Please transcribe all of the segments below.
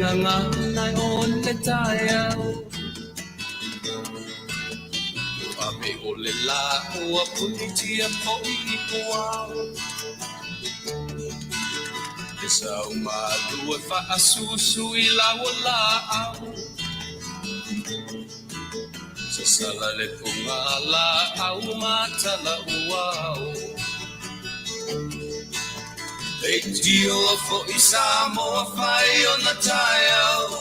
gagana o le taeao. Ave o le lā ua punitia foʻi i puao. Le sau malu e faasusu i lau laau. Sasala le pugalaau ma talauao. Leitioa foi Samoa fai ona taeao.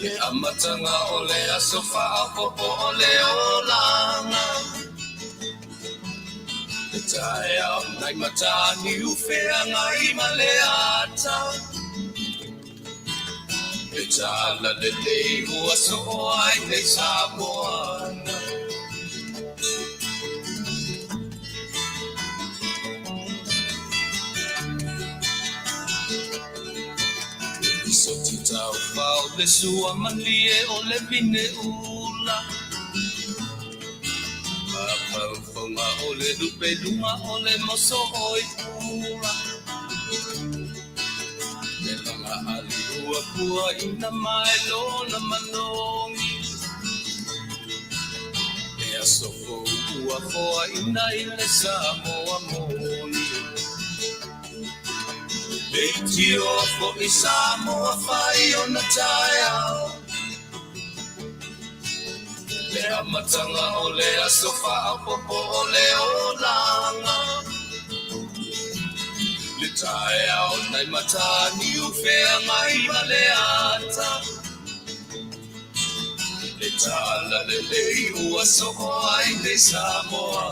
Le amataga o le aso faaopoopo o le olaga. Le taeao nai Mataniu Feagai ma le ata. Le talalelei ua soo ai nei Samoa. Soti taufao le sua malie o le vine ula. Mafaufaga o le lupeluga o le moso oi pula. Le laga ali ua puaina mai lona manogi. Le aso fou ua foaina i le Samoa moni. Leitioa foi Samoa fai ona taeao. Le amataga o le aso faaopoopo o le olaga. Le taeao nai Mataniu Feagai ma le ata. Le talalelei ua soo ai nei Samoa.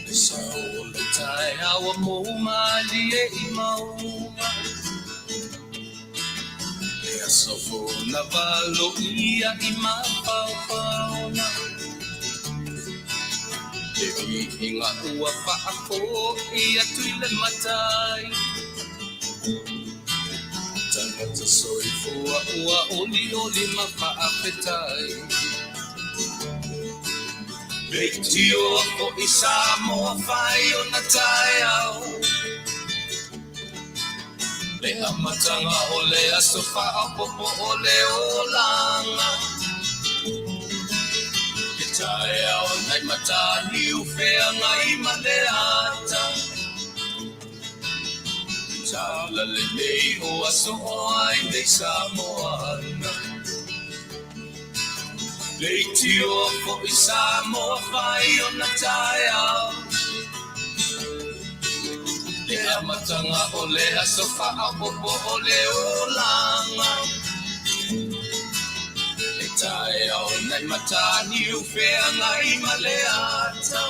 Le sao o le taeao ua mou malie i mauga. Le aso fou na valoia i mafaufauga. Le viiga ua faafoi atu i le Matai. Tagata soifua ua olioli ma faafetai. Leitioa foi Samoa fai ona taeao. Le amataga o le aso faaopoopo o le olaga. Le taeao nai Mataniu Feagai ma le ata. Le talalelei ua soo ai nei Samoa. Leitioa foi Samoa fai ona taeao. Le amataga o le aso faaopoopo o le olaga. Le taeao nai Mataniu Feagai ma le ata.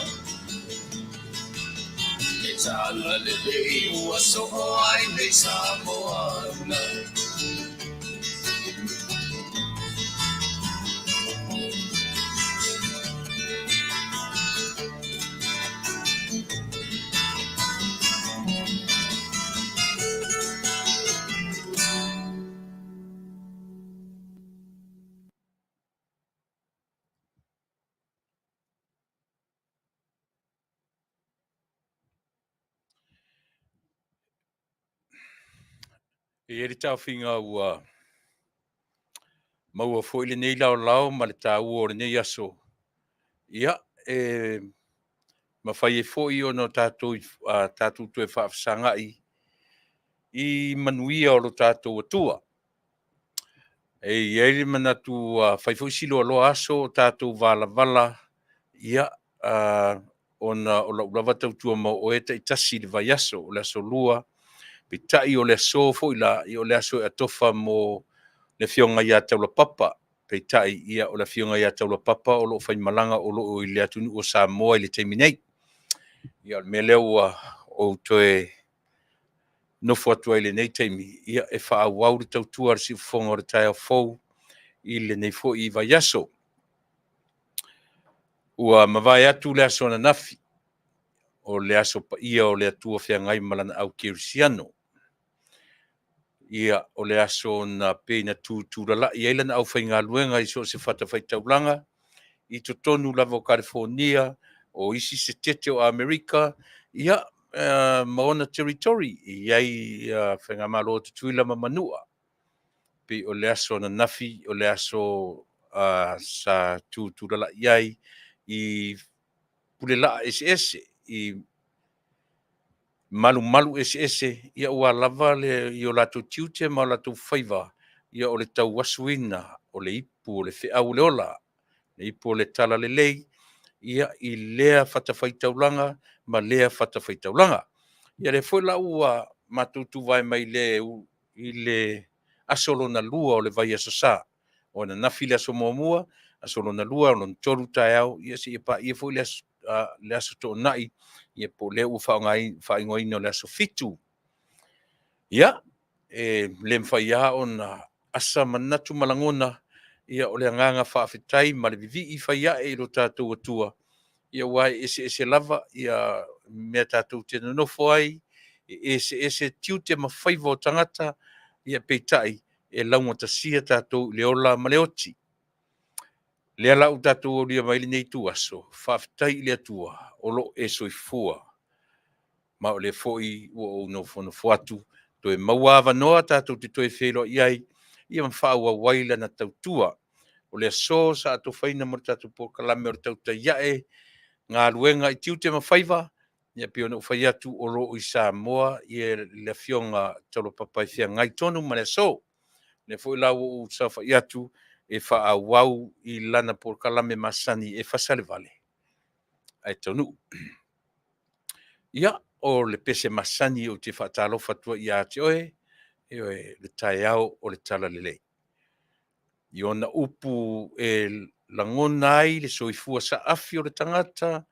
Le talalelei ua soo ai nei Samoa. E i ai le taofiga ua maua foi lenei laolao ma le taua o lenei aso, ia, e mafai ai foi ona tatou, tatou toe faafesagai i manuia o lo tatou Atua. E i ai le manatu ua fai foi si loaloa aso o tatou valavala, ia, ona o lau lava tautua maoe taitasi i le vaiaso, o le aso lua, peitai o le aso foi la, ia o le aso e atofa mo le afioga ia Taulapapa. Peitai, ia, o le afioga ia Taulapapa o lo o faimalaga o lo o i le atunuu o Samoa i le taimi nei. Ia, o le mea lea ua ou toe nofo atu ai i lenei taimi, ia, e faaauau le tautua a le Siufofoga o le taeao fou i lenei foi vaiaso. Ua mavae atu le aso ananafi, o le aso paia o le Atua Feagai ma Lana Au Kerisiano. Ia, o le aso na pei na tutulalai ai lana aufaigaluega i so o se fatafaitaulaga, i totonu lava o Kalifonia, o isi setete o Amerika, ia, ma ona territory, e i ai Faigamalo a Tutuila ma Manua. Pei o le aso ananafi, o le aso sa tutulalai ai i pulelaa eseese, i malumalu eseese, ia aua lava le, i o latou tiute ma o latou faiva, ia o le tauasuina o le ipu o le feau o le ola, le ipu o le talalelei, ia i lea fatafaitaulaga ma lea fatafaitaulaga. Ia lea foi la ua matou tuvae mai i le aso lona lua o le vaiaso sa. O ananafi le aso muamua, aso lona lua, lona tolu taeao, ia seia paia foi le aso, le aso Toonai, ia po o lea ua faaigoaina o le aso Fitu. Ia, e le mafai lava ona asa manatu ma lagona, ia o le agaga faafetai ma le vivii fai ae i lo tatou Atua, ia aua e eseese lava ia mea tatou te nonofo ai, e eseese tiute ma faiva o tagata, ia peitai, e laugatasia tatou i le ola ma le oti. Lea la ua tatou aulia mai lenei ituaso, faafetai i le Atua o lo o e soifua. Ma o lea foi ua ou nofonofo atu, toe maua avanoa tatou te toe feiloai ai, ia ma faaauau ai lana tautua. O le aso sa atofaina mo le tatou polokalame o le Tautai Ae Galuega i Tiute ma Faiva, ia pei ona ou fai atu o lo o i Samoa le Afioga Taulapapa e feagai tonu ma le aso. Lea foi la ua ou saofai atu e faaauau i lana polokalame masani e fasalevale ae taunuu. Ia, o le pese masani ou te faatalofa atu ai ia te oe, ioe, le taeao o le talalelei. I ona upu e lagona ai le soifua saafi o le tagata,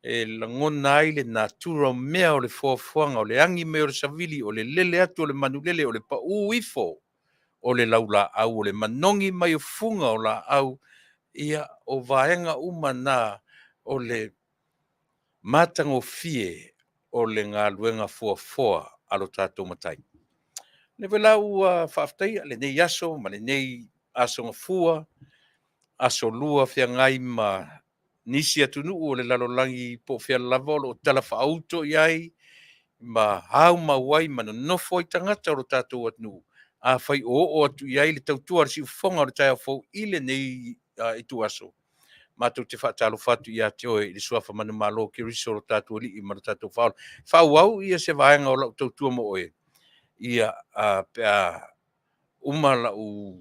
e lagona ai le natura o mea o le foafoaga, o le agi mai o le savili, o le lele atu o le manulele, o le pau ifo o le laulaau, o le manogi mai o fuga o laau, ia, o vaega uma na o le matagofie o le galuega foafoa a lo tatou Matai. O lea foi la ua faafetaia lenei aso ma lenei aso Gafua, aso lua feagai ma nisi atunuu o le lalolagi po o fea lava o lo o talafaauto i ai ma aumau ai ma nonofo ai tagata o lo tatou atunuu. Afai o oo atu i ai le tautua a le siufofoga o le taeao fou i lenei ituaso, matou te faatalofa atu ia te oe i le suafa manumalo o Keriso lo tatou Alii ma lo tatou Faaola. Faaauau ia se vaega o lau tautua mo oe, ia pe a uma lau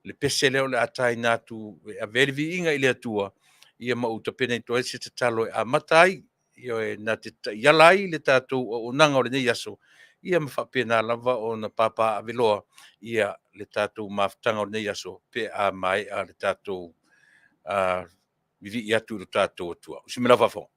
le pese lea o le a taina atu e ave ai le viiga i le Atua, ia ma ou tapena atu ai se tatalo e amata ai, ioe, na te taiala ai le tatou auaunaga o lenei aso, ia ma faapena lava ona papaaveloa ia le tatou mafutaga o lenei aso pe a maea le tatou vivii atu i lo tatou Atua. Usi mai lau faafofoga.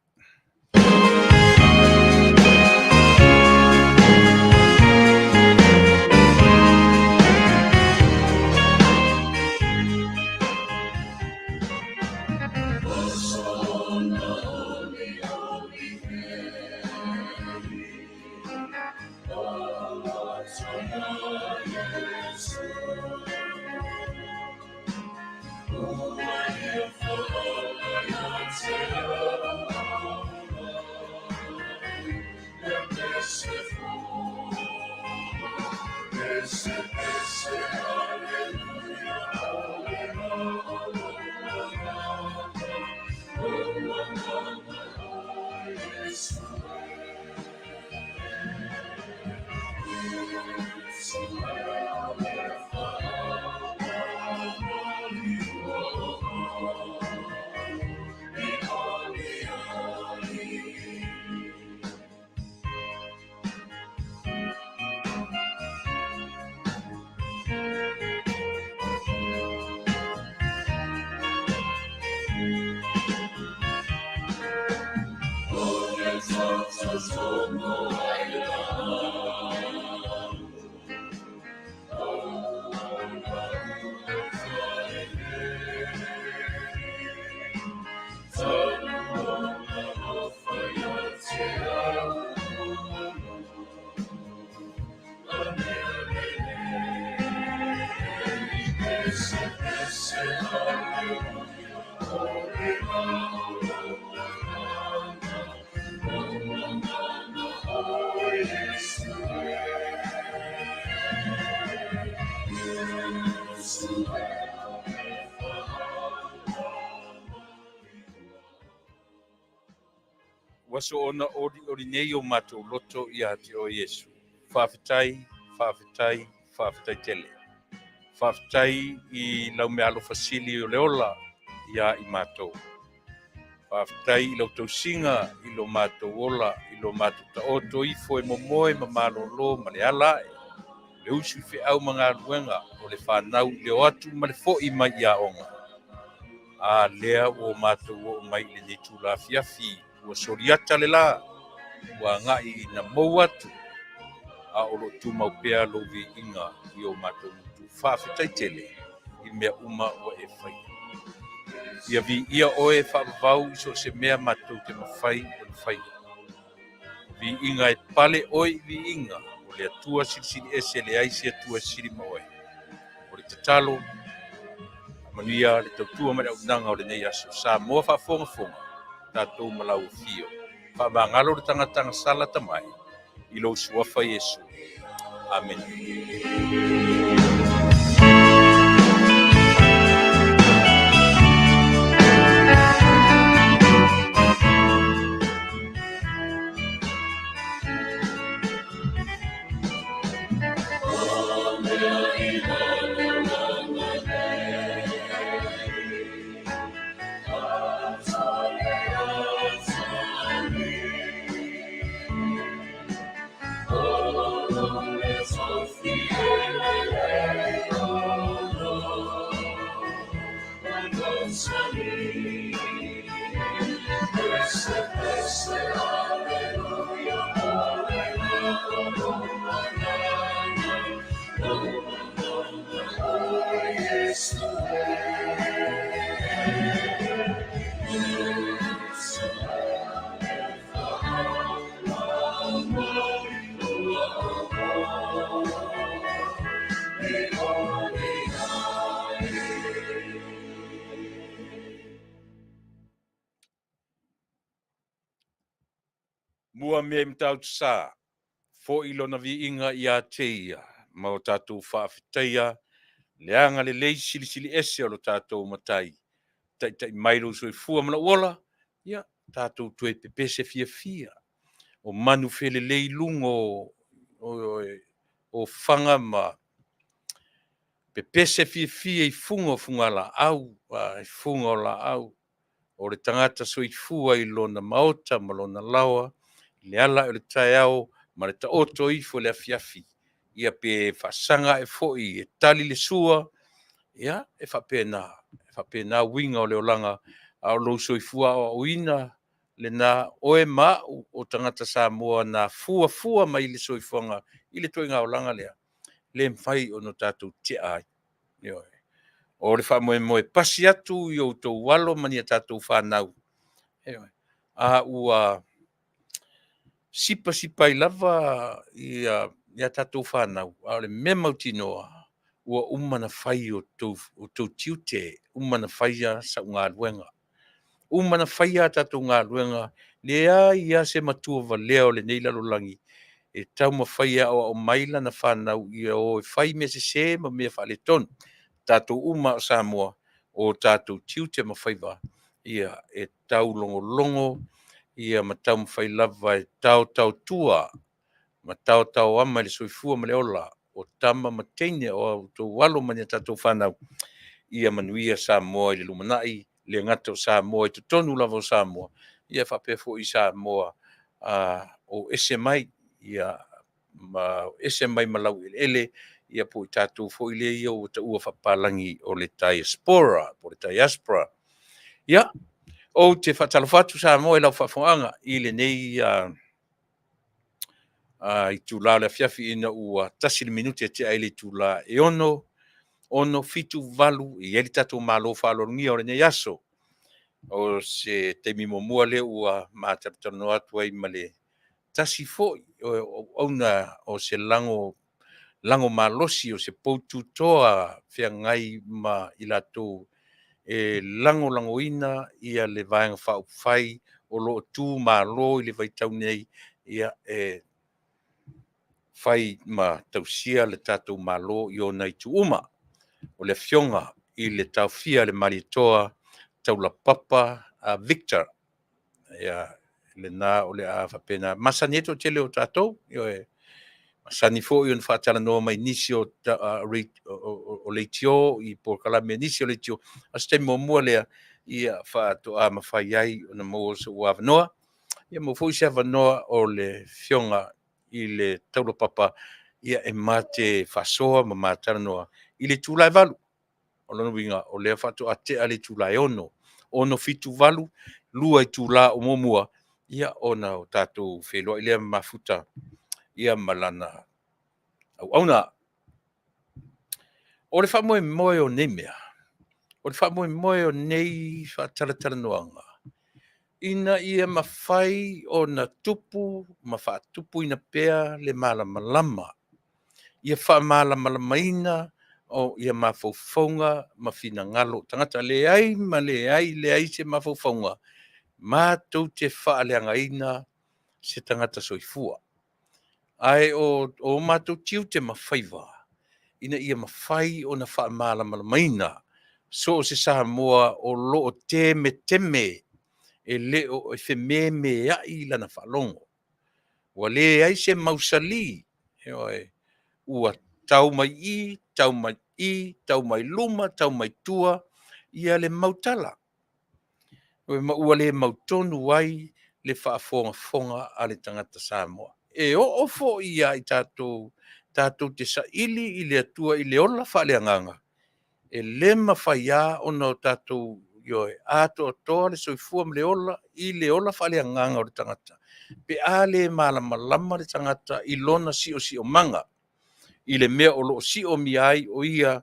Ua soona olioli nei o matou loto ia te oe Iesu. Faafetai, faafetai, faafetai tele. Faafetai i lau meaalofa sili o le ola ia i matou. Faafetai i lau tausiga i lo matou ola, i lo matou taoto ifo e momoe ma malolo ma le ala ae, le usu i feau ma galuega, o le fanau i le o atu ma le fo'i mai i aoga. A lea ua o matou oo mai i lenei itula afiafi, ua soliata le la, ua agai ina mou atu, a o lo o tumau pea lou viiga i o matou gutu. Faafetai tele i mea uma ua e faia. Ia viia oe faavavau i so o se mea matou te mafai ona faia. O viiga e pale oe i viiga, o le Atua silisili ese, leai se Atua e sili ma oe. O le tatalo, faamanuia le tautua ma le auaunaga o lenei aso. Samoa faafogafoga, tatou ma lau afio. Faamagalo le tagata agasala tamae i lou suafa Iesu. Amene. Mua mea i Matautu-sa, fo'i lona viiga ia te ia, ma o tatou faafetaia le agalelei silisili ese o lo tatou Matai. Taitai mai lou soifua ma lou ola, ia tatou toe pepese fiafia, o manu felelei i luga o faga ma pepese fiafia i fuga o fugalaau, i fuga o laau. O le tagata soifua i lona maota ma lona laoa, i le ala ae o le taeao ma le taoto ifo i le afiafi, ia pe faasaga ae foi e tali le sua, ia e faapena, e faapena uiga o le olaga, a o lou soifua aoaoina lena, oe ma au o tagata Samoa na fuafua mai le soifuaga i le ituaiga olaga lea, le mafai ona tatou tea ai. Ioe. O le faamoemoe e pasi atu i outou alo ma ni a tatou fanau, ioe, a ua sipasipa ai lava ia a tatou fanau, a o le mea mautinoa, ua uma ona fai o outou tiute, uma ona faia sau galuega, uma ona faia a tatou galuega. Leai lava se matua valea o lenei lalolagi e taumafai e aoao mai lana fanau ia o e fai mea sese ma mea faaletonu. O tatou uma lava o Samoa, o tatou tiute ma faiva ia e taulogologo ia ma taumafai lava e taotaotua ma taotaoama i le soifua ma le ola o tama ma teine, o a outou alo ma ni a tatou fanau, ia manuia Samoa i le lumanai, e le gata o Samoa i totonu lava o Samoa, ia faapea foi Samoa o ese mai, ia ma o ese mai ma laueleele, ia po o tatou foi lea ua taua faapapalagi o le diaspora po o le diaspora. Ia, ou te faatalofa atu Samoa i lau faafofogaaga i lenei itula o le afiafi ina ua 1 le minute e tea ai le itula e 6, 6, 7, 8, e i ai le tatou malo faaaloalogia o lenei aso. O se taimi muamua lea ua ma talatalanoa atu ai ma le tasi foi o auauna o se lago lago malosi, o se poututoa feagai ma i latou e lagolagoina ia le Vaega Faaupufai o lo o tu malo i le vaitau nei, ia, e fai ma tausia le tatou Malo i ona itu uma. O le Afioga i le Taofia a le Malietoa Taulapapa Victor. Ia, lena o le a faapena. Masani ai le toatele o tatou, ioe, masani foi ona faatalanoa mai nisi o leitio i polokalame a nisi o leitio, a o se taimi muamua lea ia faatoa mafai ai ona maua sou avanoa. Ia maua foi se avanoa o le Afioga i le Taulapapa e ma te faasoa ma ma talanoa i le itula e 8:00. O lona uiga o lea faatoa tea le itula e 6:00, 6, 7, 8, 2 itula o muamua, ia ona o tatou feiloai lea ma mafuta ma lana auauna. O le faamoemoe o nei mea, o le faamoemoe o nei faatalatalanoaga, ina ia mafai ona tupu ma faatupuina pea le malamalama, ia faamalamalamaina o mafaufauga ma finagalo o tagata. Leai ma leai, leai se mafaufauga matou te faaleagaina se tagata soifua. Ae o matou tiute ma faiva, ina ia mafai ona faamalamalamaina so o se Samoa o lo o temeteme e le o fememeai lana faalogo. Ua leai se mausali, ioe, ua tau mai i, tau mai i, tau mai luma, tau mai tua ia le mautala, ma ua le mautonu ai le faafogafoga a le tagata Samoa. E oo foi ia i tatou tatou te saili i le Atua i le ola faaleagaga, e le mafai lava ona o tatou ioe, atoatoa le soifua ma le ola i le ola faaleagaga o le tagata pe a le malamalama le tagata i lona siosiomaga i le mea o lo o siomia ai o ia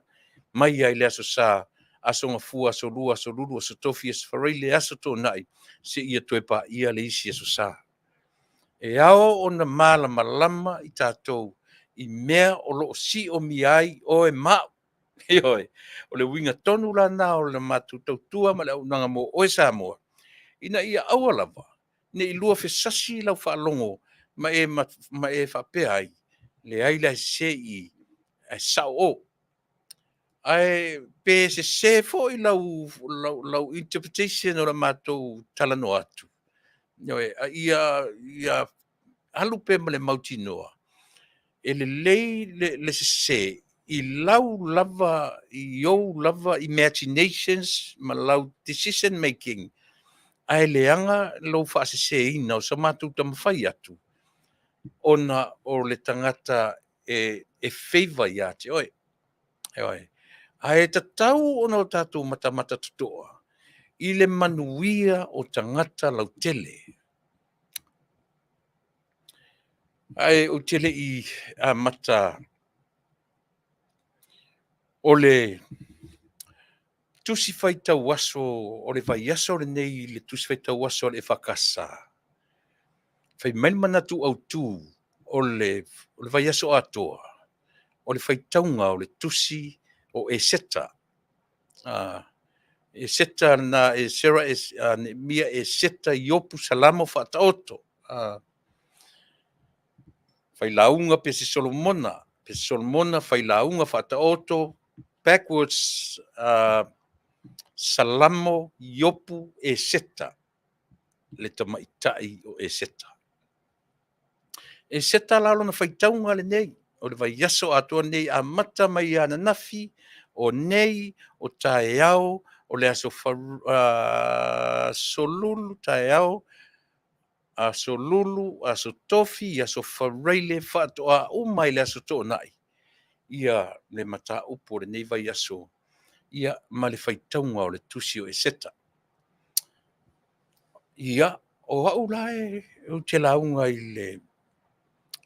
mai lava i le Aso Sa, Aso Gafua, Aso Lua, Aso Lulu, Aso Tofi, Aso Faraile, Aso Toonai, seia toe paia le isi Aso Sa. E ao ona malamalama i tatou i mea o lo o siomia ai oe ma au. Ioe, o le uiga tonu la lena o le matou tautua ma le auaunaga mo oe Samoa, ina ia aua lava ne i lua fesasi lau faalogo ma e faapea ai, leai la e sese i i, ae sao o. Ae pe sese foi lau interpretation o la matou talanoa atu, ioe, a ia alu pea ma le mautinoa, e lelei le sese i lau lava, i ou lava imaginations ma lau decision making, ae leaga lou faaseseina o so matou taumafai atu, ona o le tagata e favor ia te oe. Ioe. Ae tatau ona o tatou matamata totoa i le manuia o tagata lautele. Ae ou te le i amata o le Tusi Faitau Aso o le vaiaso lenei i le Tusi Faitau Aso a le EFKS, fai mai le manatu autu o le vaiaso atoa, o le faitauga o le tusi o Eseta. Eseta lena, Esera, Neemia, Eseta, Iopu, Salamo, Faataoto. Failauga pese Solomona, pese Solomona, Failauga, Faataoto, backwards, Salamo, Iopu, Eseta, le tamaitai o Eseta. Eseta la lona faitauga lenei, o le vaiaso atoa lenei, amata mai ananafi, o nei, o taeao, o le aso Lulu, taeao, aso Lulu, aso Tofi, aso Faraile, faatoa uma i le aso Toonai, ia le mataupu o lenei vaiaso, ia ma le faitauga o le tusi o Eseta. Ia, o au la ou te lauga i le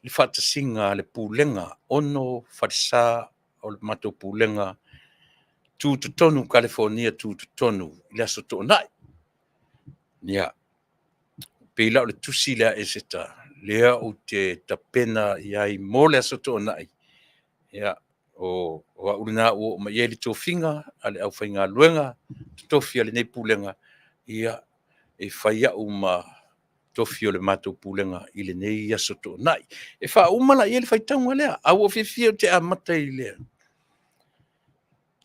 faatasiga a le Pulega 6 falesa o le matou Pulega Tutotonu, Kalifonia Tutotonu i le aso Toonai. Ia, pei la o le tusi lea a Eseta, lea ou te tapena i ai mo le aso Toonai. Ia, o au lena ua oo mai i ai le tofiga a le aufaigaluega totofi a lenei Pulega, ia, e fai au ma tofi o le matou Pulega i lenei Aso Toonai. E faauma la i ai le faitauga lea, ae ua ou fiafia ou te amata i le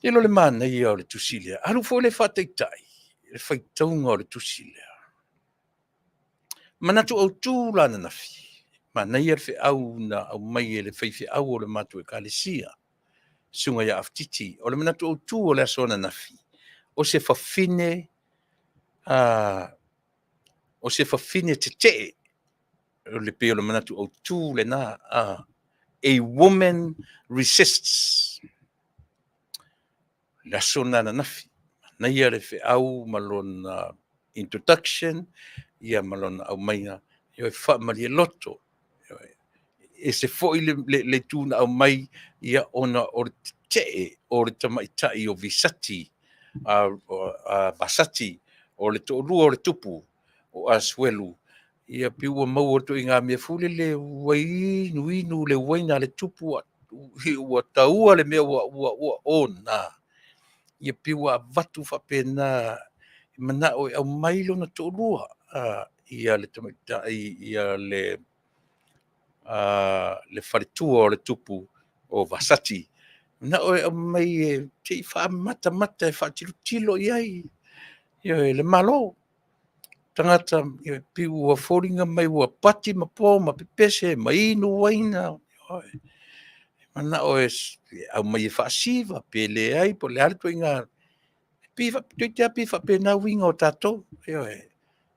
tele o le manaia o le tusi lea. Alu foi lea faataitai le faitauga o le tusi lea. Manatu autu la ananafi, manaia le feau na aumai e le faifeau o le matou Ekalesia, le Susuga ia Afatiti. O le manatu autu o le aso ananafi, o se fafine tetee. E pei o le manatu autu lena, a woman resists. O le aso lena ananafi, manaia le feau ma lona introduction ma lona aumaiga, e faamalie loto. E ese foi le itu na aumai ona o le tetee o le tamaitai o Vasati, o le toalua o le tupu o Asuelu, ia pei ua maua i le ituaiga mea foi lele ua inu inu le uaina a le tupu ua taua le mea ua ona, ia pei ua avatu faapena, manao e aumai lona toalua, le tamaitai, le faletua o le tupu o Vasati. Manao e aumai se i faamatamata e faatilotilo i ai, ioe, le Malo. Tagata e pei ua foliga mai ua pati ma po ma pepese ma inu uaina, manao e aumai e faasiva pe leai po o le a le ituaiga. Toeitiiti lava pei e faapena uiga o tatou, ioe.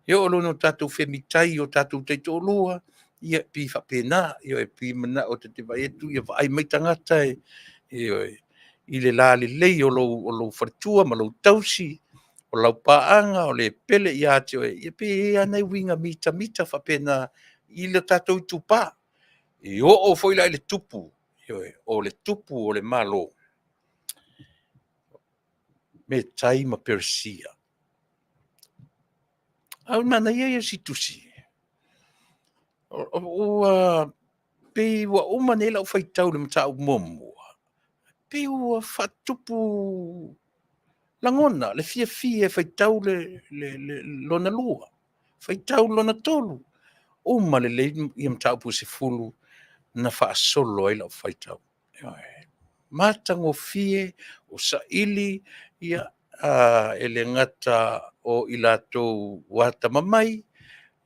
E oo loa ina tatou femitai i o tatou taitoalua, ia e pei e faapena. E pei e manao ta te vaai atu ia vaai mai tagata, ioe, i le lalelei o lou faletua ma lou tausi, o lau paaga o le pele ia te oe, ia pei e i ai lava nai uiga mitamita faapena i le tatou itupa. E oo foi la i le tupu, ioe, o le tupu o le Malo, Metai ma Peresia. Ae o le manaia ia o si tusi, ua pei ua uma nei lau faitau i le mataupu muamua, pei ua faatupu lagona le fiafia e faitau le lona lua, faitau lona tolu, uma lelei mataupu e 10 na faasolo ai lau faitau. Ioe. Matagofie, o saili e le gata o i latou ua atamamai,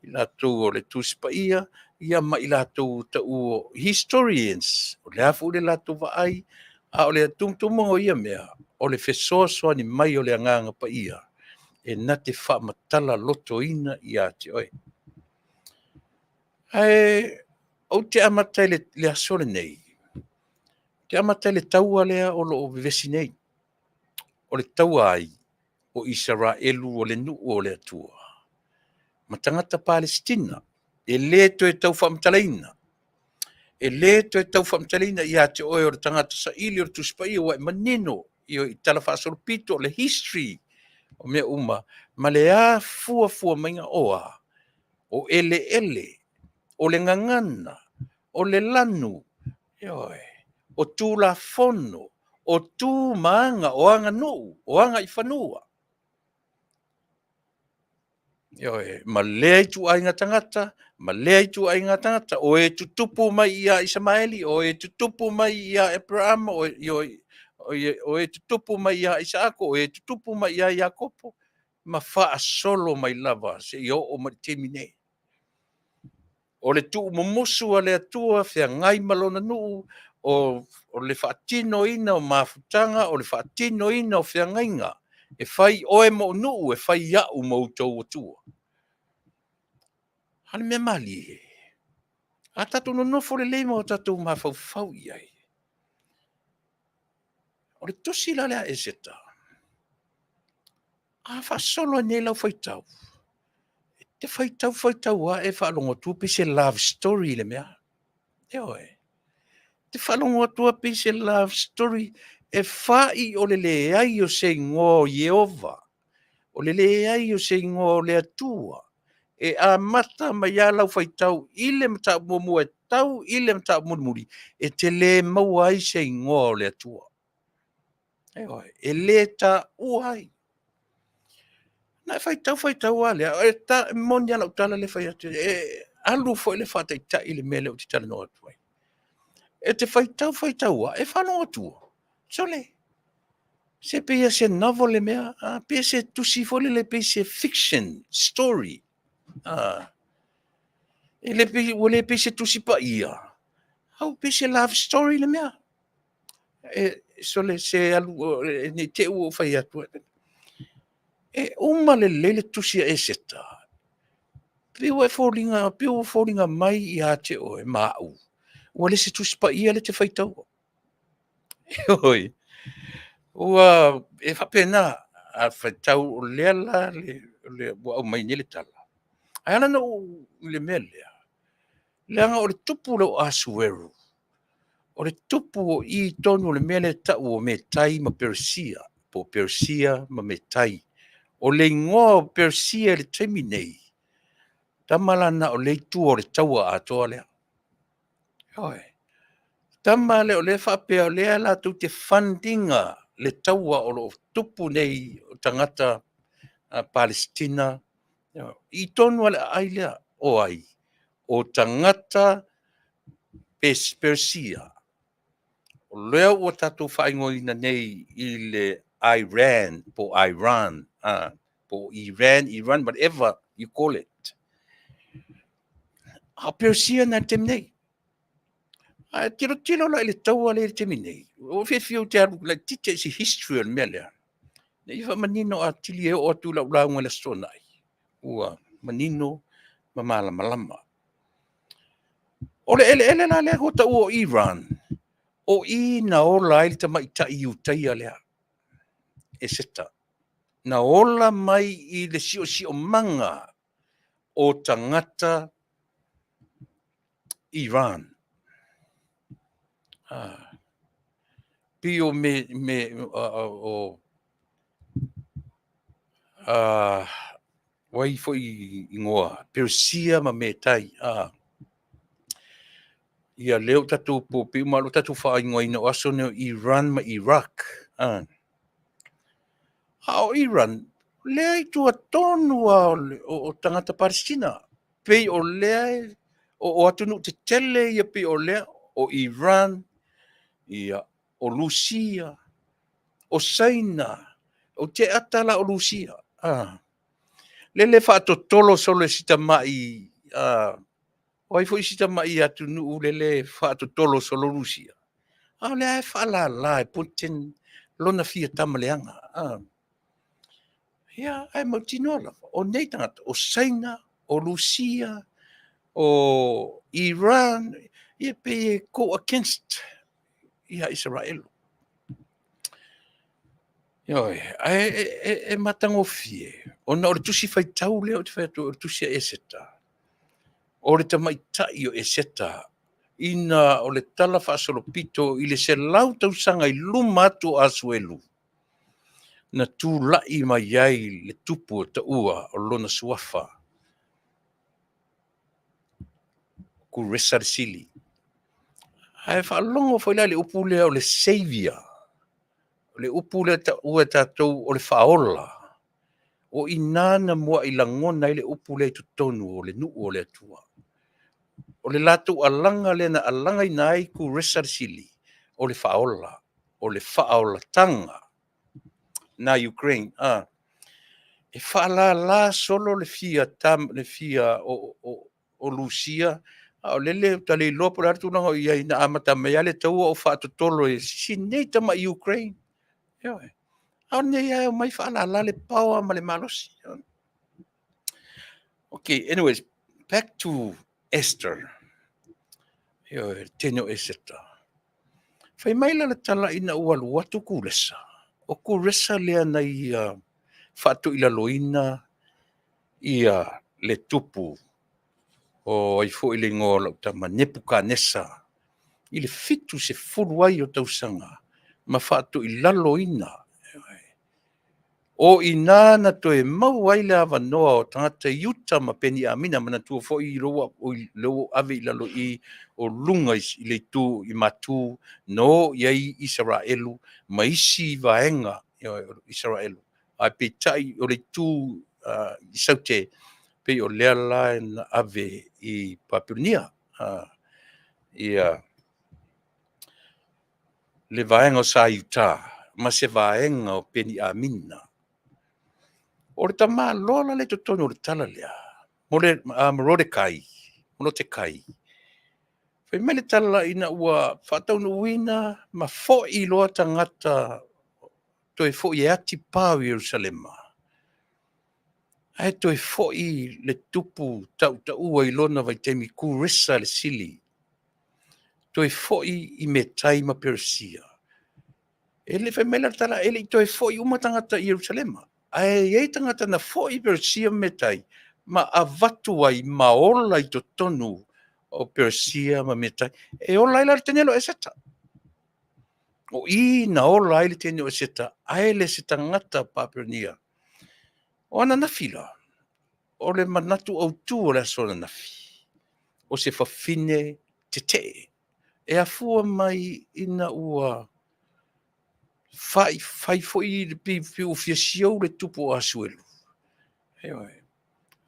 i latou o le Tusi Paia, ia ma i latou ua taua o historians. O le a foi le latou vaai, a o le tumutumuga o ia mea, o le fesoasoani mai o le Agaga Paia e na te faamatala lotoina ia te oe. Ae ou te amata i le aso lenei, ou te amata i le taua lea o lo o vevesi nei. O le taua ai? O Isaraelu o le nuu o le Atua ma tagata Palesitina. E le toe tau faamatalaina, e le toe tau faamatalaina ia te oe o le tagata saili o le Tusi Paia, ua e manino i tala faasolopito o le history o mea uma, ma le afuafua maiga o a? O eleele, o le gagana, o le lanu, ioe, o tulafono, o tu ma aga, o aganuu, o agaifanua. Ioe, ma lea ituaiga tagata, ma lea ituaiga tagata, o e tutupu mai ia Isamaeli, o e tutupu mai ia Aperaamo, o e tutupu mai ia Isaako, o e tutupu mai ia Iakopo, ma faasolo mai lava seia oo mai i le taimi nei. O le tuumumusu a le Atua feagai ma Lona nuu, o le faatinoina o mafutaga, o le faatinoina o feagaiga, e fai oe ma ou nuu, e fai au ma outou Atua. A o le mea malie, a tatou nonofo lelei ma o tatou mafaufau i ai, o le tusi la lea a Eseta, a faasolo ai nei lau faitau, e te faitau faitau lava e faalogo atu pei se love story le mea. Ioe. E te faalogo atu lava pei se love story e fai o le leai o se igoa o Ieova, o le leai o se igoa o le Atua, e amata mai lava lau faitau i le mataupu muamua e faitau i le mataupu mulimuli, e te le maua ai se igoa o le Atua. Ioe, e le taua ai. Na e faitau faitau lava lea, e moni lava lau tala lea e fai atu, e alu foi le faataitai i le mea lea ou te talanoa atu ai. E te faitau faitau lava, e faalogo atu, sole, se pei lava se novel le mea, pei se tusi foi lele pei se fiction story. E le pei, ua le pei se Tusi Paia, a ua pei se love story le mea. E, sole, se alu, ne i te i ua ou fai atu. E uma lelei le tusi a Eseta, pei ua foliga, pei ua foliga mai ia te oe ma au, ua le se Tusi Paia lea e te faitaua. Oi, ua e faapena, a faitau o lea la ua aumai nei le tala, ae ala ona ou oo i le mea lea, leaga o le tupu lea o Asueru, o le tupu o i tonu o le mea lea e tau o Metai ma Peresia, po o Peresia ma Metai. O le igoa o Peresia i le taimi nei, tama la lena o lea e i tua o le taua atoa lea. Ioe. Tama lea o lea e faapea o lea latou te fund ina le taua o lo o tupu nei o tagata Palesitina i totonu lava o le aai lea. O ai? O tagata Peresia. O lea ua tatou faaigoaina nei i le Iran po o Iran, po o Iran, Iran, whatever you call it. A o Peresia lena i le taimi nei. A e tilotilo la i le taua lea i le taimi nei, ua fiafia ou te alu laitiiti lava i se history o le mea lea, ina ia faamanino atili e oo atu i lau lauga i le Aso Toonai, ua manino ma malamalama. O le eleele la lea ua taua o Iran, o i na ola ai le tamaitai Iutaia lea, Eseta. Na ola mai i le siosiomaga o tagata Iran. Pei o me, me o, o ai foi igoa, Peresia ma Metai. Ia lea ua tatou pei uma lava ua tatou faaigoaina o aso nei o Iran ma Iraq. A o Iran, lea e i tua tonu lava o tagata Palesitina. Pei o lea, o atunuu tetele ia pei o lea, o Iran, ia, o Lusia, o Saina. Ou te ata la o Lusia. Lele faatotolo solo e si tamai, o ai foi si tamai atunuu lele faatotolo solo Lusia? A o lea e faalala e Putin lona fia tama leaga. Ia, ae mautinoa lava, o nei tagata, o Saina, o Lusia, o Iran, ia pei e go against ia Isaraelu. Ioe, ae e matagofie, ona o le tusi faitau lea ou te fai atu ai, o le tusi a Eseta, o le tamaitai o Eseta, ina o le tala faasolopito i le 100 tausaga i luma atu o Asuelu, na tulai mai ai le tupu e taua o lona suafa, Kuresa le Sili. Ae faalogo foi la i le upu lea o le Savior, o le upu lea e taua e tatou o le faaola, o i ina na muai lagona ai le upu lea i totonu o le nuu o le Atua. O le latou alaga lea na alagaina ai Kuresa le Sili, o le faaola, o le faaolataga na Ukraine. E faalala solo le fia, le fia o Lusia, a o lele ou te le iloa po o le a le tulaga o i ai, na amata mai lava le taua o faatotolo e si nei tamai Ukraine. Ioe. A o lenei lava e omai faalala le power ma le malosi. Okay, anyways, back to Esther. Ioe, le teine o Eseta. Fai mai la le tala ina ua alu atu Kuresa. O Kuresa lea na ia faatoilaloina ia le tupu o ai foi le igoa o lau tama, Nepukanesa, i le 70 ai o tausaga ma faatoilaloina. O i ina na toe maua ai le avanoa o tagata Iuta ma Peniamina, manatua foi o lea ua ou ave i lalo i o luga i le itu i Matu na o i ai Isaraelu ma isi vaega o Isaraelu. Ae peitai o le itu i Saute, pei o lea la na ave i Papelonia ia le vaega o Sa Iuta ma se vaega o Peniamina. O le tamaloa la lea i totonu o le tala lea, Morodekai, fai mai le tala ina ua faataunuuina ma foi loa tagata toe foi e ati pa o Ierusalema, ae toe foi le tupu tautaua i lona vaitaimi, Kuresa le Sili, toe foi i Metai ma Peresia. E le fai mai la le tala, e le i toe foi uma tagata i Ierusalema, ae i ai tagata na foi i Peresia ma Metai ma avatu ai ma ola i totonu o Peresia ma Metai. E ola ai la le teine lea o Eseta. O i na ola ai le teine o Eseta, ae le o se tagata Papelonia. O ananafi la, o le manatu autu o le aso ananafi, o se fafine tetee e afua mai ina ua fai foi le pei ua fia siou le tupu o Asuelu, ioe,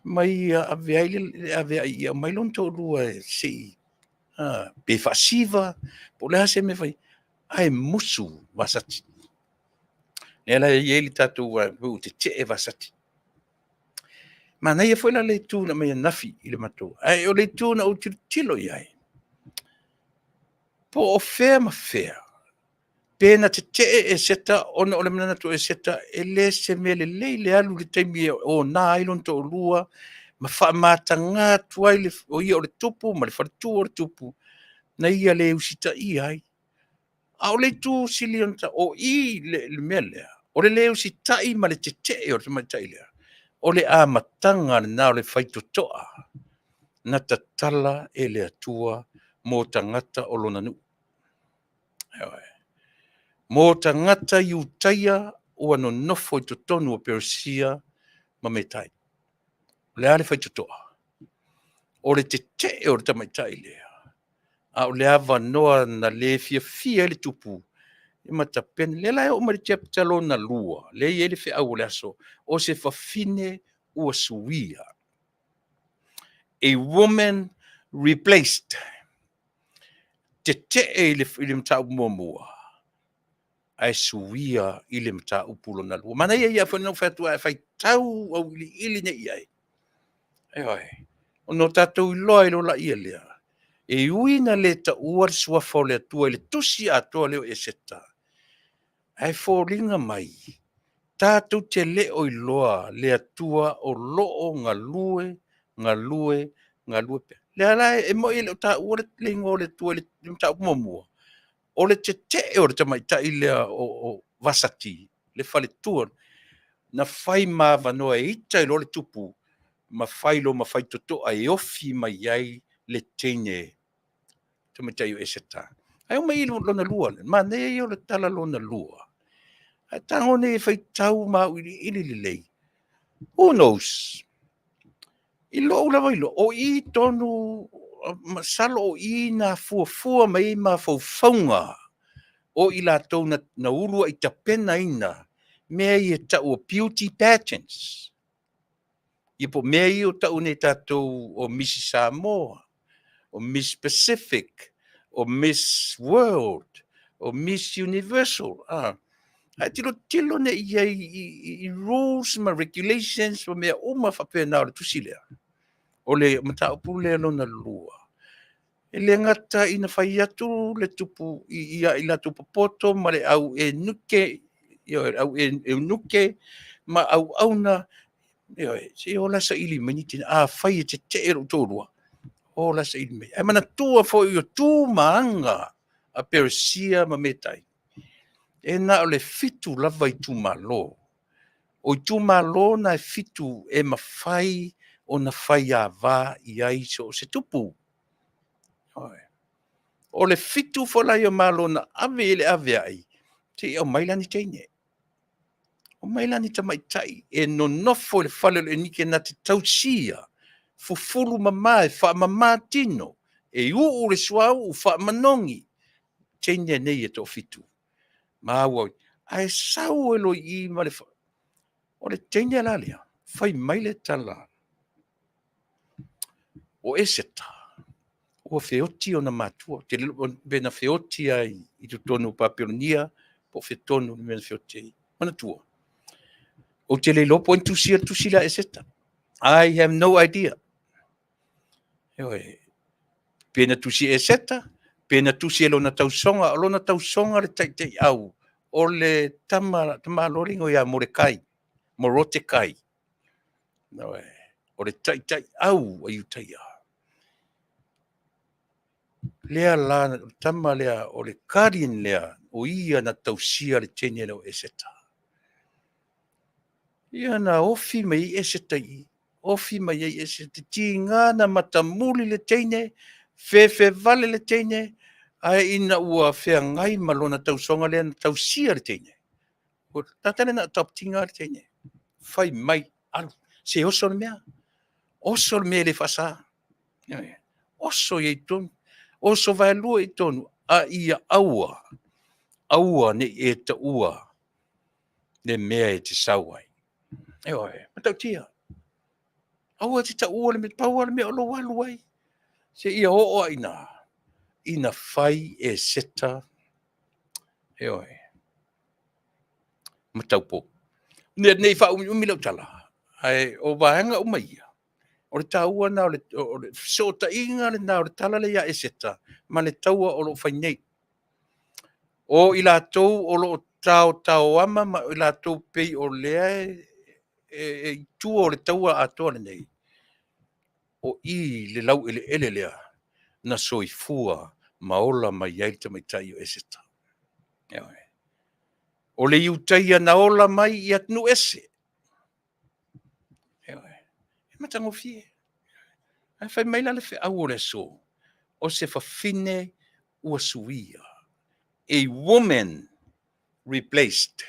ma ia ave ai le aveai ia aumai lona toalua se i pe faasiva po o le a se mea e fai, ae musu Vasati. Lea la e i ai le tatou ua tetee Vasati. Manaia foi la le itu na aumai ananafi i le matou, ae o le itu na ou tilotilo i ai, po o fea ma fea, pe na tetee Eseta ona o le manatu o Eseta e le se mea lelei le alu i le taimi e ona ai lona toalua ma faamataga atu ai o ia o le tupu ma le faletua o le tupu, na ia le usitaia ai. A o le itu sili ona taua, o i le mea lea, o le le usitai ma le tetee o le tamaitai lea, o le amataga lena o le faitotoa na tatala e le Atua mo tagata o lona nuu. Ioe. Mo tagata Iutaia ua nonofo i totonu o Peresia ma Metai. O le a le faitotoa? O le tetee o le tamaitai lea, a o le avanoa na le fiafia ai le tupu ma tapena. Lea la e oo mai i le chapter lona 2, lea e i ai le feau o le aso, o se fafine ua suia. A woman replaced. Tetee i le mataupu muamua, ae suia i le mataupu lona lua. Manaia ia foi na ou fai atu a e faitau auiliili nei i ai, ioe, ona o tatou iloa ai loa lea, e ui ina le taua le suafa o le Atua i le tusi atoa lea o Eseta, ae foliga mai tatou te le o iloa le Atua o lo o galue, galue, galue pea. Lea la e moni e le o taua le igoa o le Atua i le mataupu muamua, o le tetee o le tamaitai lea o Vasati, le faletua, na fai ma avanoa e ita ai loa le tupu ma fai loa ma faitotoa e ofi mai ai le teine tamaitai o Eseta. Ae oo mai i lona lua, manaia ia o le tala lona lua. Ae tago nei e faitau ma auiliili lelei. Who knows? I lou lava iloa, o i tonu, masalo o i na fuafua mai ai mafaufauga o i latou na uluai tapenaina mea ia e tau o beauty pageants. Ia po o mea ia o tau nei e tatou o Mrs Samoa, o Miss Pacific, o Miss World, o Miss Universal. Ae tilotilo nei i ai i rules ma regulations ma mea uma faapena o le tusi lea. O le mataupu lea lona lua, e le gata ina fai atu le tupu i i latou popoto ma le au eunuke, ioe, au eunuke ma auauna, ioe, se o la saili mai ni tina. Afai e tetee lou toalua, o la saili mai. Ae manatua foi o tu ma aga a Peresia ma Metai, e na o le 7 lava itumalo. O itumalo na e 7 e mafai ona faiava i ai so o se tupu. O le 7 foi la ia o malo na ave i ai le aveai, se i aumai la ni teine. Omai la ni tamaitai e nonofo i le fale o le enike na te tausia, fufulu mama e faamama tino, e uu le suauu faamanogi, teine nei e toafitu. Maua, ae sau e loi i ma le O le teine la lea, fai mai le tala o Eseta, ua feoti ona matua. Ou te le iloa pe na feoti lava i totonu o Papelonia po o fea tonu le mea na feoti ai. Manatua, ou te le iloa po o ai na tusia le tusi lea a Eseta. I have no idea. Ioe. Pe na tusi e Eseta, pe na tusi e lona tausoga. O lona tausoga le taitaiau o le tama tamaloa le igoa ia Morekai, Morotekai. Ioe. O le taitaiau a Iutaia. Lea la, o le tama lea, o le guardian lea, o ia na tausia le teine lea o Eseta. Ia na ofi mai ai Eseta i i, ofi mai ai Eseta, tiga na matamuli le teine, fefe vale le teine, ae ina ua feagai ma lona tausoga lea na tausia le teine. Ua tata na adopt ina le teine. Fai mai, alu, se oso le mea. Oso le mea e le faasa. Oso i ai i totonu. Oso vaelua i totonu, a ia aua, aua ne i e taua le mea e te sau ai. Ioe, matautia. Aua e te taua le mea, pau lava le mea o lou alu ai. Seia oo lava ina, ina fai e Seta, ioe, ma taupo. Ne i faaumiumi lau tala, ae o vaega uma ia, o le taua lena o le fesootaiga lena o le tala lea ia Eseta ma le taua o lo o fai nei. O i latou o lo o taotaoama ma i latou pei o lea e i tua o le taua atoa lenei, o i le laueleele lea na soifua ma ola mai ai le tamaitai o Eseta. Ioe. O le Iutaia na ola mai i atunuu ese. Ioe. E matagofie. Ae fai mai la le feau o le aso, o se fafine ua suia. A woman replaced.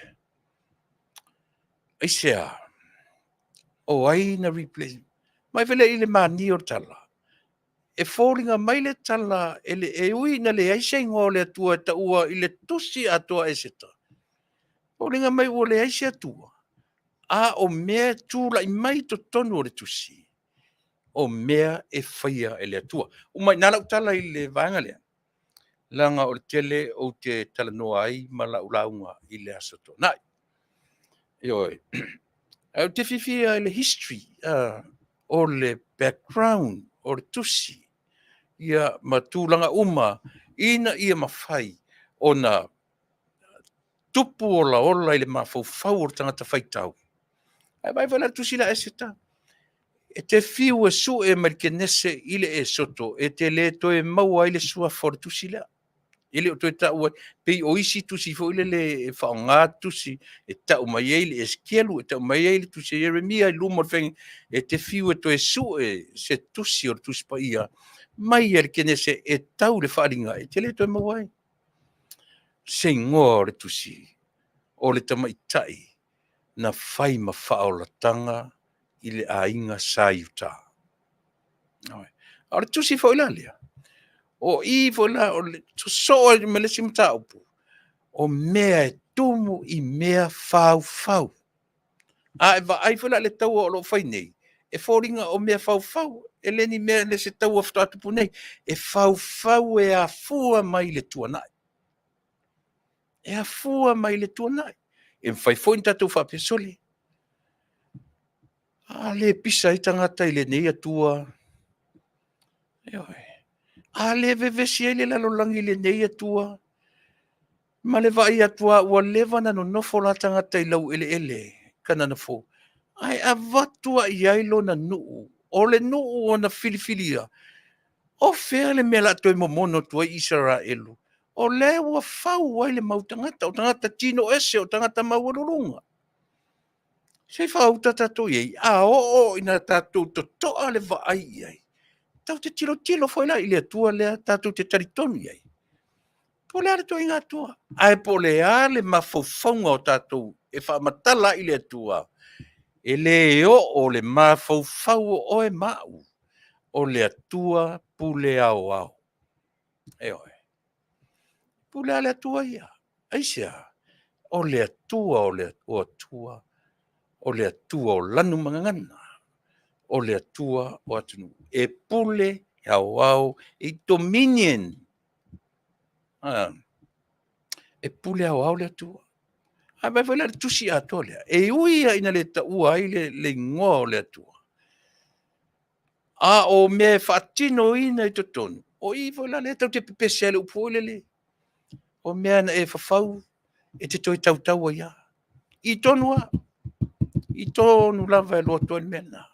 Aisea? O ai na replace? Mai fai lea i le mani o le tala. E foliga mai le tala e, le, e ui ina leai se igoa o le Atua e taua i le tusi atoa Eseta. Foliga mai ua leai se Atua, a o mea e tulai mai i totonu o le tusi, o mea e faia e le Atua. Uma i ina lau tala i le vaega lea, leaga o le tele ou te talanoa ai ma lau lauga i le Aso Toonai. Ioe. Ae ou te fiafia i le history, o le background o le tusi, ia ma tulaga uma ina ia mafai ona tupu olaola i le mafaufau o le tagata faitau. Ae vaai foi la i le tusi lea a Eseta, e te fiu e sue mai le Kenese i le Esoto, e te le toe maua ai le suafa o le tusi lea. E le o toe taua ai, pei o isi tusi foi lele e faaaoga tusi e tau mai ai le Esekielu, e tau mai ai le tusi a Ieremia i luma o le faiga, e te fiu e toe sue se tusi o le Tusi Paia mai le Kenese e tau i le Faaaliga, e te le toe maua ai se igoa o le tusi o le tamaitai na fai ma faaolataga i le aiga sa Iuta. A o le tusi foi la lea, o i foi la o le sosoo ai ma le isi mataupu, o mea e tumu i mea faufau. A e vaai foi la i le taua o lo o fai nei, e foliga o mea faufau, e le ni mea le se taua faatoa tupu nei, e faufau e afua mai i le tuanai. E afua mai i le tuanai. E mafai foi ona tatou faapea, sole, a le pisa ai tagata i lenei Atua, ioe, a le vevesi ai le lalolagi i lenei Atua, ma le vaai atu lava ua leva ona nonofo la tagata i laueleele Kanana Fou, ae avatu lava i ai lona nuu, o le nuu ua na filifilia. O fea le mea o le a toe momono atu ai Isaraelu? O lea ua fau ai le mau tagata, o tagata tino ese, o tagata maualuluga. Se i faauta tatou i ai, a oo ina tatou totoa le vaai i ai, tatou te tilotilo foi la i le Atua lea tatou te talitonu i ai. Po o le a le ituaiga Atua, ae po o le a le mafaufauga o tatou e faamatala ai i le Atua, e le oo le mafaufau o oe ma au, o le Atua pule aoao. Ioe. Pule lava le Atua ia. Aisea? O le Atua o Atua, o le Atua o lanu ma gagana, o le Atua o atunuu, e pule aoao i dominion. E pule aoao le Atua. A vaai foi la i le tusi atoa lea, e ui lava ina le taua ai le igoa o le Atua, a o mea e faatinoina i totonu, o i foi la lea tatou te pepese ai i le upu foi lele, o mea na e fafau, e te toe tautau ai lava. I tonu lava, i tonu lava e alu atu ai le mea lena.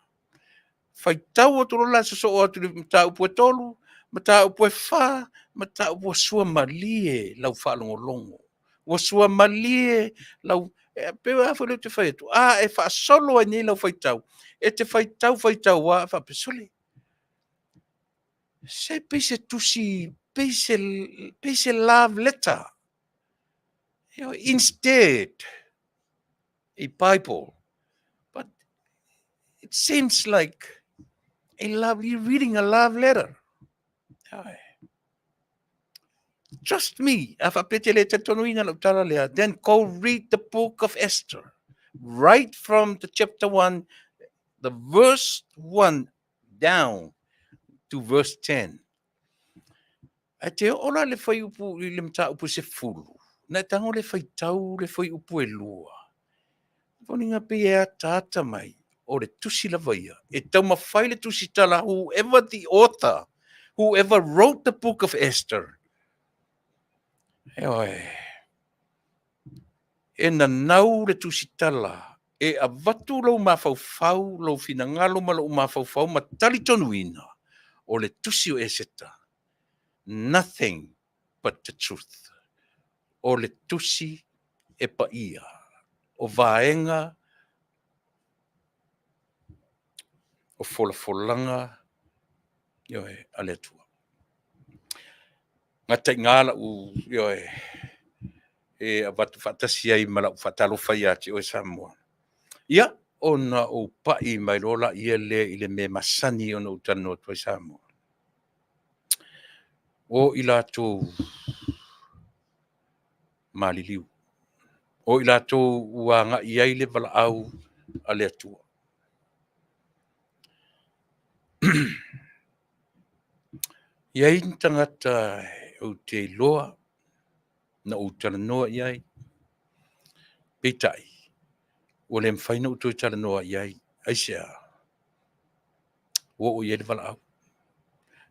Faitau atu loa la sosoo atu i le mataupu e 3, mataupu e 4, mataupu ua suamalie lau faalogologo, ua suamalie lau... E pei lava foi lea ou te fai atu, a e faasolo ai nei lau faitau, e te faitau faitau lava ae faapea, sole, se pei se tusi, pei se love letter. Instead a Bible, but it seems like a love, you're reading a love letter. Trust me, a faapea te le talitonuina lau tala lea, then go read the book of Esther. Right from the chapter 1, the verse 1 down to verse 10. Ae te oo la le fuaiupu i le mataupu 10, na e tago le faitau le fuaiupu e 2. Foliga pei e ataata mai, o le tusi lava ia, e taumafai le tusitala, whoever the author, whoever wrote the book of Esther, ioe, e nanau le tusitala, e avatu lou mafaufau, lou finagalo ma lou mafaufau ma talitonuina, o le tusi o Eseta, nothing but the truth. O le tusi e paia, o vaega o folafolaga, ioe, a le Atua. Gata i ina lau, ioe, e avatu faatasi ai ma lau faatalofa ia te oe Samoa. Ia, ona ou pai mai loa laia lea i le mea masani ona ou talanoa atu ai Samoa. O i latou maliliu, o i latou ua agai ai le valaau a le Atua. E i ai ni tagata ou te iloa na ou talanoa i ai, peitai, ua le mafai ona ou toe talanoa i ai. Aisea? Ua oo i ai le valaau.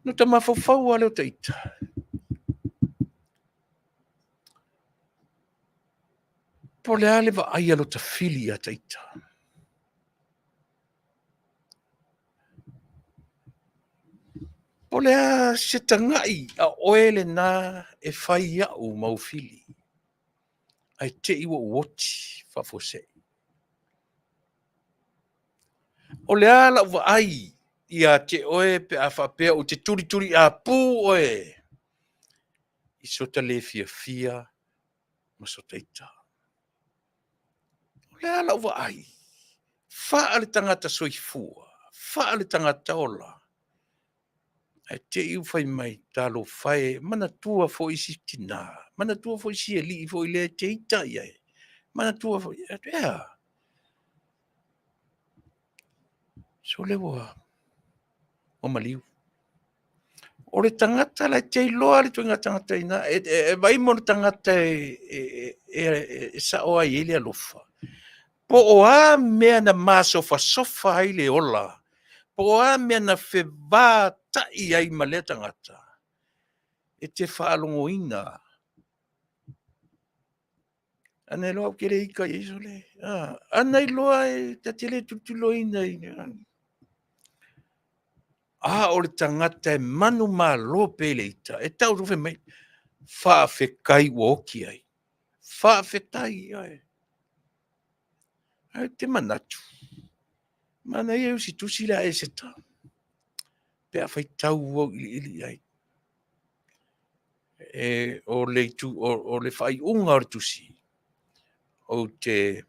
Na ota mafaufau lava lea o ita. Po o le a le vaai a lota fili ia ita? Po o le a se tagai a oe lena e fai au ma ou fili, ae te i ua ou oti faafuasei. O le a lau vaai ia te oe pe a faapea ou te tulituliapu oe i so ta le fiafia ma so ta ita. O le a lau vaai faa le tagata soifua, faa le tagata ola, ae te i ua fai mai, talofa e, manatua foi si tina, manatua foi si alii foi lea e te ita i ai, manatua foi, ea. Sole ua maliu. O le tagata la e te iloa le ituaiga tagata ina, e vai mo le tagata e sao ai i le alofa. Po o a mea na masofasofa ai le ola, po o a mea na fevatai ai ma lea tagata, e te faalogoina. Ana iloa ou te le ita i ai sole. Ana iloa e ta te le tulituliloaina i... A o le tagata e manumalo pea i le ita, e tau fai mai, faafetai ua oti ai. Faafetai. Ae ou te manatu, manaia e usitusi le a Eseta, pe a faitau auiliili i ai. E, o le, itu, o le faaiuga o le tusi, ou te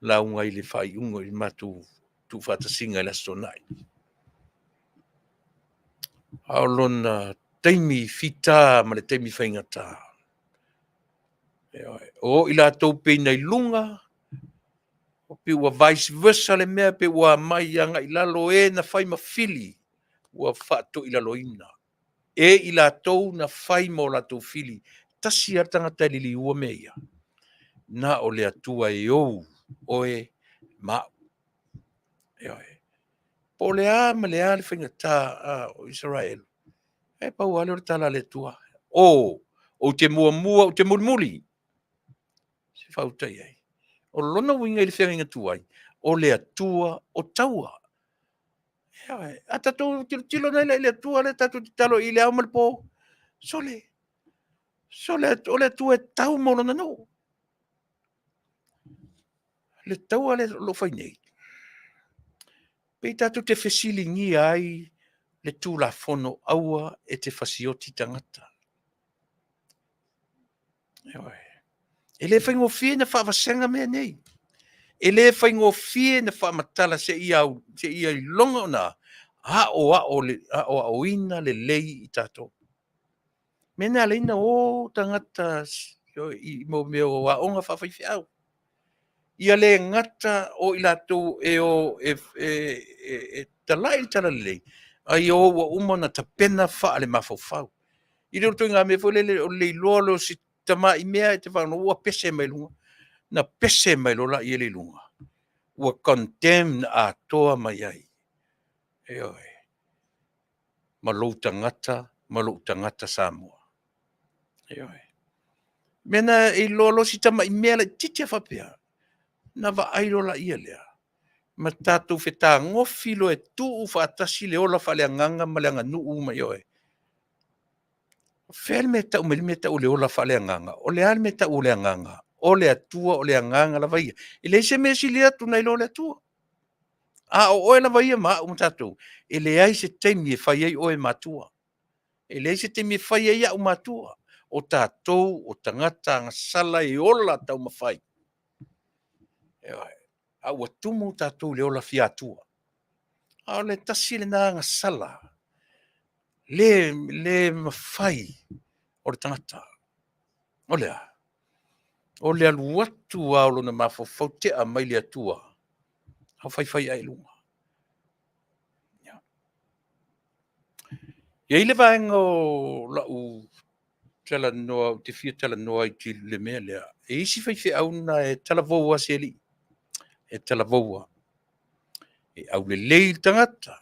lauga i le faaiuga i le matou tuufaatasiga i le Aso Toonai. A o lona taimi fita ma le taimi faigata, o i latou pei na i luga, o pei ua vice versa le mea, pe ua aumai agai i lalo e na fai ma fili, ua faatoilaloina. E i latou na fai ma o latou fili, tasi lava le tagata e liliua mea ia, na o le Atua e ou oe ma au. Ioe. Po o le a ma le a le faigata o Isaraelu, e pau lava lea o le tala a le Atua, o, ou te muamua ou te mulimuli, se faauta i ai. O lona uiga i le feagaiga tuai, o le Atua o taua. Ioe. A tatou tilotilo nei la i le Atua lea tatou te tatalo i le ao ma le po, sole, sole, o le Atua e tau mo Lona nuu. Le taua lea o lo o fai nei, pei tatou te fesiligia ai le Tulafono, aua e te fasioti tagata. Ioe. E le faigofie ona faavasega mea nei. E le faigofie ona faamatala seia iloga ona aoaoina lelei i tatou. O le mea lena e ala ai ona o tagata i mea o aoga faafaifeau, ia le gata o i latou e o e talai le talalelei, a ia o ua uma ona tapena faale-mafaufau. E le o le ituaiga mea foi lele o le iloa loa o si tamai mea e te faalogo ua pese mai luga, ona pese mai loa lea i luga, ua condemn atoa mai ai, ioe, ma lou tagata ma lou tagata Samoa. Ioe. O le mea lena e iloa loa si tamai mea laitiiti lava faapea, ona vaai loa lea, ma tatou fetagofi loa e tuufaatasi le ola faaleagaga ma le aganuu ma, ioe. O fea le mea e tau mai ai le mea e tau o le ola faaleagaga? O le a le mea e tau o le agaga? O le Atua o le agaga lava ia. E leai se mea e sili atu nai lo le Atua. A o oe lava ia ma au ma tatou, e leai se taimi e fai ai oe matua, e leai se taimi e fai ai au matua. O tatou o tagata agasala e ola taumafai. Ioe. A ua tumu tatou i le ola fia Atua. A o le tasi lena agasala le mafai o le tagata. O le a? O le alu atu lava o lona mafaufau tea mai le Atua, ae faifai ae i luga. E i ai le vaega o lau talanoa ou te fia talanoa ai i le mea lea. E i ai isi faifeau na e talavou lava si alii, e talavou lava. E aulelei le tagata,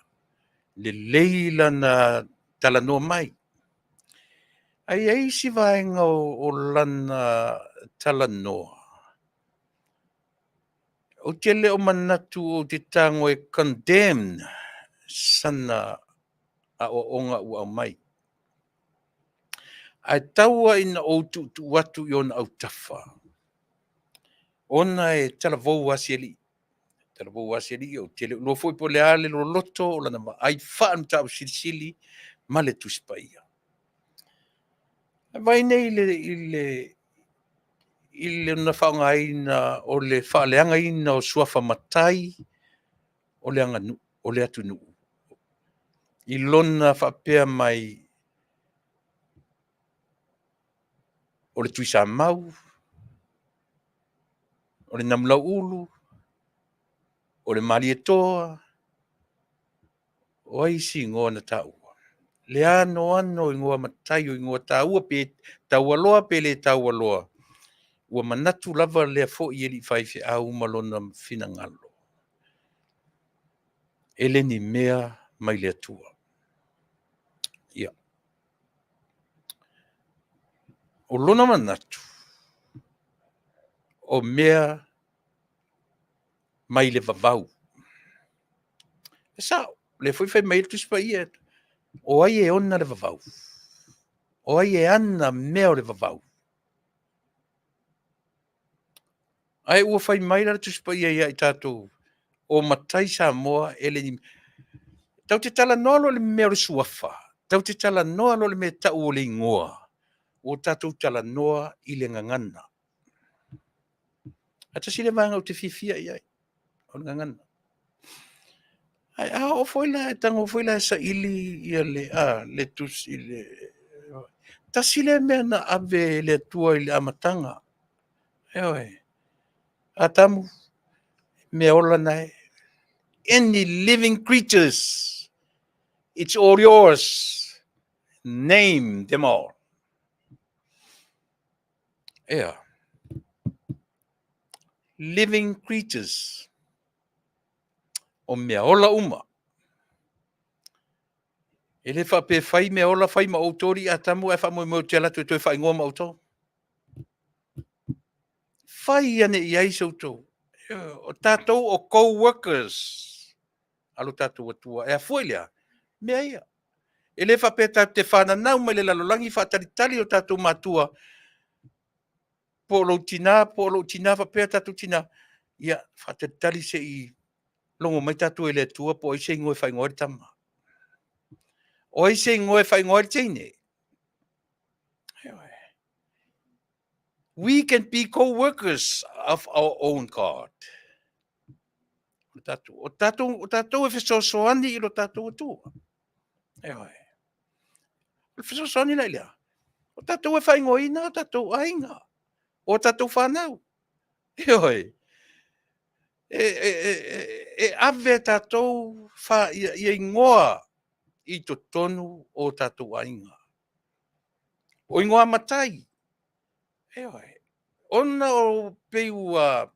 lelei lana talanoa mai. Ae i ai isi vaega o lana talanoa, ou te le o manatu ou te tago e condemn sana aoaoga ua aumai. Ae tau lava ina ou tuutuu atu i ona autafa, ona e talavou lava si alii. E talavou lava si alii, ou te le o iloa foi po o le a le loloto o lana vaai faale-Matautu Silisili ma le Tusi Paia. Vaai nei i lona faaaogaina o le faaleagaina o suafa matai o le aganuu, o le atunuu, i lona faapea mai o le Tuisamau, o le Namulauulu, o le Malietoa, o ai isi igoa na taua? Le anoano o igoa matai o igoa taua pe taualoa pe le taualoa, ua manatu lava lea foi alii faifeau ma lona finagalo, e le ni mea mai le Atua. Ia, o lona manatu, o mea mai le vavau. E sao, o lea foi e fai mai ai le Tusi Paia, o ai e ona le vavau? O ai e ana mea o le vavau? Ae ua fai mai la le Tusi Paia ia i tatou, o matai Samoa e le ni... Tatou te talanoa loa i le mea o le suafa, tatou te talanoa loa i le mea e tau o le igoa. Ua tatou talanoa i le gagana. Ae tasi lea vaega ou te fiafia i ai, o le gagana. Ae a oo foi la, e tago foi la e saili ia le, a, le tusi, le... Tasi lea mea na ave e le Atua i le amataga. Ioe. Atamu, mea ola na e. Any living creatures, it's all yours. Name them all. Ea. Living creatures. O mea ola uma. E le faapea fai mea ola, fai ma outou alii Atamu ae faamoemoe ou te alu atu e toe faaigoa ma outou. Fai ane i ai se outou. O tatou o co-workers a lo tatou Atua. E afua i lea, mea ia. E le faapea tatou te fananau mai le lalolagi faatalitali o tatou matua, po o lou tina, po o lou tina faapea tatou tina, ia faatalitali se i logo mai tatou e le Atua po o ai se igoa e faaigoa ai le tama. O ai se igoa e faaigoa ai le teine. We can be co-workers of our own God. O tatou, o tatou, o tatou e fesoasoani i lo tatou Atua. Ioe. O le fesoasoani la i lea. O tatou e faaigoaina o tatou aiga, o tatou fanau. Ioe. E ave tatou fa, ia, ia igoa i totonu o tatou aiga. O igoa matai. Ioe. Ona o pei ua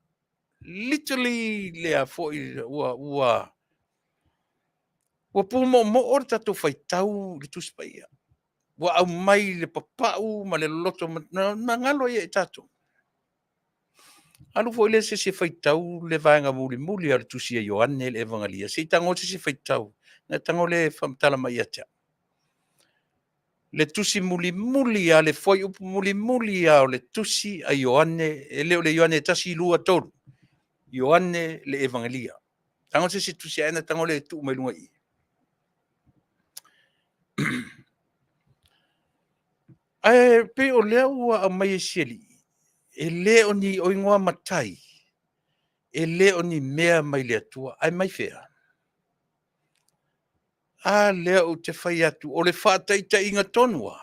literally lea foi ua pumoomoo le tatou faitau i le Tusi Paia. Ua aumai le papau ma le loloto ma galo ai e tatou. Alu foi lea se isi e faitau le vaega mulimuli o le tusi a Ioane le Evangelia. Se i tago se isi e faitau. Na tago le faamatala mai ia te au. Le tusi mulimuli a le fuaiupu mulimuli a o le tusi a Ioane, e le o le Ioane 1, 2, 3. Ioane le Evangelia. Tago se isi tusi ae na tago le tuu mai luga i i. Ae pei o lea ua aumai e si alii, e le o ni o igoa matai, e le o ni mea mai le Atua, ae mai fea? A lea ou te fai atu, o le faataitaiga tonu lava.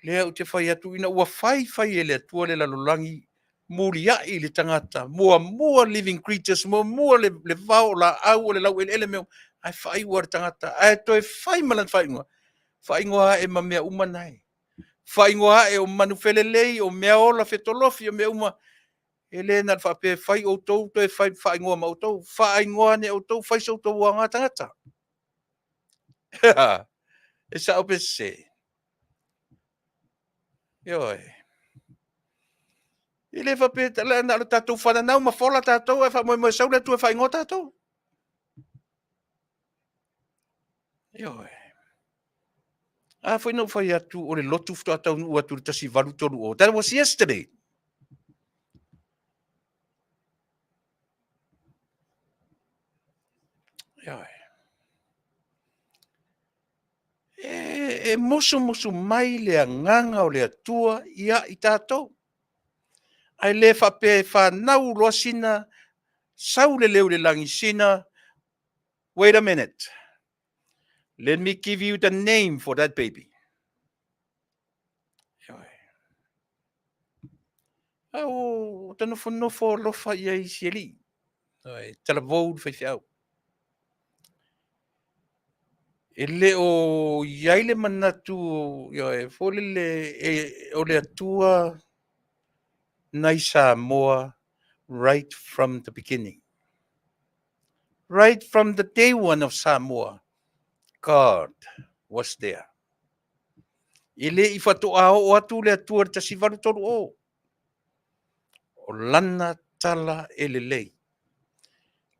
Lea ou te fai atu, ina ua fai fai e le Atua le lalolagi, muliai le tagata, muamua living creatures, muamua le vao o laau, o le laueleele mea, ae faaiu le tagata, ae toe fai ma lana faaiuga, faaigoa ae ma mea uma na e. Faaigoa ae o manu felelei, o mea ola fetolofi, o mea uma. E le na o le faapea fai outou toe fai faaigoa ma outou. Faaigoa ane outou, fai so outou aoga tagata. E sao pe sese? Ioe. E le faapea na o le tatou fananau ma fola tatou ae faamoemoe sau le Atua e faaigoa tatou. Ioe. A foi na ou fai atu o le lotu faatoa taunuu atu i le 1830. That was yesterday. Ioe. E musumusu mai le agaga o le Atua ia i tatou. Ae le faapea e fanau loa sina, sau le leo i le lagi, sina, wait a minute. Let me give you the name for that baby. Ioe. A o ta nofonofo alofa i ai si alii. Ioe, talavou le faifeau. E le o i ai le manatu, ioe, foi lele o le Atua nai Samoa right from the beginning. Right from the day one of Samoa, God was there. E le i faatoa oo atu le Atua i le 1830. O lana tala e lelei.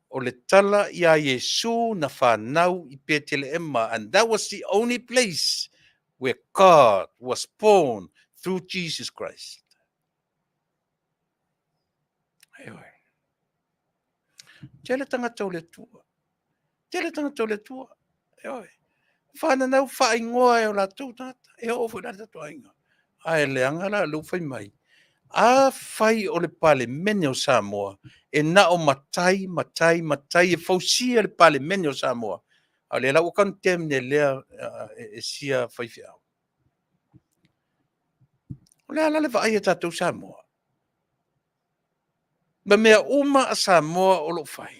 O le tala ia Iesu na whanau i Peteleema, and that was the only place where God was born through Jesus Christ. Ioe. Tele tagata o le Atua. Tele tagata o le Atua. Ioe. Fananau faaigoa e o latou tagata, e oo foi la i le tatou aiga. Ae leaga la lea ua fai mai, afai o le Palemene o Samoa, e na o matai, matai, matai e fausia le Palemene o Samoa, a o lea la ua condemn e lea e sia faifeau. O le a la le vaai a tatou Samoa? Ma mea uma a Samoa o lo o fai.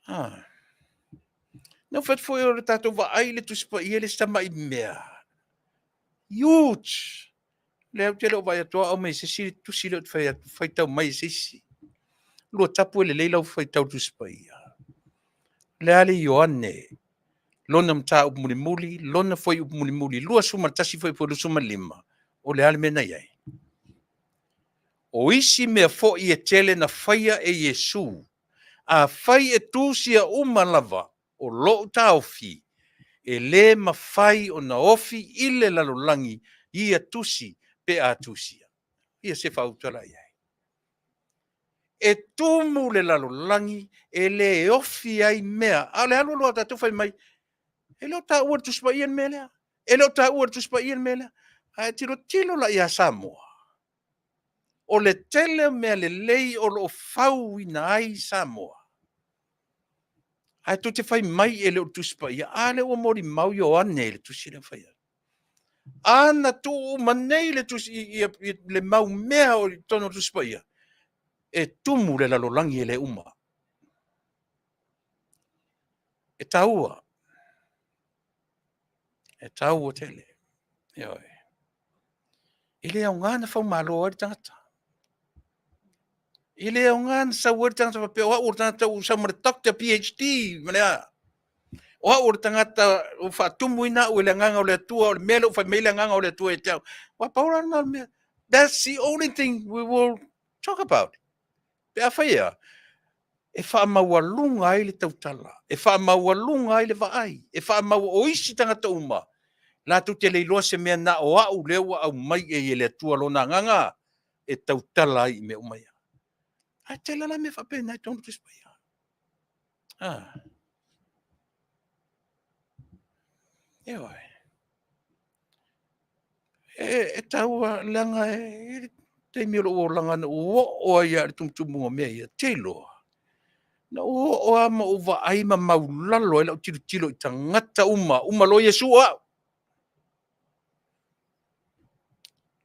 Na ou fai atu foi o le tatou vaai i le Tusi Paia e le o se tamai mea. Huge! O lea ou te le o vaai atu o aumai e se isi le tusi lea ou te fai atu, faitau mai e se isi. Lua tapu e lelei lau faitau i le Tusi Paia. O le a le Ioane, lona mataupu mulimuli, lona fuaiupu mulimuli, 21 fuaiupu 25, o le a le mea na i ai? O isi mea foi e tele na faia e Iesu, afai e tusia uma lava, o lou taofi, e le mafai ona ofi i le lalolagi ia tusi pe a tusia. Ia se faautala i ai. E tumu le lalolagi e le ofi ai mea, a o le alu alu lava o tatou fai mai, e le o taua i le Tusi Paia le mea lea. E le o taua i le Tusi Paia le mea lea. A e tilotilo la ia Samoa, o le tele o mea lelei o lo o fauina ai Samoa, ae tou te fai mai e le o le Tusi Paia. A lea ua molimau Ioane i le tusi lea na fai atu. A na tuu uma nei le tusi, le mau mea o i totonu o le Tusi Paia, e tumu le lalolagi e le uma. E taua. E taua tele. Ioe. E le aoga ona faumalo ai le tagata. E le aoga ona sau ai le tagata faapea o au o le tagata ua sau ma le Doctor PhD ma le a. O au o le tagata ua faatumuina au e le Agaga o le Atua, o le mea lea ua fai mai le Agaga o le Atua ia te au. Aua pau la lena o le mea. That's the only thing we will talk about. Pe a fai e a? E faamaualuga ai le tautala, e faamaualuga ai le vaai, e faamau o isi tagata uma, latou te le iloa se mea na o au lea ua aumai e le Atua Lona Agaga e tautala ai i mea uma ia. Ae tele la mea faapena i totonu o le Tusi Paia. Ah. Ioe. E taua leaga e i ai le taimi o lou olaga na ou oo ai lava i le tumutumuga o mea ia, te iloa. Na ou oo lava ma ou vaai ma maulalo ai lau tilotilo i tagata uma, uma loa Iesu o au.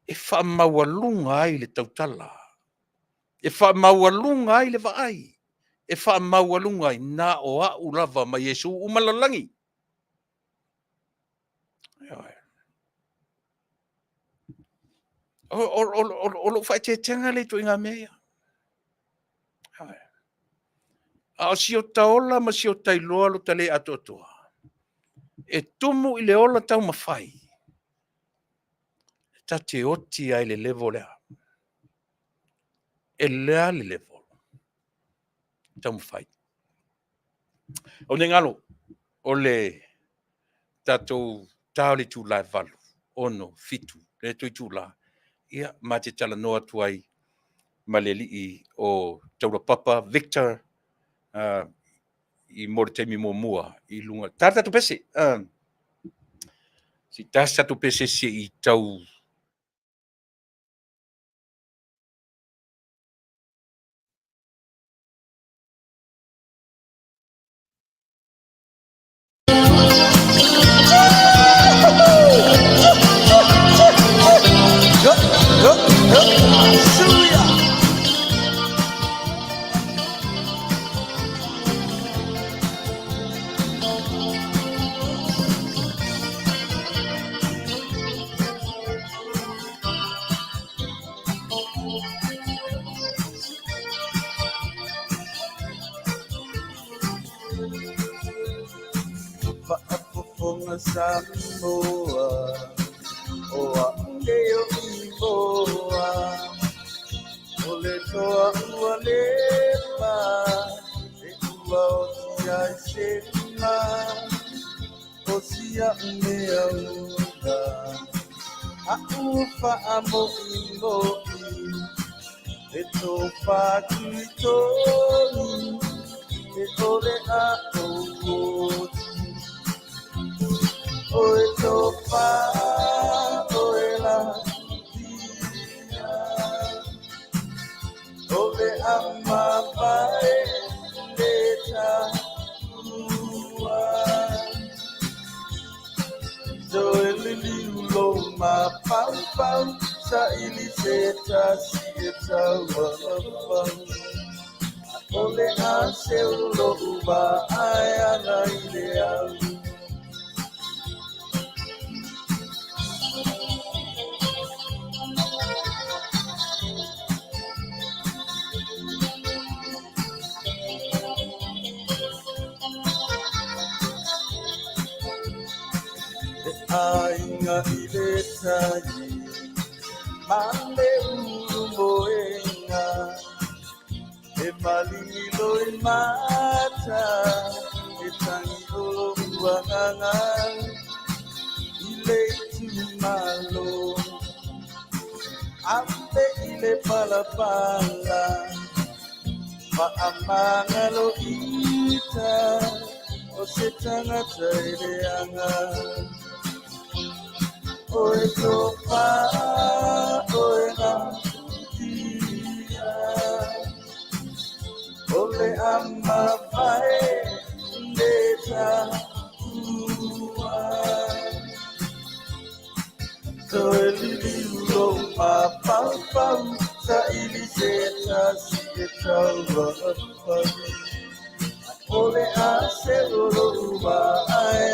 E faamaualuga ai le tautala, e faamaualuga ai le vaai, e faamaualuga ai na o au lava ma Iesu uma le lalolagi. O lou faaeteetega lea i ituaiga mea ia. A o si ota ola ma si ota iloa lo ta le atoatoa, e tumu i le ola taumafai, e ta te oti lava i le level lea. E le a le level? Taumafai. O nei galo, o le tatou ta o le itula e 8, 6, 7, le toe itula, ia, ma te talanoa atu ai ma le alii o Taulapapa Victor i mo le taimi muamua i luga. Ta le tatou pese. Se i ta se tatou pese se i tau Faafofoga Samoa, o a'u nei o Imoa, o le toa ua leva, e ua oti ai se lima, o si a'u mea ula, a'u faamo'imo'i, e tofa tuitonu, e ole a ou. O e tofa o e la tia O le ama mai le taua So e lili ulo ma pau pau Sa ili se tasi e taua pau O le a se ulo uva ai ana i le au. E aiga i le tai ma le ulu moenga E maligi loi mata E tangi olo uagaga I le itumalo Ape i le palapala Faamagalo ita O se tagata e leaga O e tofa o e galutia O le ama vae le taua Toe liliu lou mafaufau Saili se tasi e tauafau O le a se o lou vaai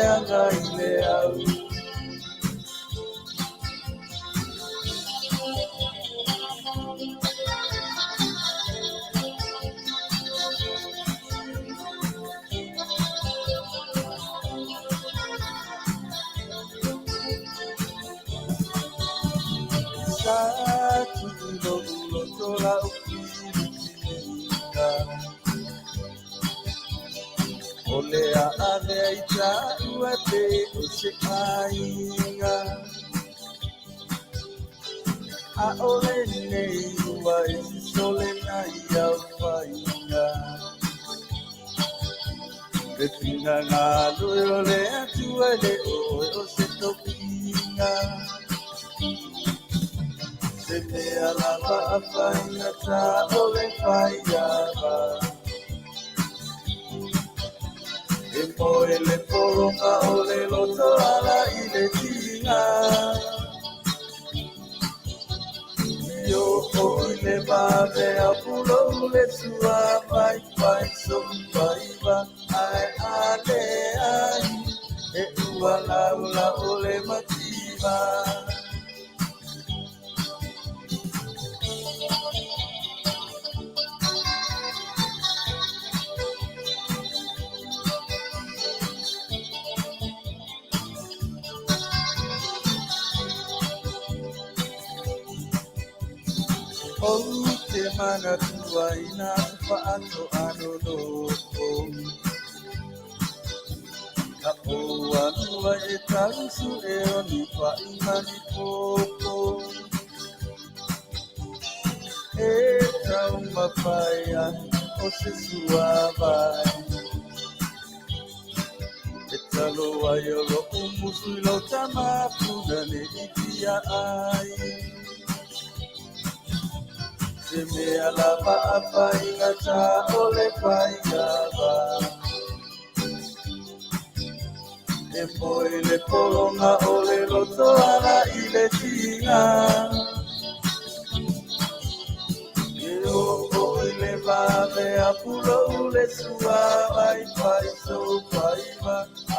i le au. Sa tu'u lo'u loto la'u filifiliga O le a avea i ta'u e pei o se aiga A'ole nei ua e sisole nai au faiga Le finagalo e o le Atua e le oe o se tofiga Se mea lava a faigata o le faiava E moe le pologa o le loto ala i le tiga I o i le vave a pulou le sua vai vai so faiva ae a leai e ua laula o le mativa. Ou te manatua i nā whaatoano nofo Ka o anua e tausu e o ni whaimani popo E taumawhai ai o se suavai E talo ai o lo'u musu i lau tama puna ne i tia ai Se mea lava a faigata o le faiava E moe le pologa o le loto ala i le tiga E oo i le vave a pulou le sua vai fai sou faiva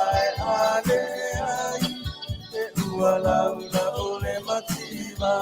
ae a leai e ua laula o le mativa.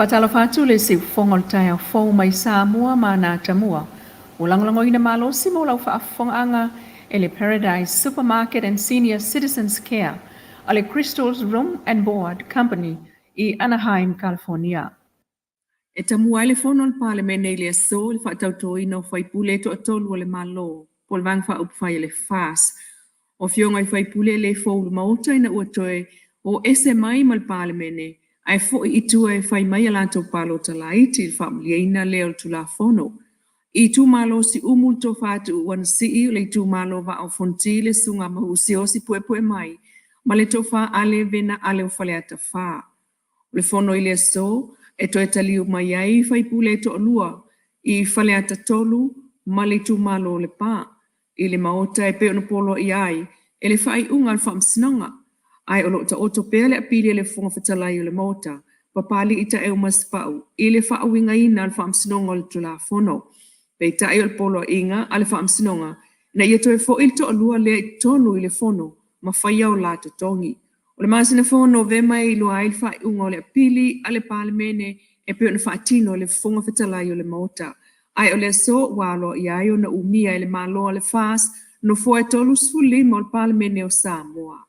Faatalofa atu le siufofoga o le taeao fou mai Samoa ma ana atamua. Ua lagolagoina malosi mo lau faafofogaaga e le Paradise Supermarket and Senior Citizens Care a le Crystals Room and Board Company i Anaheim, California. E tamua ai le fono a le Palemene i le aso i le faatautoina o faipule e toatolu o le Malo po o le Vaega Faaupufai a le FAS. O afioga i faipule e le fou i le Maota ina ua toe o ese mai ma le Palemene ae foi i tua e fai mai a latou palota laiti i le faamalieina lea o le Tulafono. I itumalo Siumu le Tofa Tuuu Anasii o le itumalo Vaa o Fonoti le Susuga Mauu Siaosi Puepuemai ma le Tofa Ale Vena Ale o Faleata 4. O le fono i le aso e toe taliu mai ai faipule e toalua i Faleata 3 ma le itumalo o Lepa i le Maota e pei ona poloaia ai e le faaiuga a le Faamasinoga. Ae o lo o taoto pea le apili a le Fofoga Fetalai o le Maota, Papalii Taeu Masepau, i le faauigaina o le Faamasinoga o le Tulafono. Peitai o le poloaiga a le Faamasinoga ina ia toe foi le toalua lea i totonu i le fono ma faia o la totogi. O le masina fou o Novema e iloa ai le faaiuga o le apili a le Palemene e pei ona faatino e le Fofoga Fetalai o le Maota. Ae o le aso ua aloaia ai ona umia e le Malo a le FAS nofoa e 35 o le Palemene o Samoa.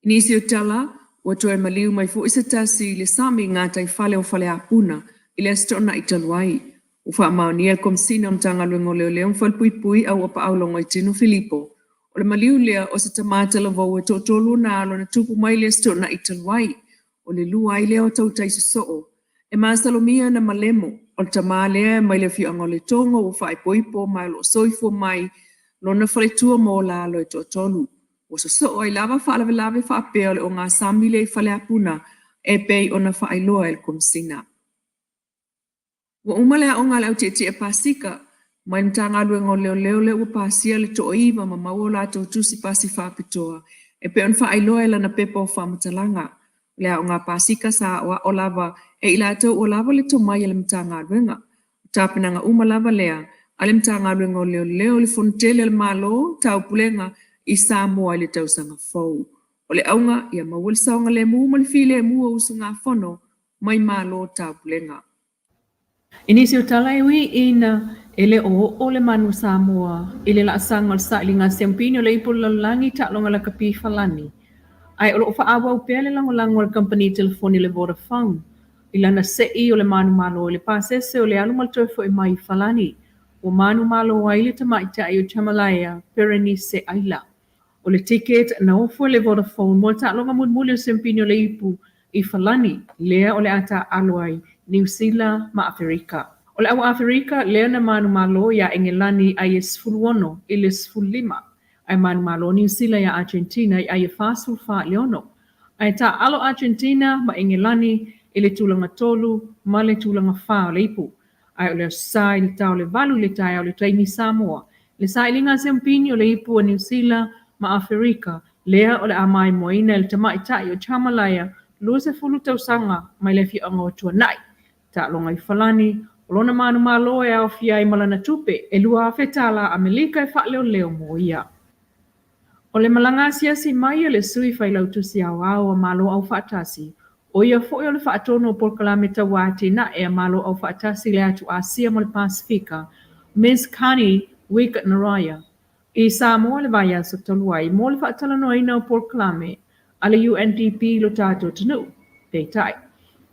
I nisi o tala, ua toe maliu mai foi se tasi i le sami i gataifale o Faleapuna i le Aso Toonai talu ai. Ua faamaonia e le Komesina o Matagaluega o Leoleo ma Falepuipui Auapaau Logoitino Filipo, o le maliu lea o se tama talavou e toatolu ona alo na tupu mai i le Aso Toonai talu ai. O le lua ai lea o tautai sosoo e masalomia na malemo. O le tama lea mai le afioaga o Letogo ua faaipoipo ma o lo o soifua mai lona faletua ma ona alo e toatolu. Ua sosoo ai lava faalavelave faapea o le ogasami lea i Faleapuna e pei ona faailoa e le Komesina. Ua uma le aoga a le au tietie Pasika mai le Matagaluega o Leoleo lea ua pasia le toaiva ma maua o latou tusi pasi faapitoa e pei ona faailoa e lana pepa o faamatalaga. O le aoga Pasika sa aoao lava e i latou ua lava le tomai a le Matagaluega. O tapenaga uma lava lea a le Matagaluega o Leoleo i le Fonotele a le Malo Taupulega i Samoa i le tausaga fou. O le auga ia maua le saogalemu ma le filemu o usugafono mai Malo Taupulega. I nisi o tala e ui ina e le o oo le manu Samoa i le laasaga o le sailiga siampini o le ipu o le lalolagi taaloga lakapi Falani, ae o lo o faaauau pea le lagolago a le kamupani telefoni o le Vodafone. i lana se'i o le manumalo i le pasese o le alu ma le toe fo'i mai i Falani. Ua manumalo ai le tamaitai o Jamalaea Berenice Aila. O le ticket na ofo e le Vodafone mo le taaloga mulimuli o le Siamupini o le Ipu i Falani, lea o le a taaalo ai Niu Sila ma Aferika. O le au Aferika lea na manumalo iā Engelani ai e 16 i le 15, ae manumalo Niu Sila iā Argentina i ai e 44 i le 6. Ae taaalo Argentina ma Engelani i le tulaga tolu ma le tulaga fa o le ipu. Ae o le Aso Sa i le tao le 8 i le taeao i le taimi Samoa, le sailiga a Siamupini o le ipu a Niu Sila ma Aferika, lea o le a maimoaina e le tamaitai o Jamalaea, 20 tausaga mai le afioaga o Tuanai, Taaloga i Falani, o lona manumalo e aofia ai ma lana tupe e $2,000 tala Amelika e faaleoleo mo ia. O le malaga asiasi mai a le Sui Failautusi Aoao a Malo Aufaatasi, ʻo ia foi o le faatonu o polokalame tauā atinae a Malo Aufaatasi i le atu Asia ma le Pasefika, Ms Connie Wig Naraya, i Samoa le vaiaso talu ai mo le faatalanoaina o polokalame a le UNDP i lo tatou atunuu. Peitai,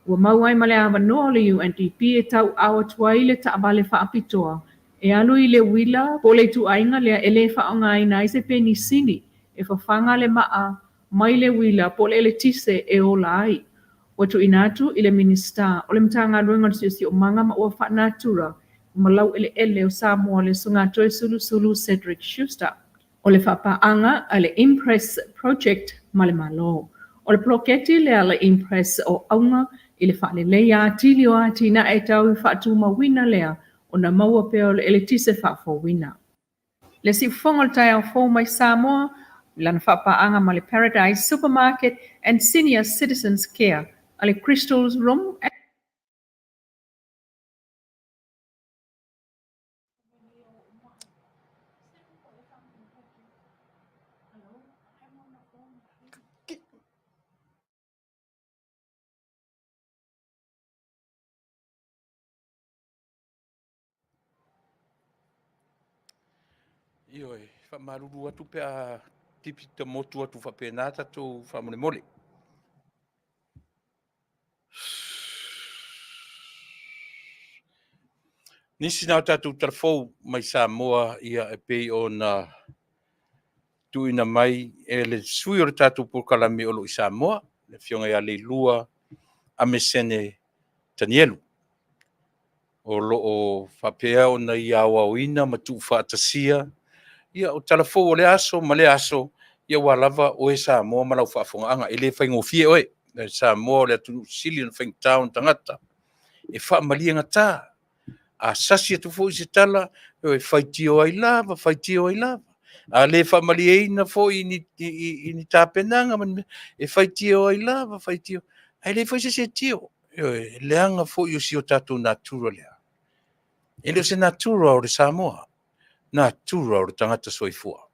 ua maua ai ma le avanoa o le UNDP e tauaao atu ai le taavale faapitoa e alu i le uila po o le ituaiga lea e le faaaogaina ai se penisini e fafaga le maa mai le uila po o le eletise e ola ai. Ua tuuina atu i le Minisita o le Matagaluega o le Siosiomaga ma Ua Faanatura ma Laueleele o Samoa le Susuga Toesulusulu Cedric Schuster. O le faapaaga a le Impress Project ma le Malo. O le poloketi lea a le Impress o auga i le faaleleia atili o atinae tau i faatumauina lea ona maua pea o le eletise faafouina. Le siufofoga o le taeao fou mai Samoa i lana faapaaga ma le Paradise Supermarket and Senior Citizens Care a le Crystals Room Ioe, faamalulu atu pe a tipi ta motu atu faapena tatou faamolemole. Nisi na o tatou talafou mai Samoa ia e pei ona tuuina mai e le sui o le tatou polokalame o lo o i Samoa, le afioga ia Leilua Amesene Tanielu. O lo o faapea ona ia aoaoina ma tuufaatasia ia o talafou o lea aso ma lea aso, ia aua lava oe Samoa ma lau faafofogaaga. E le faigofie oe. Samoa o le atunuu sili ona faigata ona tagata e faamaliegata. A sasi atu foi se tala, e faitio ai lava, faitio ai lava. A le faamalieina foi i ni tapenaga ma ni mea, e faitio ai lava, faitio. Ae leai foi se isi e tio. Ioe, leaga foi o si o tatou natura lea. E le o se natura o le Samoa, natura o le tagata soifua.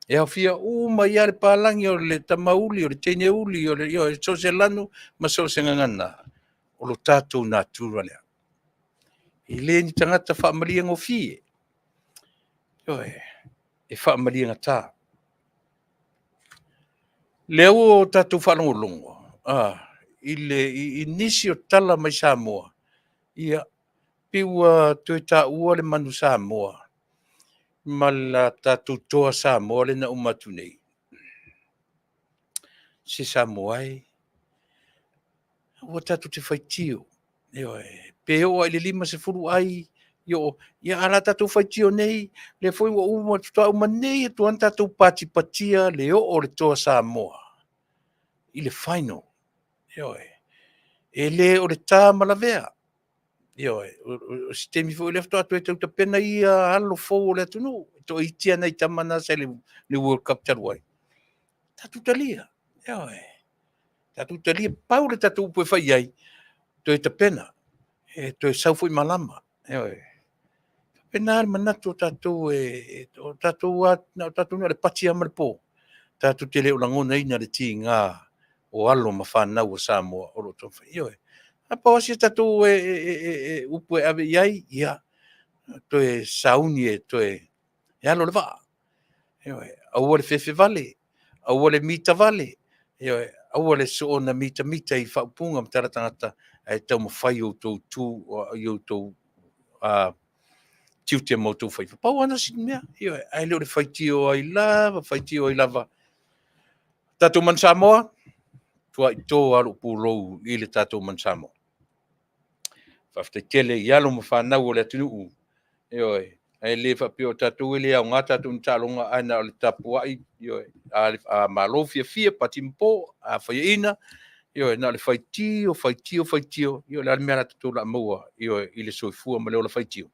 E aofia uma ai lava le palagi o le tamauli, o le teineuli, o le ioe, so o se lanu ma so o se gagana, o lo tatou natura lea. E le ni tagata faamaliegofie, ioe, e faamaliegata. Lea ua tatou faalogologo i, le, i, i nisi o tala mai Samoa, ia, pei ua toe taua le manu Samoa ma la tatou toa Samoa lea na uma atu nei. Se Samoa e, aua tatou te faitio. Ioe, pe oo lava i le 50 ai, io, ia a la tatou faitio nei, lea foi ua uma, faatoa uma nei atu lava ona tatou patipatia le oo o le toa Samoa i le final. Ioe, e le o le ta ma lavea. Ioe, o se taimi foi lea faatoa toe tau tapena ia alo fou o le atunuu, e toaiti lava nai tama na sa i le World Cup talu ai. Tatou talia, ioe, tatou talia, pau le tatou upu e fai i ai, toe tapena, e toe sau foi malama, ioe. Faapena le manatu o tatou e, o tatou lava, na o tatou na o le pati lava ma le po, tatou te le o lagonaina le tiga o alo ma fanau a Samoa o lo o taumafai. Ioe. A pau lava si a tatou upu e ave i ai, ia, toe sauni e toe e alo le vaa. Ioe. Aua le fefe vale, aua le mita vale, ioe, aua le soona mitamita i faaupuga ma tala tagata, Ae taumafai i outou tu, i outou tiute ma outou faiva. Pau lava na si mea, ioe, ae le o le faitio ai lava, faitio ai lava. Tatou manu Samoa, tuai to lava lou pulou i le tatou manu Samoa. Faafetai tele i alo ma fanau o le atunuu, ioe, ae le faapea o tatou e le aoga tatou i ni taaloga, ae na o le tapuai, ioe, a malo fiafia, pati ma po, a faiaina, ioe, na o le faitio, faitio, faitio, ioe, o le a le mea tatou o le a maua, ioe, i le soifua ma le ola faitio.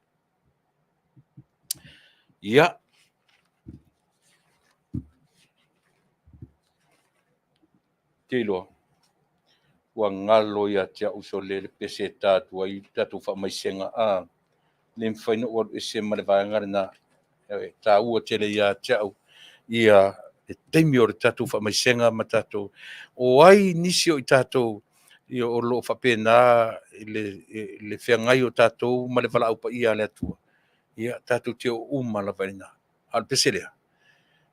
Ia, te iloa, ua galo ia te au sole le pese e ta atu ai le tatou faamaisega. A, le mafai ona ou alu ese ma le vaega lena. E taua tele ia te au ia le taimi o le tatou faamaisega ma tatou. O ai nisi o i tatou o lo o faapena le feagai o tatou ma le valaau paia a le Atua, ia tatou te o uma lava i ina. A o le pese lea,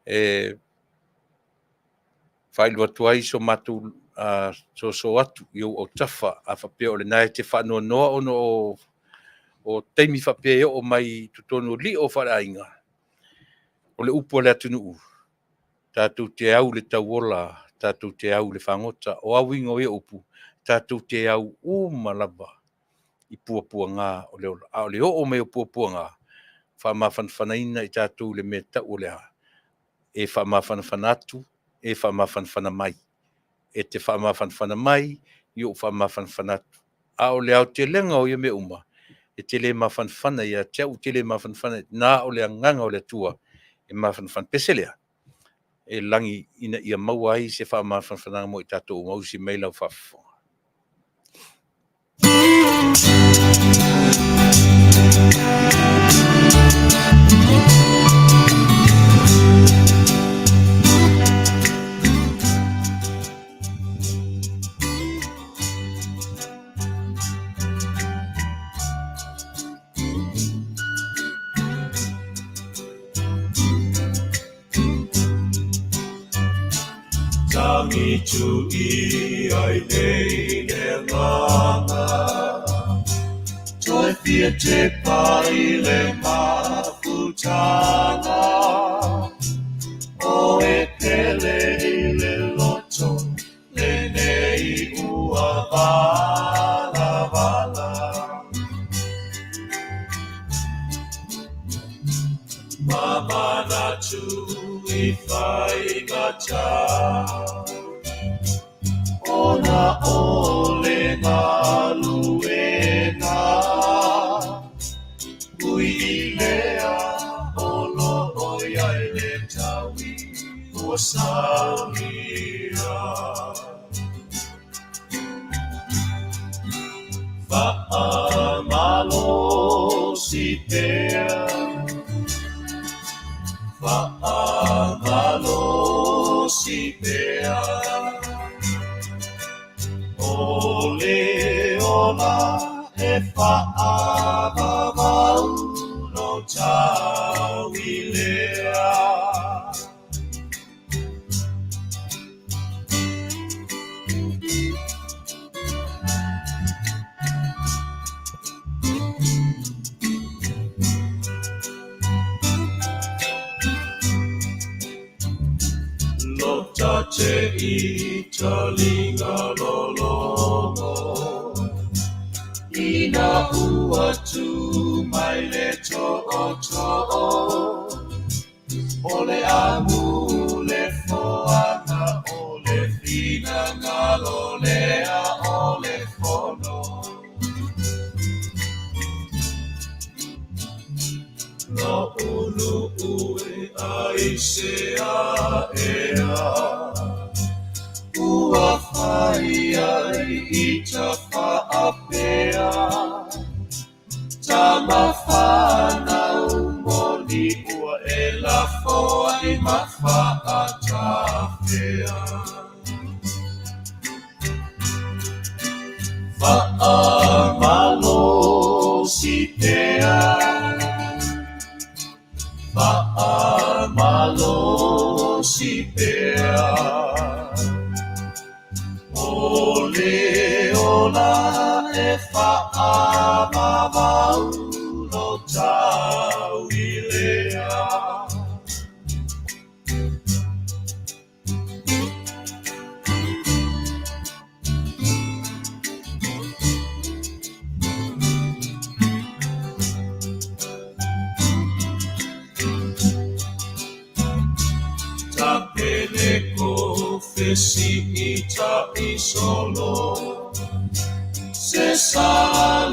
e faailoa atu ai so matou soso atu i ou autafa, a faapea o lena e te faanoanoa ona o taimi faapea e oo mai i totonu o lio faaleaiga, o le upu a le atunuu, tatou te au i le tauola, tatou te au i le fagota. O a uiga o ia upu, tatou te au uma lava i puapuaga o le ola. A o le oo mai o puapuaga, faamafanafanaina i tatou i le mea e tau o le a? E faamafanafana atu, e faamafanafana mai. E te faamafanafana mai, i ou faamafanafana atu. A o le aotelega o ia mea uma, e te le mafanafana ia te au, ou te le mafanafana, na o le agaga o le Atua e mafanafana. Pese lea, e lagi ina ia maua ai se faamafanafanaga mo i tatou uma. Usi mai lau faafofoga. Tangi i ai nei le agaga, Toe fia te pai le mafutaga, O e pele i le loto, lenei ua valavala. Ma manatu i faigata, Ona o le galuega, Ui i lea o lo o iai le taui ua saunia. Faamalosi pea, faamalosi pea, O le ola e faavavau lo taui lea. Lota te i talinga lologo, Ina ua tu mai le to'oto'o, O le amu le foaga o le finagalo lea o le fono. Lo ulu e ai se a ea, Ua fai ai i ta faapea, Tama whanau moni ua e lafo ai ma whaatafea. Faamalosi pea, faamalosi pea, O le ola e e faavavau lo tau i lea. Ta pele ko fesi i ta isolo, se sa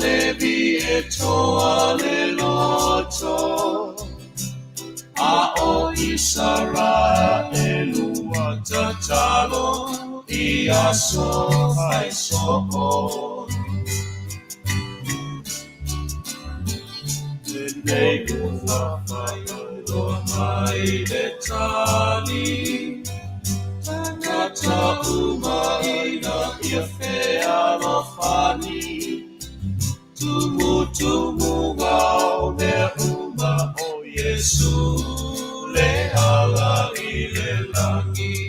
le vi e toa le loto, a o Isaraelu ua tatalo i aso fai soo. Lenei ua faailoa mai le tali, tagata uma ina ia fealofani, tumutumuga o mea uma o Iesu le ala i le lagi.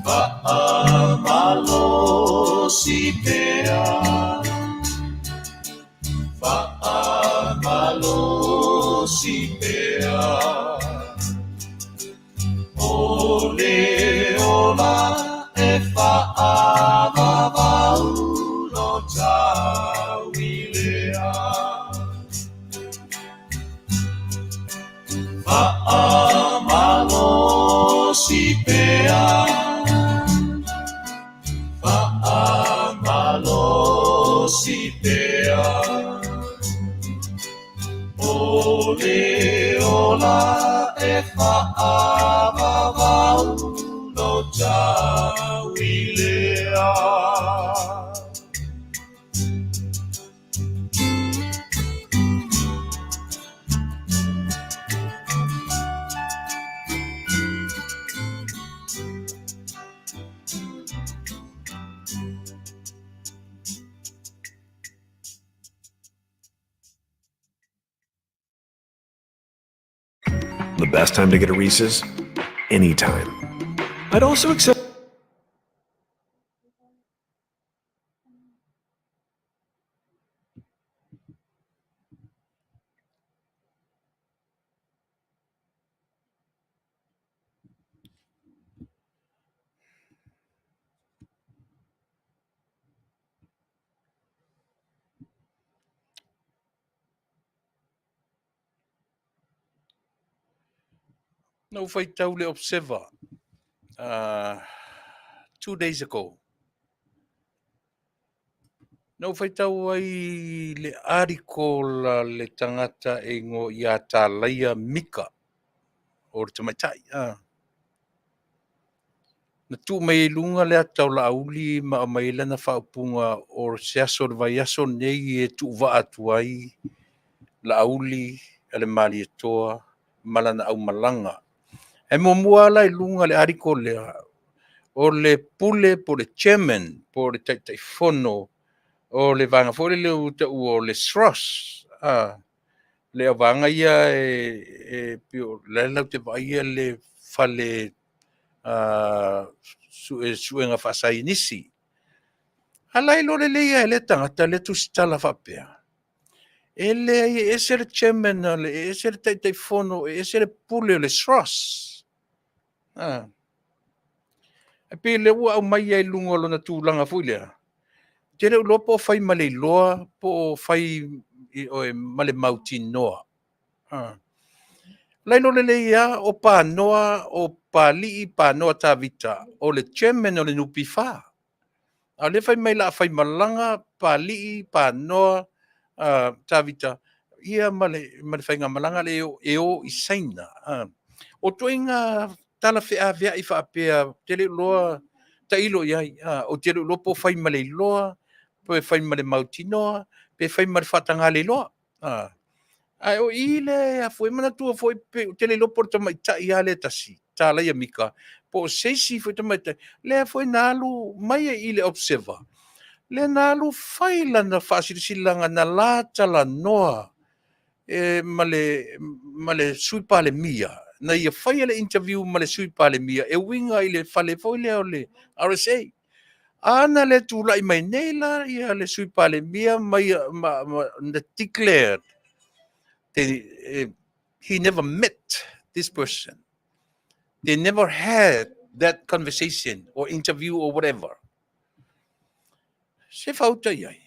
Faamalosi pea, faamalosi pea, o le ola e faavavau lo tau i lea. Faamalosi pea, faamalosi pea, o le ola e faavavau lo tau i lea. The best time to get a Reese's? Anytime. I'd also accept. Na ou faitau le Observer 2 days ago. Na ou faitau ai le article a le tagata e igoa ia Talaia Mika o le tamaitai. Na tuu mai ai luga le ata o Laauli ma aumai ai lana faaupuga o se aso o le vaiaso lenei e tuuvaa atu ai Laauli a le Malietoa ma lana aumalaga. E muamua la i luga le article lea, o le pule po le chairman po le taitaifono o le vaega foi lele ua taua o le SROS, le auvaega ia e pei o la latou te vaaia le fale suega faasaienisi. A la iloa lelei lava e lea tagata lea tusitala faapea, e leai, e ese le chairman, e ese le taitaifono, e ese le pule o le SROS. E pei lea ua aumai ai i luga o lona tulaga foi lea, ou te le o iloa po o fai ma le iloa po o fai ma le mautinoa. La iloa lelei lava o Panoa, o Palii Panoa Tavita, o le chairman o le NPF. A o lea fai mai o le a faimalaga Palii Panoa Tavita ia ma le faigamalaga lea e o i Saina. O ituaiga tala feaveai faapea, ou te le iloa tailo i ai. Ou te le iloa po o fai ma le iloa, pe fai ma le mautinoa, pe fai ma le faataga le iloa. Ae o i lea e manatua foi, ou te le iloa po o le tamaitai lava lea tasi, Talaia Mika, po o se isi foi tamaitai, lea foi na alu mai ai i le Observer, lea na alu fai lana faasilasilaga na la talanoa ma le Sui Palemia, na ia faia le interview ma le Sui Palemia e uiga i le fale foi lea o le RSA. Ana le tulai mai nei la ia le Sui Palemia ma ia ma na declared they, he never met this person. They never had that conversation or interview or whatever. Se fauta i ai.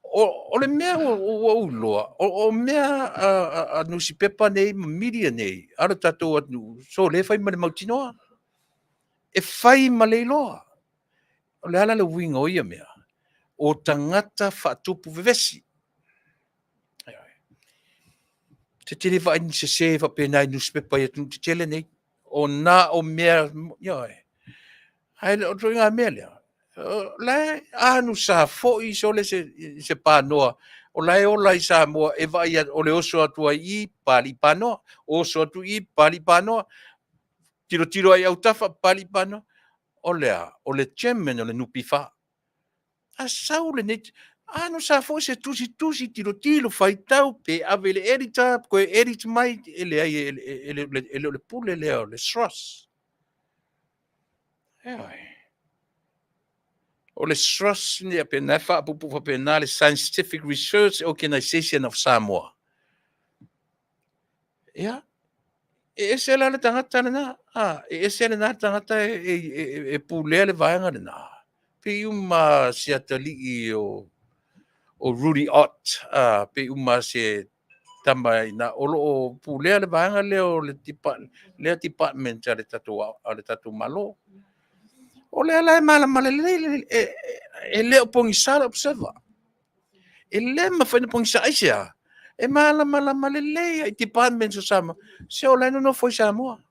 O le mea ua ou iloa, o mea a nusipepa nei ma media nei, a lo tatou atunuu, so lea e fai ma le mautinoa. E fai ma le iloa. O le a la le uiga o ia mea? O tagata faatupu vevesi. E te le vaai ni sese faapena i nusipepa i atunuu tetele nei. O na o mea, ioe. Ae o le ituaiga mea lea, la e anu sa foi sole se panoa, o la e ola i Samoa e vaai atu, o le oso atu ai i i, papalii panoa, oso atu i i, papalii panoa, tilotilo ai i autafa, papalii panoa. O le a? O le chairman o le NPF. A sau lenei, anu sa foi se tusitusi, tilotilo, faitau, pe ave i le editor, toe edit mai, e leai, e le o le pule lea o le SROS. Ioe. O le SROS, ia pena e faapuupuu faapena le Scientific Research Organization of Samoa. Ia, e ese la le tagata lena, a, e ese lena tagata e pulea le vaega lena. Pei uma se atalii o Rudy Ott, a, pei uma se tama ina o lo o pulea le vaega lea o le lea department a le tatou Malo. O lea la e malama lelei, e le o pogisa le Observer. E le mafai ona pogisa aisea? E malamalama lelei ai departments o Samoa. Se o la e nonofo i Samoa.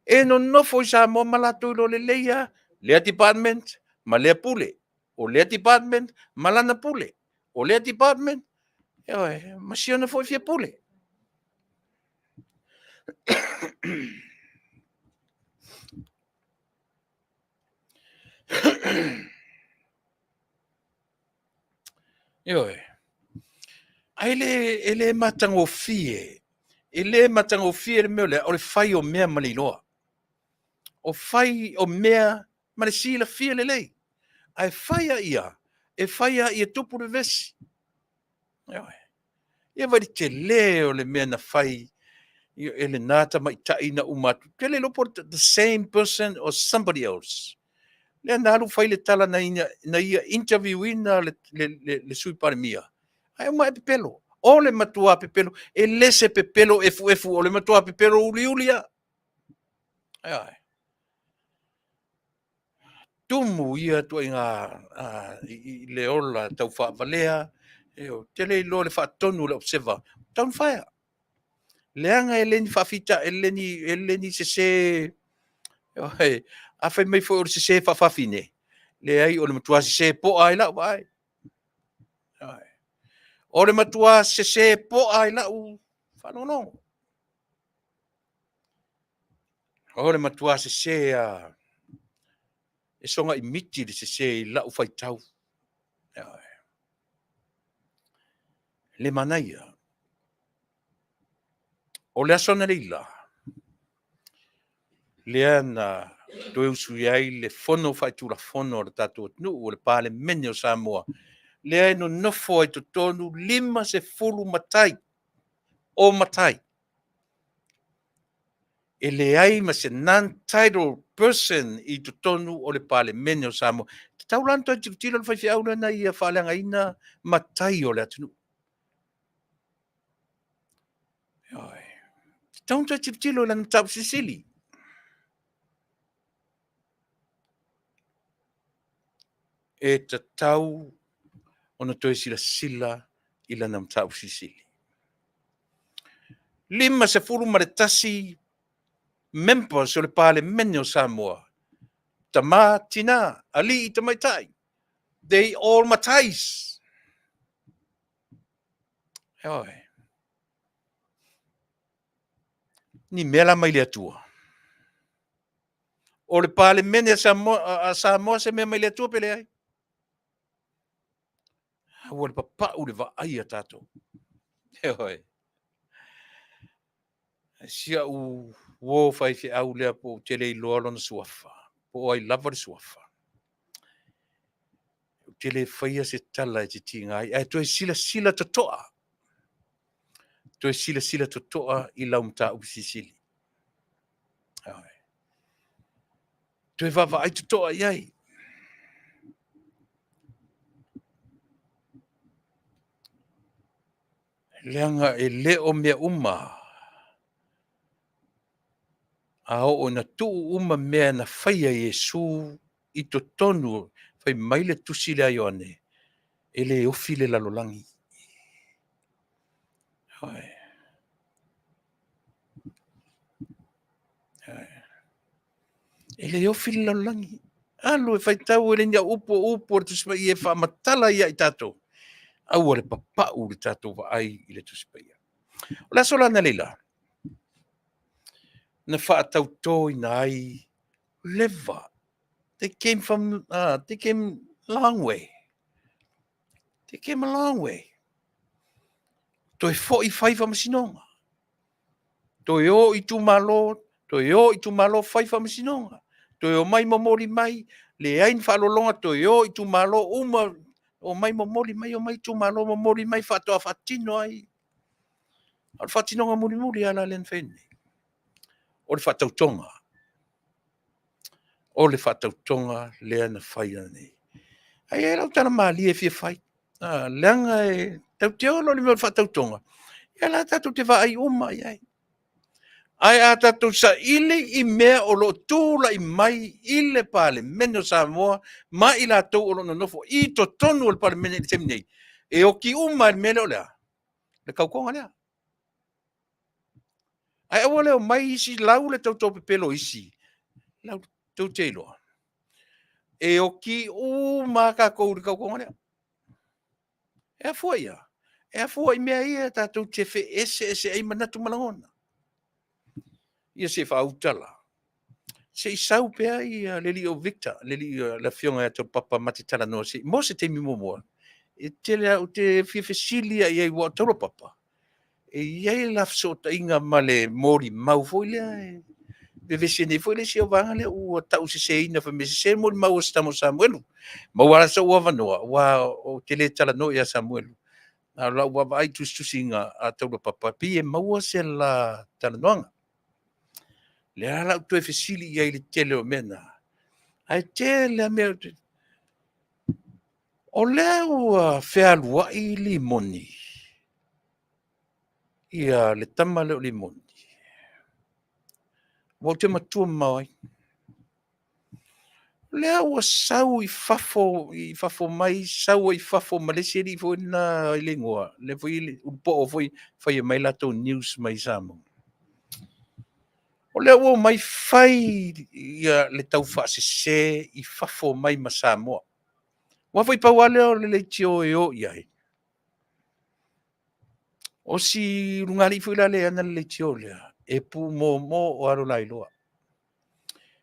E nonofo i Samoa ma latou iloa lelei lava lea department ma lea pule. O lea department ma lana pule. O lea department, ioe, ma si ona foi fia pule. Ioe. Ae le, e le matagofie, e le matagofie le mea lea, o le fai o mea ma le iloa. O fai o mea ma le silafia lelei. Ae fai a ia, e fai a ia tupu le vevesi. Ioe. Ia vaai i le tele o le mea na fai e lena tamaitai na uma atu. Ou te le iloa po o the same person or somebody else. Lea na alu fai le tala na ia interview ina le Sui Palemia. Ae uma e pepelo. O le matua pepelo. E le se pepelo efuefu, o le matua pepelo uliuli a. Ioe. Tumu ia ituaiga i le ola tau faavalea. Ou te le iloa le faatonu o le Observer. Taumafai. Leaga e le ni faafita, e le ni sese. A fai mai foi o le sese faafafine, leai, o le matua sese poa ai lau vaai. O le matua sese poa ai lau faalogologo. O le matua sese a e soga i miti le sese i lau faitau. Le manaia. O le aso analeila, lea na toe usu ai le fono faitulafono a le tatou atunuu, o le Palemene o Samoa, lea e nonofo ai totonu 50 matai, o matai. E leai ma se non-title person i totonu o le Palemene o Samoa. Tatau la ona toe tilotilo le faifeau lea na ia faaleagaina matai o le atunuu. Ioe. Tatau ona toe tilotilo i lana mataupu silisili. E tatau ona toe silasila i lana mataupu silisili. 51 members o le Palemene o Samoa, tama, tina, alii, tamaitai, they all matais. Ioe. Ni mea la mai le Atua. O le Palemene a Samoa se mea mai le Atua pe leai? Ua le papau le vaai a tatou. Ioe. Si au uo faifeau lea po ou te le iloa lona suafa. Po o ai lava le suafa. Ou te le faia se tala e te tiga ai, ae toe silasila totoa. Toe silasila totoa i lau mataupu silisili. Ioe. Toe vaavaai totoa i ai. Leaga e le o mea uma a oo ina tuu uma mea na faia e Iesu i totonu, fai mai le tusi lea a Ioane, e le ofi le lalolagi. Ioe. Ioe. E le ofi le lalolagi. Alu e faitau e le ni au upu o upu o le Tusi Paia e faamatala ia i tatou. Aua le papau le tatou vaai i le Tusi Paia. O le aso la analeila, na faatautoina ai leva. They came from, they came long way. They came a long way. Toe foi fai faamasinoga. Toe o i itumalo, toe o i itumalo fai faamasinoga. Toe omai momoli mai, leai ni faaaloaloga, toe o i itumalo uma, omai momoli mai, omai itumalo momoli mai, faatoa faatino ai. O le faatinoga mulimuli lava la lea na fai nei, o le faatautoga. O le faatautoga lea na fai nei. Ae i ai lau tala malie e fia fai, leaga e tatou te o loa i le mea o le faatautoga, ia la tatou te vaai uma i ai. Ae a tatou saili i mea o lo o tulai mai i le Palemene o Samoa ma i latou o lo o nonofo i totonu o le Palemene i le taimi nei, e oti uma lava i le mea lea o le a? Le tautoga lea. Ae aua le omai isi lau le tauto pepelo o isi, lau tou te iloa, e oti uma lava tatou i le tautoga lea. E afua i a? E afua i mea ia tatou te feeseeseai ai manatu ma lagona. Ia se i faauta la. Se i sau pea ia le alii o Victor, le alii le afioga ia Taulapapa ma te talanoa se i mo se taimi muamua. E tele lava, ou te fia fesili lava i ai aua o Taulapapa, e i ai le la fesootaiga ma le molimau foi lea e vevesi ai nei foi le isi au vaega lea ua tauseseina fai mai e sese le molimau a si tama o Samuelu. Maua la sou avanoa, aua ou te le talanoa ia Samuelu, a o lau vaavaai i tusitusiga a Taulapapa, e pei e maua se la talanoaga. O lea la o le a ou toe fesili i ai i le tele o mea na, ae tele lava mea ou te... O lea ua fealuai Rimoni, ia le tama lea o Rimoni, aua ou te matua mamao ai. O lea ua sau i fafo, i fafo mai, sau ai i fafo ma le isi alii foi lena i le igoa, lea foi ulupoo foi, faia mai latou news mai Samoa. O lea ua omai fai ia le taufaasese i fafo mai ma Samoa. Aua foi pau lava lea o le leitio e o i ai. O si ulugalii foi la lea e ana le leitio lea, e pumoomoo lava lo la iloa.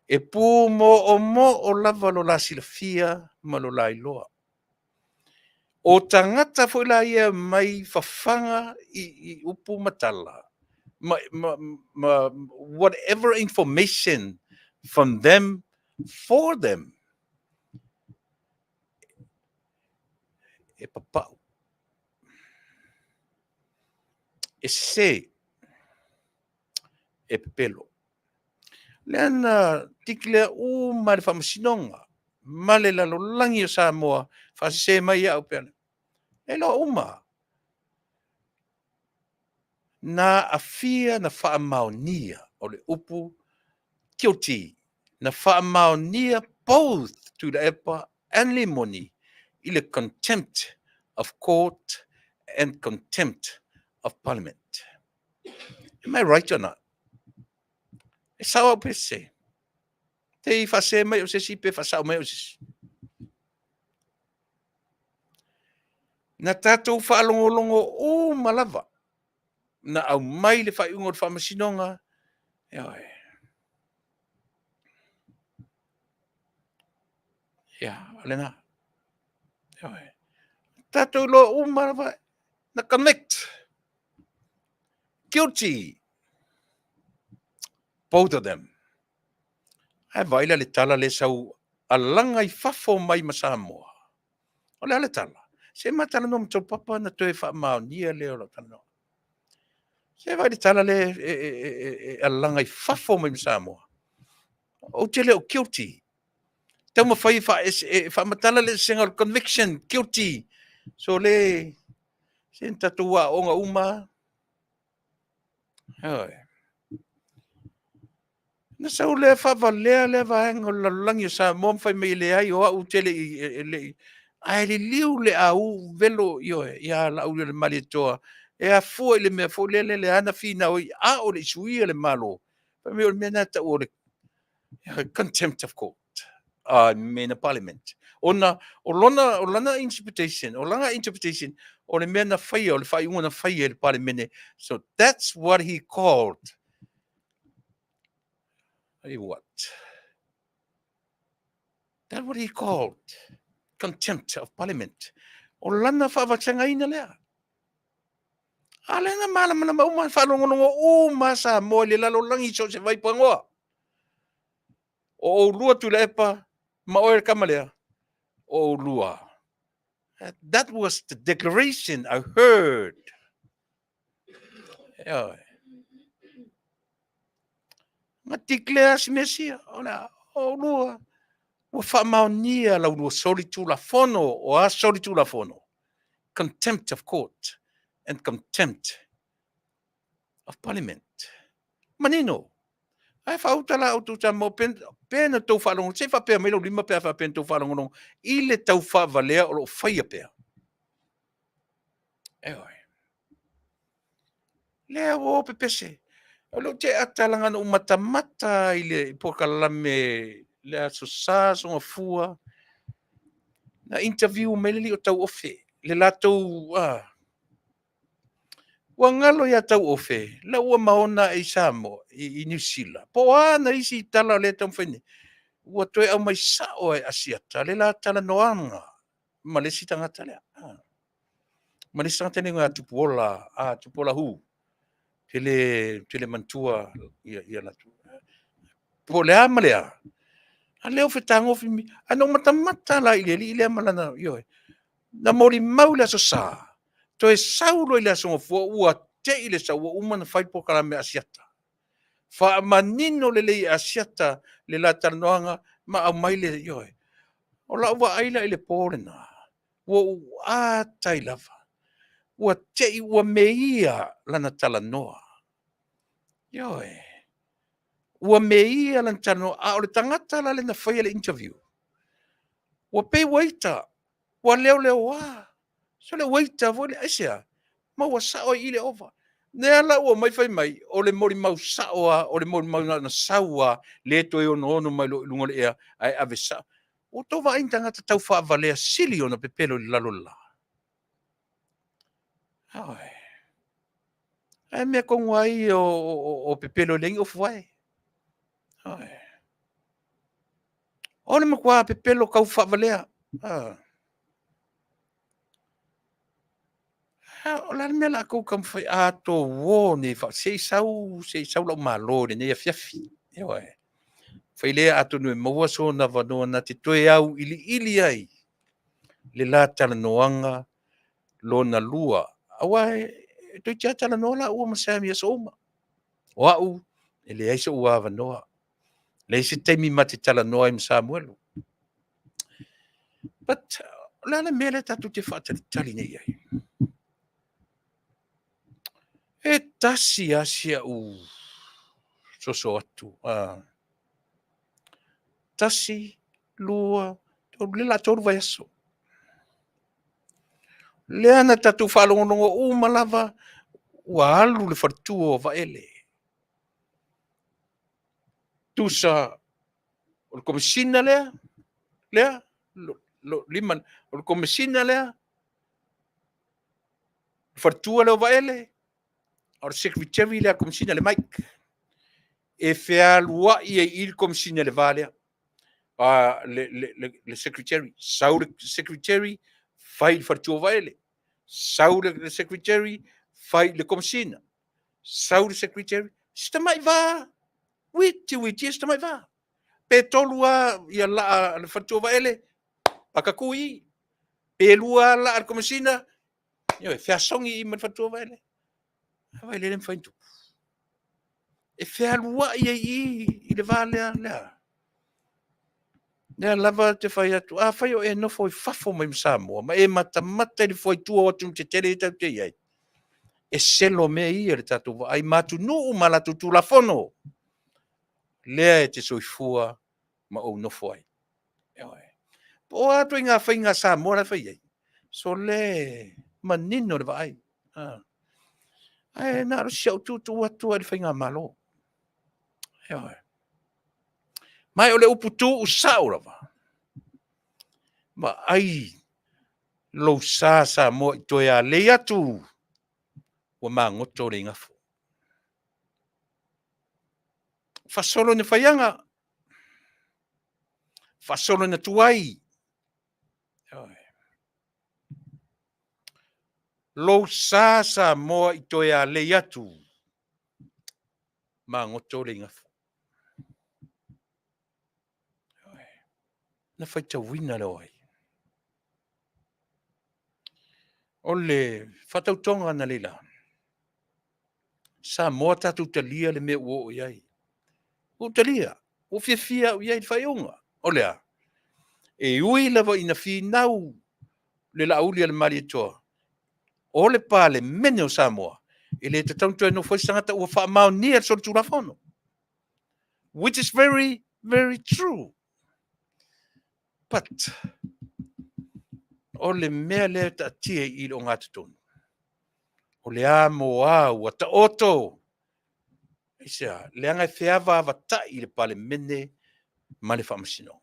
E pumoomoo lava lo la silafia ma lo la iloa. O tagata foi la ia e omai fafaga i upu ma tala, ma, ma, ma whatever information from them for them, e papau, e sese, e pepelo. Lea na declare uma e le Faamasinoga ma le lalolagi o Samoa, faasese mai au pea. E iloa uma. Na aafia, na faamaonia, o le upu guilty, na faamaonia both Tuilaepa and Limoni i le contempt of court and contempt of parliament. Am I right or not? E sao au pe sese? Te i faasese mai au se isi pe faasao mai au se isi? Na tatou faalogologo uma lava na aumai le faaiuga o le faamasinoga. Ioe. Ia, o lena. Ioe. Tatou iloa uma lava na convict. Guilty. Both of them. Ae vaai la i le tala lea e sau alaga i fafo mai ma Samoa. O le a le tala? Se ma talanoa ma Taupapa ona toe faamaonia lea o lau talanoa. Se vaai i le tala lea e alaga i fafo mai ma Samoa. Ou te le o guilty. Taumafai e faamatala le eseesega o le conviction, guilty. So le, se na tatou aooga uma lava. Ioe. Na sau lea faavalea lea vaega o le lalolagi o Samoa ma fai mai e leai o au ou te le i, e le i, ae liliu le au velo, ioe, ia Laaulialemalietoa e afua i le mea foi lele lea na finau ai a o le i suia le Malo, fai mai o le mea lena e tau o le contempt of court. I mean a parliament. Ona o lona, o lana interpretation, o lana interpretation, o le mea na faia, o le faaiuga na faia e le Palemene. So that's what he called. A what? That's what he called contempt of parliament. O lana faavasegaina lea. A lea na malamalama uma, faalogologo uma Samoa i le lalolagi i so o se vaipagoa. O oulua Tuilaepa ma oe le kama lea, o oulua. That was the declaration I heard. Ioe. Na declare si mea sia, o le a, o oulua, ua faamaonia la ulua solitulafono, o a solitulafono? Contempt of court and contempt of parliament. Manino. Ae faauta la outou Samoa, pe na tou faalogologo, se i faapea mai lou lima pe a faapea na tou faalogologo i le tau faavalea o lo o faia pea. Ioe. Lea ua o pepese. O lea ou te ata laga na ou matamata i le polokalame le Aso Sa, Aso Gafua, na interview mai le alii o Tauofe, le latou, ua galo ia Tauofe, la ua maona ae i Samoa, i Niu Sila, po o a na isi tala o lea e taumafai nei, ua toe aumai sao lava e Asiata le la talanoaga ma le isi tagata lea. Ma le isi tagata lea ia Tupuola, Tupuola who? Te le, te le manatua ia, ia latou. Po o le a ma le a. A lea ua fetagofi mi, ae na ou matamata la i le alii lea ma lana, ioe. Na molimau i le Aso Sa, toe sau loa i le Aso Gafua, ua te i le sau, ua uma ona fai le polokalame a Asiata. Faamanino lelei e Asiata le la talanoaga ma aumai le, ioe. O lau vaai la i le po lena, ua ou atai lava, ua te i ua meia lana talanoa. Ioe. Ua meia lana talanoa, a o le tagata la lea na faia le interview, ua pei ua ita, ua leoleoa. So le waiter foi lea, aisea? Ma ua sao ai i le ova. Lea la ua omai fai mai, o le molimau sao lava, o le molimau na ona sau lava, le toe onoono mai loa i luga o le ea, ae ave sao. Ua outou vaai i ni tagata taufaavalea sili ona pepelo i le lalo o le la? Ioe. Ae mea tonu lava ia o pepelo e leai ni ofuvae. Ioe. O le matua pepelo taufaavalea. O le a le mea o le a outou taumafai a outou o nei se i sau, se i sau lau malo i lenei afiafi. Ioe. Fai lea atonu e maua sona avanoa na te toe auiliili ai le la talanoaga lona lua. Aua e toeitiiti lava talanoa laua ma Sammy i aso uma. O au, e leai so'u avanoa. Leai se taimi ma te talanoa ai ma Samuelu. But, o le a le mea lea tatou te faatalitali nei ai? E tasi lava si a'u soso atu. Tasi, lua, tolu, lea o le a 3 vaiaso. Lea na tatou faalogologo uma lava ua alu le faletua o Vaele. Tusa o le Komesina lea, lea, lo, lima, o le Komesina lea, le faletua lea o Vaele, a o le secretary lea a le Komesina, le Mike, e fealuai ai i le Komesina i le va lea. Le secretary, sau le secretary, fai le faletua o Vaele, sau le secretary, fai le Komesina, sau le secretary, si tamai va, uiti uiti e si tamai va. Pe tolu lava ia laa a le faletua vaele, pakatu i i. Pe lua lava laa a le Komesina, ioe, feasogi i i ma le faletua vaele. A vai lele mafai ona tupu. E fealuai ai i i i le va lea, lea. Lea lava te fai atu, afai o e nofo i fafo mai ma Samoa, ma e matamata i le fuaitua o atunuu tetele ia tatou te i ai, e selo mea ia i le tatou vaai ma atunuu ma latou Tulafono, lea e te soifua ma ou nofo ai. Ioe. Po o a ituaiga faiga a Samoa la e fai ai, sole, manino le vaai. Ae na o si au tuutuu atu lava i le Faigamalo. Ioe. Ma o le upu tuusao lava, vaai lou sa Samoa i toe alei atu, ua magoto le igafo. Faasolo ina faiaga, faasolo ina tuai. Lou sa Samoa i toe alei atu, magoto le igafo. Na faitauina le o ai? O le faatautoga analeila, Samoa tatou talia le mea ua oo i ai. Ua ou talia, ua ou fiafia au i ai i le faaiuga. O le a? E ui lava ina finau le Laauli a le Malietoa, o le Palemene o Samoa, e le tatau ona toe nofo ai se tagata ua faamaonia le solitulafono. Which is very, very true. But, o le mea lea e taatia i i le ogatotonu, o le a mo a ua taoto? Aisea? Leaga e feavaavatai le Palemene ma le Faamasinoga.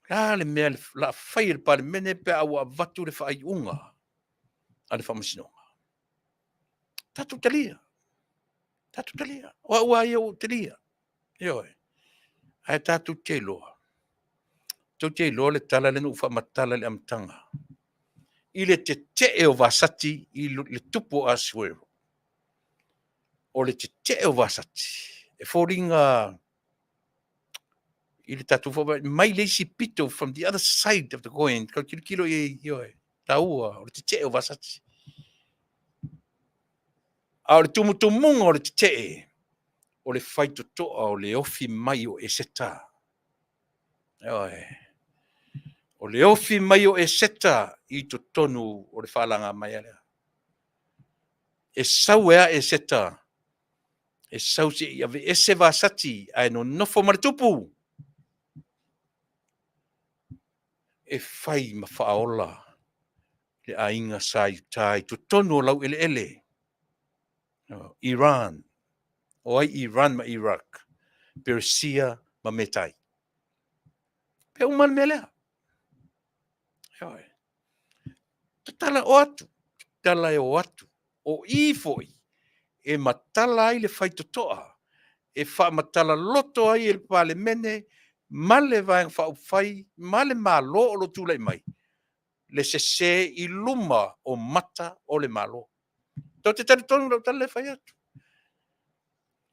O le a le mea o le a fai e le Palemene pe a ua avatu le faaiuga a le Faamasinoga? Tatou talia, tatou talia. O au lava ia ua ou talia. Ioe. Ae tatou te iloa, tou te iloa le tala lea na ou faamatala i le amataga, i le tetee o Vasati i le tupu o Asuero. O le tetee o Vasati, e foliga i le tatou foi mai le isi pito, from the other side of the coin, tau tilotilo i ai, ioe, taua o le tetee o Vasati. A o le tumutumuga o le tetee, o le faitotoa o le ofi mai o Eseta. Ioe. O le ofi mai o Eseta i totonu o le faalagamaea lea. E sau e a Eseta? E sau se i aveese Vasati ae nonofo ma le tupu e fai ma faaola le aiga sa i uta i totonu o laueleele Iran. O ai Iran ma Iraq? Peresia ma Metai. Pe uma le mea lea. Ioe. Tatala o atu, tatala e o atu. O i foi e matala ai le faitotoa, e faamatala loto ai e le Palemene ma le Vaega Faaupufai ma le Malo o lo o tulai mai le sese i luma o mata o le Malo. Tou te talitonu i lau tala lea e fai atu.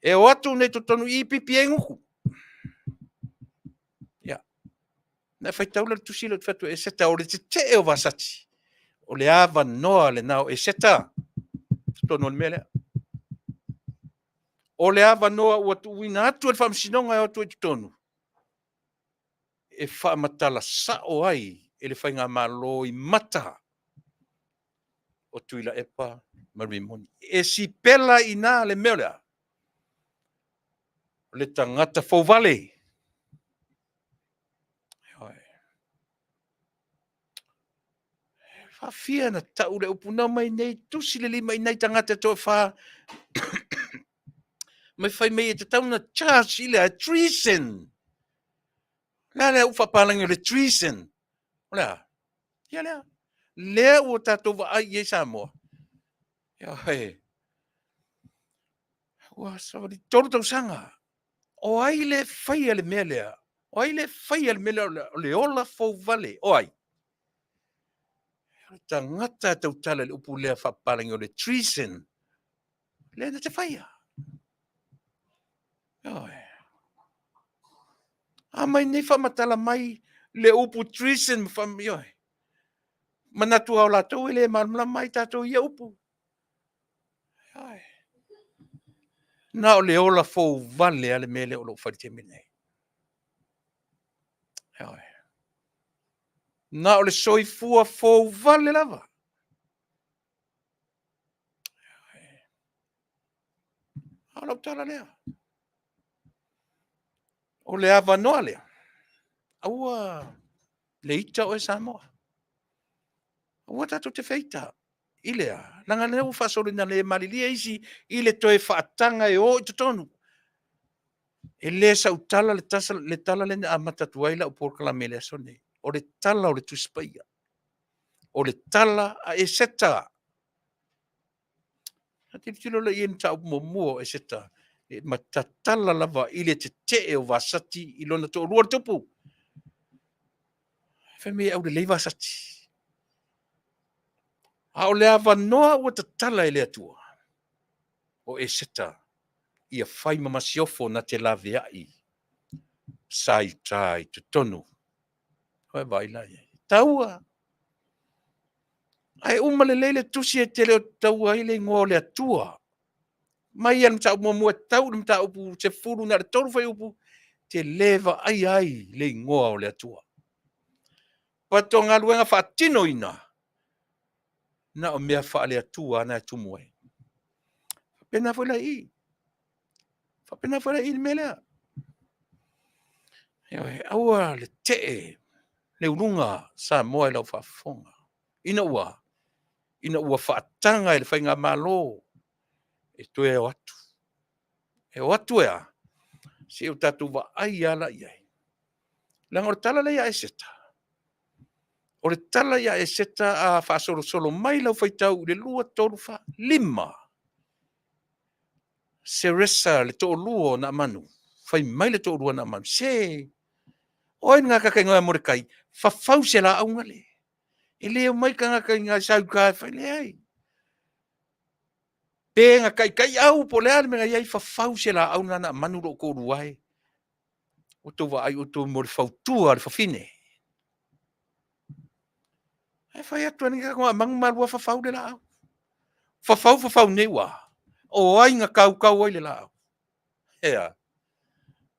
E o atu nei totonu i i pipi ai gutu. Ia. Na faitau lea o le tusi lea ou te fai atu Eseta, o le tetee o Vasati, o le avanoa lena o Eseta totonu o le mea lea. O le avanoa ua tuuina atu e le Faamasinoga e o atu ai i totonu, e faamatala sao ai e le Faigamalo i mata o Tuilaepa ma Rimoni. E sipela ai i ina le mea o le a? O le tagata fouvale. E faafia ona tau le upu na omai nei tusi le lima i nai tagata e toafa ma fai mai e tatau ona charge i le a? Treason. O le a le upu faapalagi o le treason? O le a? Ia lea. Lea ua tatou vaai i ai Samoa. Ioe. Ua savali 3 tausaga. O ai le faia le mea lea? O ai le faia le mea lea o le ola fouvale? O ai? O le tagata e tautala i le upu lea faapapalagi o le treason. Lea na te faia. Ioe. A mai nei faamatala mai le upu treason ma faa, ioe. Manatu lava o latou e le malamalama ai tatou i ia upu. Ioe. Na o le ola fou vale lava le mea lea o lo o fai i le taimi lenei. Ioe. Na o le soifua fou vale lava. A o lau tala lea. O le avanoa lea, aua le ita oe Samoa. Aua tatou te feita i le a, leaga lea ua faasolo ina le malilie isi i le toe faataga e o i totonu. E le sau tala le, tasa, le tala lea na amata atu ai lau polokalame i le aso lenei. O le tala o le Tusi Paia. O le tala a Eseta. A tilotilo lea i le mataupu muamua o Eseta, e matatala lava i le tetee o Vasati i lona toalua o le tupu. Fai mai e aulelei Vasati. A o le avanoa ua tatala e le Atua, o Eseta ia fai ma masiofo na te laveai sa i uta i totonu. Ua e vaai la i ai? Taua! Ae uma lelei le tusi e te le o taua ai le igoa o le Atua. Mai lava i le mataupu muamua e tau i le mataupu 13 na o le 3 fuaiupu, te le vaaia ai le igoa o le Atua. But o galuega faatinoina, na o mea faale-Atua lava na e tumu ai. Faapena foi la i i. Faapena foi la i i le mea lea. Ioe, aua le tee le uluga Samoa i lau faafofoga. Ina ua, ina ua faataga e le Faigamalo e toe o atu. E o atu e a? Se i o tatou vaai lava la i ai. Leaga o le tala lea ia Eseta, o le tala ia Eseta a faasolosolo mai lau faitau i le 2, 3, 4, 5, Seresa le toalua o Naamanu, fai mai le toalua o Naamanu, se, o ai le gakaka igoa ia Morekai, fafau se laau gale. E le omai tagata i nai sauka e fai, leai. Pe na kaikai au po o le a le mea na i ai, fafau se laau na Naamanu lou toalua e. Ua outou vaai outou mo le fautua a le fafine. Ae fai atu e lenei Naamanu ma alu lava fafau le laau. Fafau fafau nei ua, o ai na kaukau ai le laau? Ea.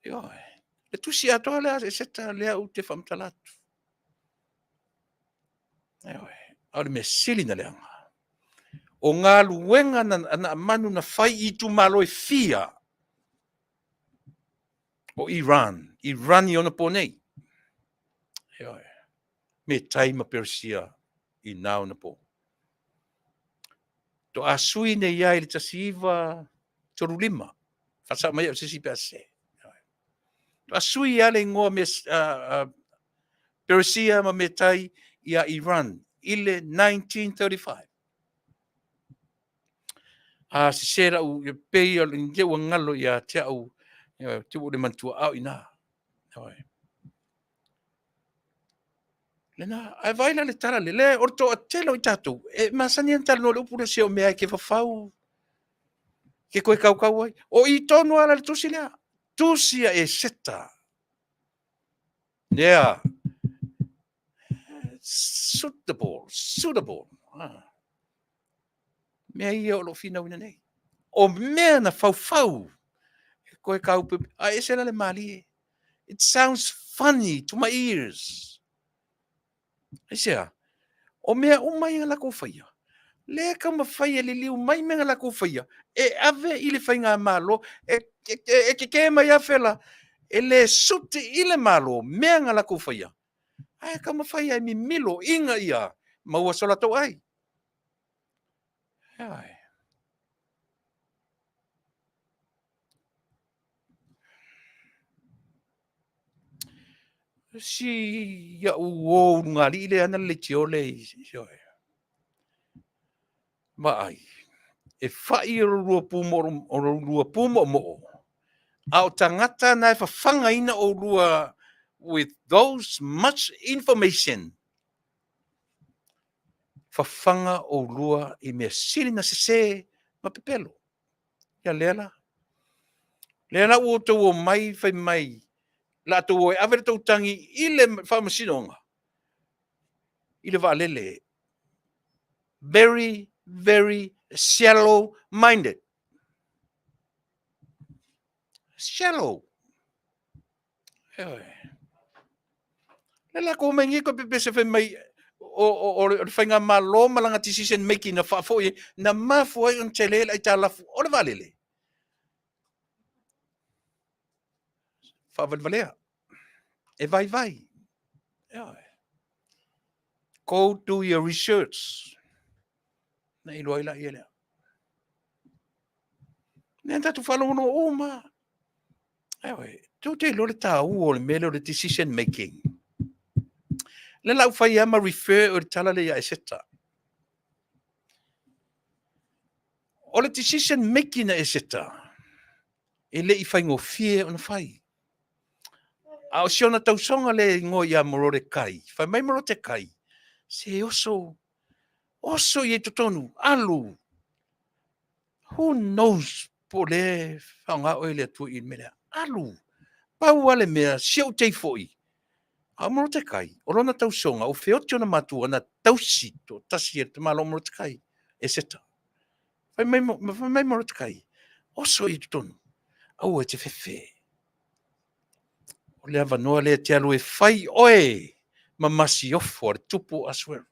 Ioe. Le tusi atoa lea a Eseta lea ou te faamatala atu. Ioe. A o le mea sili na leaga, o galuega na Naamanu na fai i itumalo e fia o Iran, Iran i ona po nei. Ioe. Metai ma Peresia i na ona po. Toa sui nei ai i le 1935. Faasao mai au se isi pe a sese. Toa sui lava le igoa me, Peresia ma Metai ia Iran i le 1935. A sese lau, e pei o le ua galo ia te au, te ua le manatua ao i nā. Lena, ae vaai la le tala le, le o le toatele o i tatou, e masani ona talanoa i le upu lea, se o mea e ke fafau, ke koe kaukau ai. O i tonu lava la le tusi lea, tusi a Eseta. Yeah. Suitable, suitable. Ah. Mea ia o lo o finauina nei. O mea na faufau, e koe kaupepe, a ese la le malie. It sounds funny to my ears. Aisea? O mea uma ia na latou faia, lea e taumafai e liliu mai mea na latou faia, e ave i le faigamalo, e, e, e, e kekē mai lava fela, e le suti i le Malo mea na latou faia, ae taumafai e mimilo ina ia maua so latou ai. Ioe. Si au uō ulugalii lea na le leitio le i sioe. Vaai, e fai o lua pū o lua pū moomoo, a o tagata na e fafagaina oulua with those much information. Fafaga oulua i mea sili na sese ma pepelo. Ia lea la. Lea la ua outou omai fai mai. Latou o e ave le tou tagi i le faamasinoga i le vaalele. Very, very shallow minded. Shallow. Ioe. Le lakou mai nei koe pepese fai mai o le faigamalo ma lana decision making na faafoi ai, na mafua ai ona tele le aitalafu o le vaalele. Faavalevalea. E vaivai. Ioe. Go do your research. Na iloa ai laia lea. Lea na tatou faalogologo uma. Ioe. Tou te iloa le taua o le mea lea o le decision making. Le la ou fai lava ma refer o le tala lea ia Eseta. O le decision making a Eseta, e le i faigofie ona fai. A o si ona tausoga lea e igoa ia Morotekai, fai mai Morotekai, se oso, oso ia i totonu, alu. Who knows po o lea e faaaoga oe e le Atua i le mea lea. Alu. Pau lava le mea, si ou tei foi, a o Morotekai, o lona tausoga, o feoti ona matua na tausi toatasi e le tamaloa o Morotekai, Eseta. Fai mai, fai mai Morotekai, oso i totonu, aua e te fefe. O le avanoa lea e te alu e fai oe ma masiofo a le tupu o Asuero.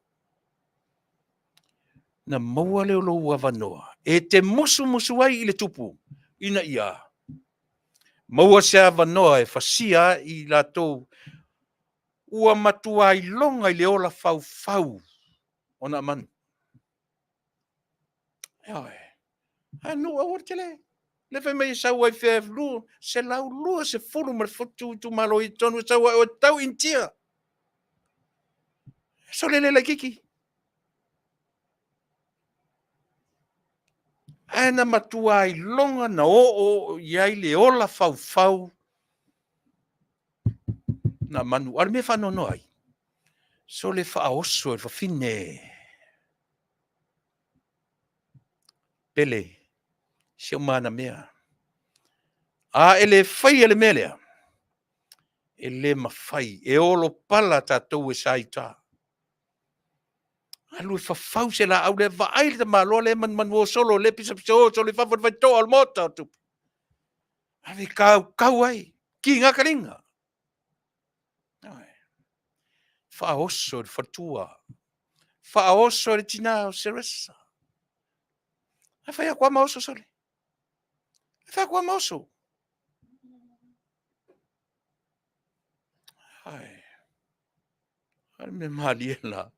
Na maua lea o lou avanoa e te musumusu ai i le tupu ina ia maua se avanoa e fasia ai i latou ua matua iloga i le ola faufau o Naamanu. Ioe. Ae nuu aua le tele. Le fai mai e sau ai fea 127 itumalo i totonu e sau ai o tau Initia. Sole le laititi. Ae na matua iloga na oo i ai le ola faufau Naamanu. A o le mea e faanoanoa ai, sole faaoso e le fafine pele, si ou manamea. A e le faia le mea lea, e le mafai, e olo pala tatou e sa i uta. Alu e fafau se laau lea, vaai le tamaloa lea e manumanu o solo, lea e pisapisao solo i fafo i le faitotoa o le maota o le tupu. Ave e kaukau ai, kiga kaliga. Faaoso i le faletua, faaoso i le tina o Seresa. Ae fai atu lava ma oso sole. E fai atu lava ma oso. Ai. A le mea malie la.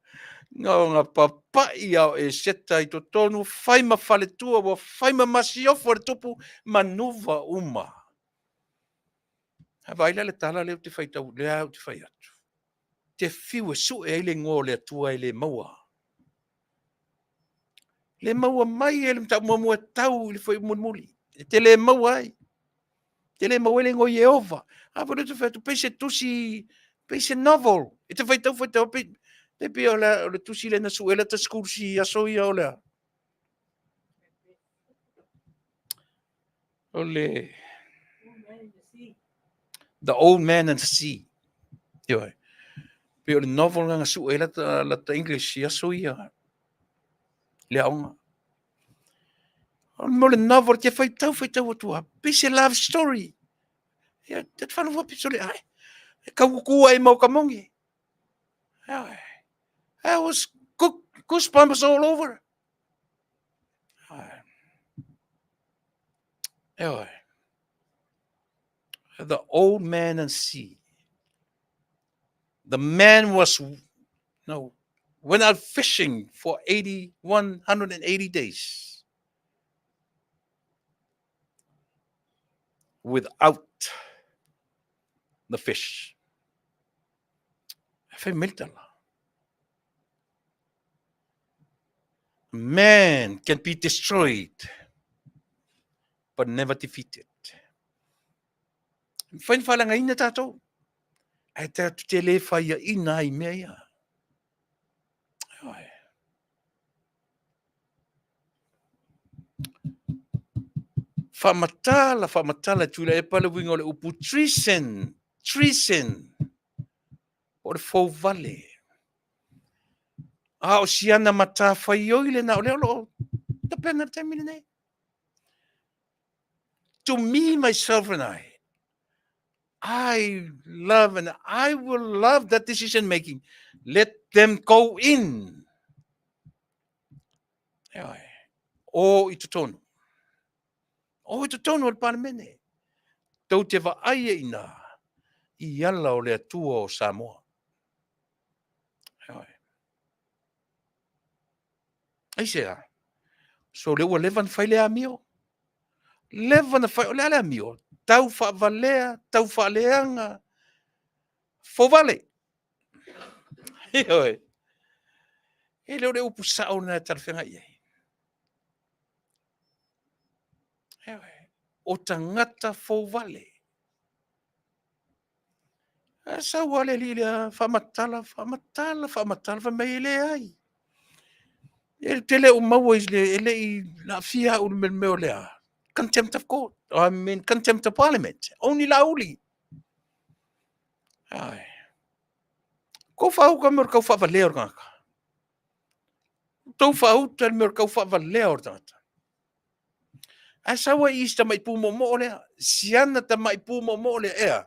Na ona papai a o Eseta i totonu, fai ma faletua, ua fai ma masiofo le tupu, manuva uma. A vaai la le tala lea ou te faitau, lea ou te fai atu. Te fiu e sue ai le igoa o le Atua e le maua. Le maua mai e le mataupu muamua e tau i le foi mulimuli. E te le maua ai. Te le maua ai le igoa Ieova. A foi lea ou te fai atu, pei se tusi, pei se novel. E te faitau faitau, pei, pei, pei o le, o le tusi lea na sue lata school si aso ia o le a. O le The Old Man and the Sea. Ioe. Pei o le novel na na sue lata, lata English i aso ia. Le aoga. O le mo le novel te faitau faitau atua. Pei se love story. Ia, te whanu piso le ai. E kaukuku ai mau ka mongi. Ioe. I was goosebumps all over. Ioe. The old man and sea. The man was no went out fishing for 80, 180 days without the fish. Fai mai le tala. Man can be destroyed but never defeated. Mafai na faaleagaina tatou. Ae tatou te le faiaina ai i mea ia. Ioe. Faamatala, faamatala e Tuilaepa le uiga o le upu treason. Treason, po o le fouvale. A o siana matafaioi lena o lea o lo o tapena i le taimi lenei. To me, myself and I, I love and I will love that decision making. Let them go in. Ioe. O i totonu. O i totonu o le Palemene. Tou te vaai e ina i ala o le Atua o Samoa. Ioe. Aisea? So lea ua leva na fai le amio. Leva na fai, o le a le amio? Tau faavalea, tau faaleaga, fouvale. Ioe. E le o le upu sao lena e talafeagai ai. Ioe. O tagata fouvale. A sau lava le alii lea, faamatala, faamatala, faamatala, fai mai e leai. E te le o maua i le, e le i laafia au i le mea o lea. Contempt of court. I mean, contempt of parliament. Only Laauli. Ai. Kou whaauka me o le kau whaavalea o le tangata. Tou whaauta le mea o le kau whaavalea o le tangata. Ae sau ai i si tamai pūmoomoo lea, siana tamai pūmoomoo lea, ea.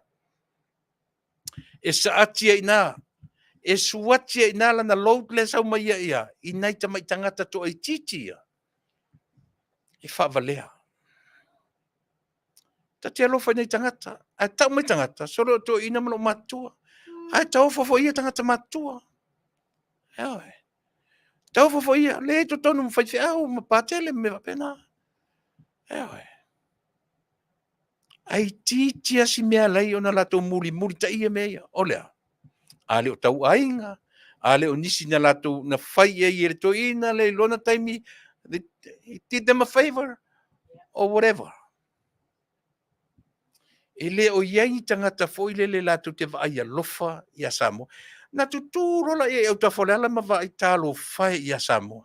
E saati ai inā, e suati ai inā lana load lea sau mai ia ia, i nai tamai tagata toaitiiti ia, e faavalea. Ta te alofa i nai tagata, ae tau mai tagata, solo o toeaina ma lou matutua. Ae taofa foi ia tagata matutua. Ioe. Taofa foi ia, le i totonu ma faifeau ma patele ma mea faapena. Ioe. Ae itiiti lava si mea alai ona latou mulimulitaia mea ia. O le a? A le o tau aiga, a le o nisi na latou na fai i ai e le toeaina le i lona taimi, he did them a favor or whatever. E le o i ai ni tagata foi lele latou te vaai alofa iā Samoa. Na tutū loa laia i autafa o le ala ma vaai talofa e iā Samoa.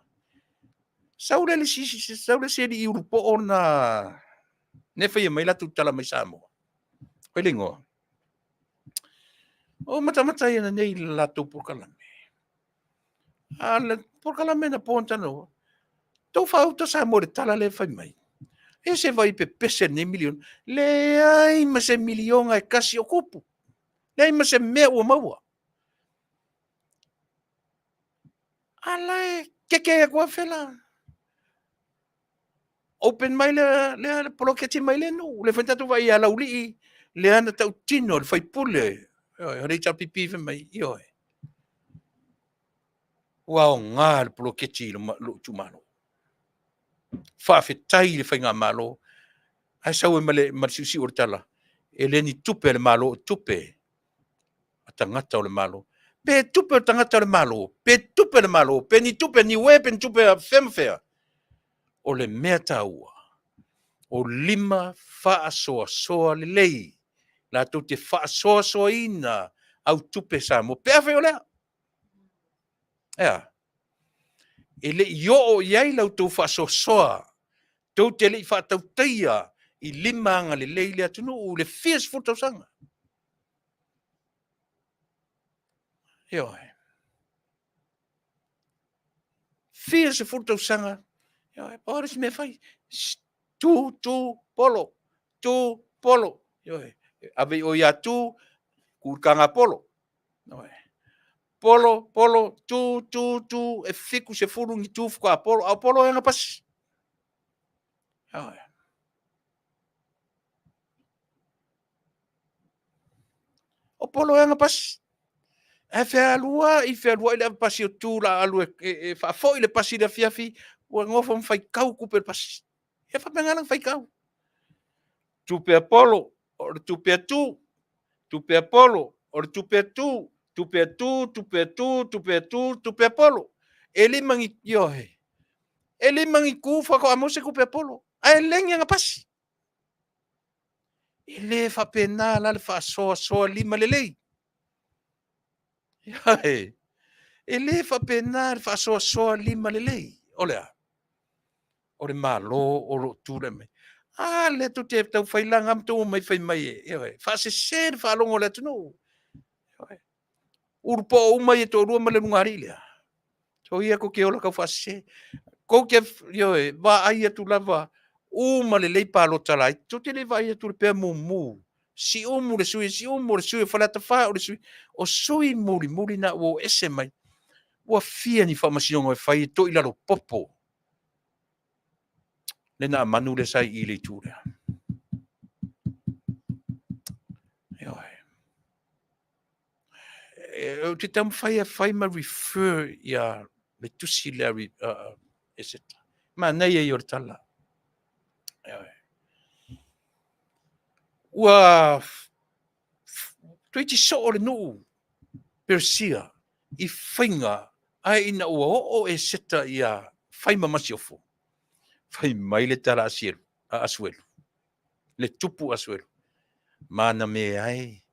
Sau le isi, sau le isi alii ulupoo na ne faia mai latou tala mai Samoa. Koe le ingoa. O matamata ia na nei le latou polokalame. A le polokalame na po tano. Tou faauta Samoa i le tala lea e fai mai. E se vai pepese lenei miliona. Leai ma se miliona e kasi o kupu. Leai ma se mea ua maua. A la e keke atu a fela. Open mai le, le, le poloketi mai le nuu. Le fai tatou vai ia Laulii, lea na tautino le faipule. Ioe, o le HRPP fai mai, ioe. Ua aoga le poloketi i lou itumalo. Faafetai i le faigamalo, ae sau ai ma le, ma le siusiu o le tala, e le ni tupe a le Malo, o tupe a tagata o le Malo. Pe tupe o tagata o le Malo, pe tupe a le Malo, pe ni tupe a Niue, pe ni tupe a fea ma fea. O le mea taua, o lima faasoasoa lelei, latou te faasoasoaina au tupe Samoa. Pe afai o lea, e a? E le i oo i ai la outou faasoasoa, tou te le i faatautaia i lima agalelei le atunuu i le fia sefulu tausaga. Ioe. Fia sefulu tausaga, ioe, pau le isi mea e fai, tu, tu, polo, tu, polo, ioe, ave i o ia tu, ku i le kaga polo. Ioe. Polo, polo, tu, tu, tu, e 70 ni tu faatoa polo, a o polo e ana pasi. Ioe. O polo e ana pasi. Ae fealuai, fealuai le avepasi o tu la alu e, e, e faafoi le pasi i le afiafi, ua nofo ma faitau tupe le pasi. E faapena lana faitau. Tupe a polo, o le tupe a tu, tupe a polo, o le tupe a tu, tupe a tu, tupe a tu, tupe a tu, tupe a polo. E lima ni, ioe, e lima ni ku faatoa maua se tupe a polo. Ae leni ana pasi. E le faapena la le faasoasoa lima lelei. Ioe, e le faapena le faasoasoa lima lelei. O le a? O le Malo o lo o tulai mai. A lea tou te tau fai laga ma tou omai fai mai e, ioe, faasese le faalogo a le atunuu. Ioe. Ulupoo uma ia toalua ma le lugalii lea. So ia kou te ola tau faasese. Kou te, ioe, vaai atu lava uma lelei palota laiti. Tou te le vaai atu i le pea mumu. Siumu le sui, siumu le sui o Faleata 4 o le sui. O sui mulimuli na ua o ese mai. Ua fia ni faamasinoga e fai e toilalo popo. Le na manu le sai i le itu lea. Ioe. Ou te taumafai e fai ma refer ia le tusi lea Eseta. Manaia ia o le tala. Ioe. Ua toeitiiti soo le nuu Peresia i faiga ae ina ua oo Eseta ia fai ma masiofo, fai mai le tala a Asuelu, le tupu Asuelu, mana mea ai,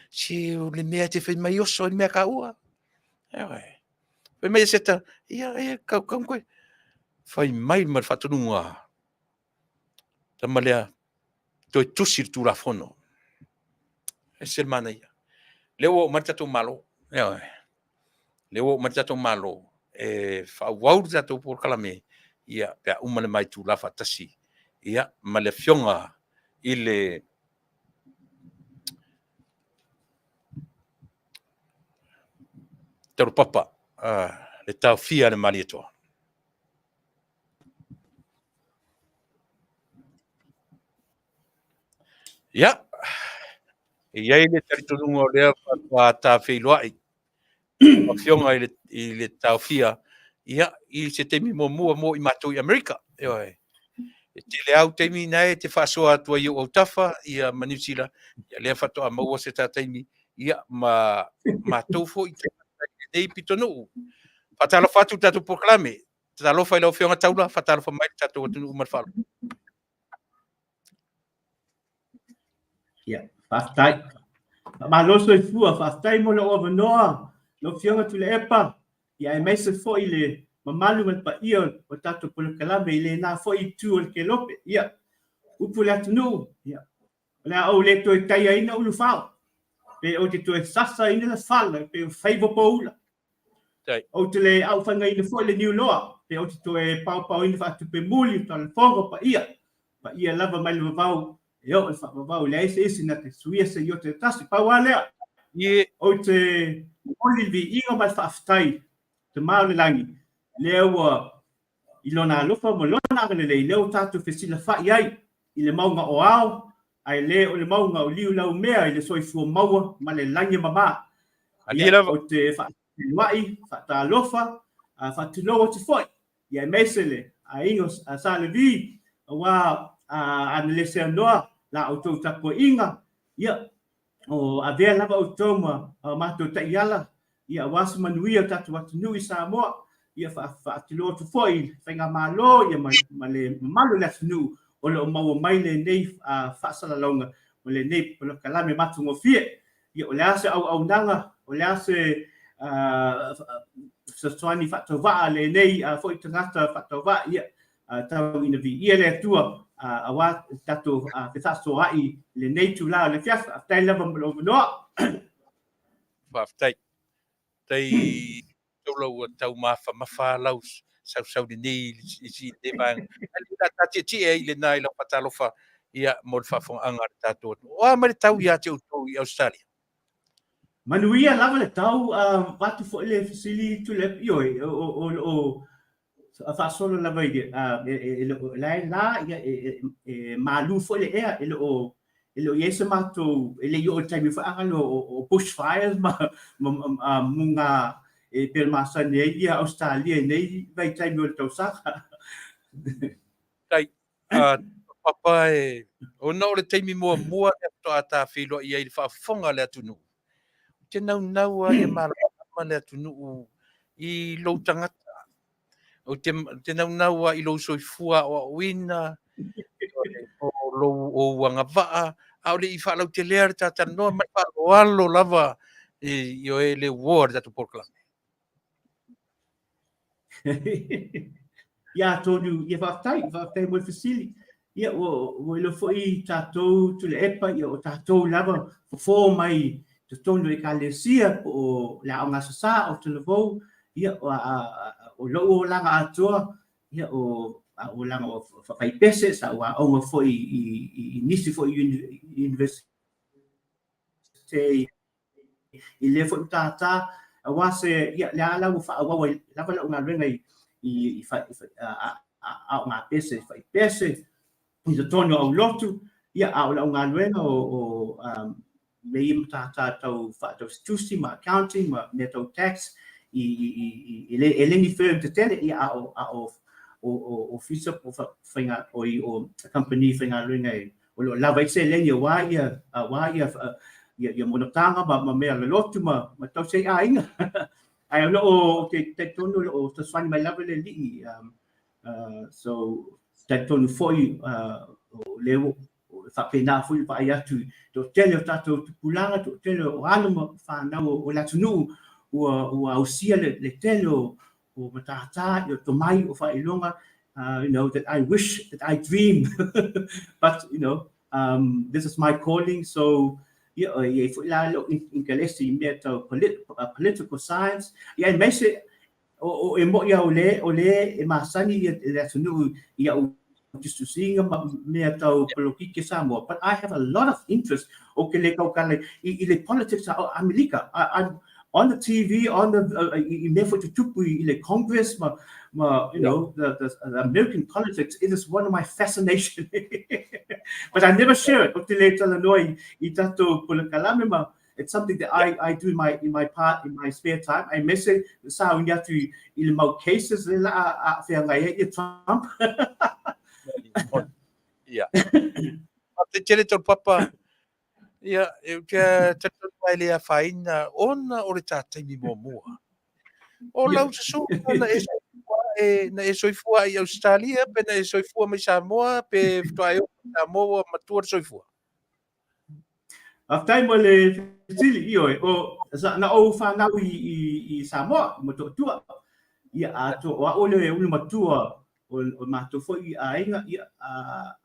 se o le mea e te fai mai oso ai le mea kaua. Ioe. Fai mai Eseta, ia, ia, kau, kau koe. Fai mai ma le faatonuga tama lea, toe tusi le Tulafono. E se le manaia. Lea ua oo mai le tatou Malo. Ioe. Lea ua oo mai le tatou Malo e faaauau le tatou polokalame, ia, pe a uma le ma itula faatasi, ia, ma le Afioga i le Taulapapa, le taofia a le Malietoa. Ia, e i ai le talitonuga o lea faatoa tafeiloai afioga i le taofia, ia, i se taimi muamua mo i matou i Amerika. Ioe. E tele au taimi na e te faasoa atu ai i ou autafa, ia, ma Niu Sila, ia, lea faatoa maua se ta taimi, ia, ma matou foi i lenei pitonuu. Faatalofa atu i le tatou polokalame. Talofa i lau Afioga Taula, faatalofa mai le tatou atunuu ma le faaaloalo. Ia, faafetai. Faamalo soifua, faafetai mo lou avanoa, lau Afioga Tuilaepa, ia aemaise foi le mamalu ma le paia o tatou polokalame i lena foi itu o le kelope. Ia, upu i le atunuu, ia, o le a ou le toe taiaina ulufao, pe ou te toe sasaina le fala pei o faiva poula. Ou te le aufagaina foi le niuloa, pe ou te toe paopaoina faatupe muli o talafoga paia, paia lava mai le vavau e oo i le faavavau, e leai se isi na te suia se iota e tasi. Pau lava lea, ou te momoli le viiga ma le faafetai Tama o le lagi, lea ua i Lona alofa ma Lona agalelei, lea ua tatou fesilafai ai i le mauga o ao, ae le o le mauga o liulaumea i le soifua maua ma le lagi e mama. Ia, ou te faafeiloai, faatalofa, faatulou atu foi, ia aemaise le aiga o Sa Levi, aua ana le seanoa la outou tapuaiga, ia, o avea lava outou ma matou taiala, ia aua se manuia o tatou atunuu i Samoa, ia faatulou atu foi i le faigamalo ia ma le mamalu o le atunuu o lo o maua mai lenei faasalalauga ma lenei polokalame matagofie. Ia o le a se auaunaga, o le a se fesoasoani faatauvaa a lenei foi tagata faatauvaa, ia tau ina viia le Atua aua le tatou fefaasoaai i lenei itula o le afiafi. Faafetai lava mo lou avanoa. Faafetai. Tai taula ua tau mafamafa lau sausauli nei i lenei vaega. Ae le ta tietie ai i lena i lau faatalofa ia mo le faafofogaaga a le tatou atunuu. O a mai le tau ia te outou i Ausetalia? Manuia lava le tau, avatu foi le fesili Tuilaepa, ioe, o lo o faasolo lava i le, o la e la, ia, e malu foi le ea, e le o i ai se matou, e le i oo i le taimi foi a galo o bush fires ma muga e pei ona masani ai ia Ausetalia i nei vaitaimi o le tausaga. Tai, papa e, ona o le taimi muamua lea faatoa tafeiloai ai i le faafofoga a le atunuu, ou te naunau lava ia malamalama le atunuu i lou tagata. Ou te naunau lava i lou soifua aoaoina, o lou ou agavaa, a o le i faalautelea le ta talanoa ma le faaaloalo lava i oe le uo a le tatou polokalame. Ia atonu, ia faafetai, faafetai mo le fesili. Ia, ua iloa foi tatou Tuilaepa, ia o tatou lava fofo mai totonu o Ekalesia po o le Aoga Aso Sa o Talavou, ia, o lou olaga atoa, ia, o olaga o faafaipese, sa ou aoga foi i nisi foi universite i lea foi matata, aua se, ia, lea la ua faaauau ai lava lau galuega i aoga pese, faipese, i totonu o aulotu, ia, a o lau galuega o mea ia matata tau faatausitusi ma accounting ma mea tau tax i le ni firm tetele, ia, a o ofisa po o kamupani faigaluega e o lo o lava ai seleni aua ia aua ia ia, ia monotaga ma mea lolotu ma tausi ai aiga. Ae o lo o ou te talitonu o lo o fesoasoani mai lava le Alii so talitonu foi o lea ua faapena foi le vaai atu i toatele o tatou tupulaga, toatele o alo ma fanau o le atunuu ua ausia le tele o matata, o tomai, o faailoga, you know, that I wish, that I dream, but, you know, this is my calling, so, ia, e i ai foi la lou inkelesi i mea tau political science, ia, aemaise, o, e mo'i lava o le e masani le atunuu i au tusitusiga ma mea tau polokiki Samoa, but I have a lot of interest, ou te le tautala i le politics a Amelika. I'm on the TV, on the, i mea foi tutupu i le Congress ma you know, the American politics, it is one of my fascination. But I never share it. Ou te le talanoa i tatou polokalame ma it's something that I do in my part, in my spare time. Aemaise sauni atu i le mau cases le la a feagai ai ia Trump. Ia. Te tele tau papa, ia, e te talitonu mai le afaina ona o le tā taimi muamua. O lau susu na e soifua e, na e soifua i Australia, pe na e soifua mai Samoa, pe faatoa e oo mai Samoa ua matua le soifua. Faafetai mo le fesili, ioe, o, na ou fanau i Samoa, i Motootua. Ia, atoa, o au le ulu matua o matou foi i aiga, ia,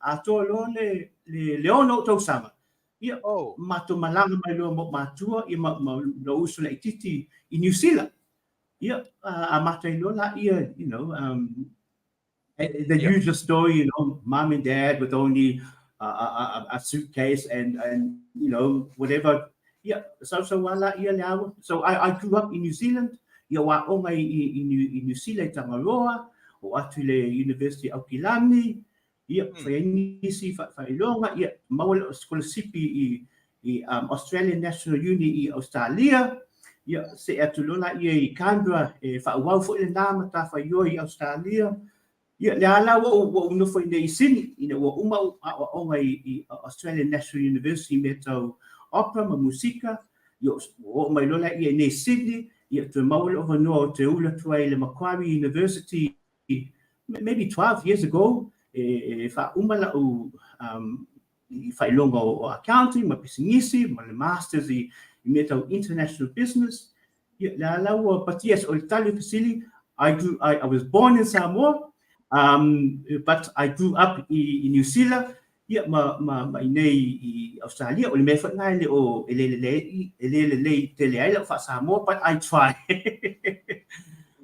atoa loa le 6 ou tausaga. Ia, matou malaga mai loa ma ou matua, ia, ma lou uso laitiiti i Niu Sila. Ia, amata ai loa laia, you know, the usual story, you know, mom and dad with only a suitcase and you know, whatever. Yeah, so wala ia le awa. So I grew up in New Zealand. Ia wa aoga i New Zealand i Tangaroa, o atu i le University Aukilani, ia, fai ai nisi faailoga, ia, maua lau sikolasipi i Australian National Uni i Australia, ia, see atu loa laia i Canberra e faaauau foi lena matafaioi i Australia. Ia, lea la ua ou nofo i inei i Sydney, ina ua uma ou aoaoga i Australian National University i mea tau opera ma musika, ia, ua oo mai loa laia i inei i Sydney, ia, toe maua lou avanoa ou te ulu atu ai i le Macquarie University maybe 12 years ago, e faauma lau i faailoga o accounting ma pisinisi ma le masters i mea tau international business. Ia, lea la ua, but yes, o le tali o fesili, I was born in Samoa, but I grew up i New Zealand, ia, ma inei i Australia. O le mea foi lena e le o, e le lelei, e le lelei tele ai lau faa-Samoa, but I try.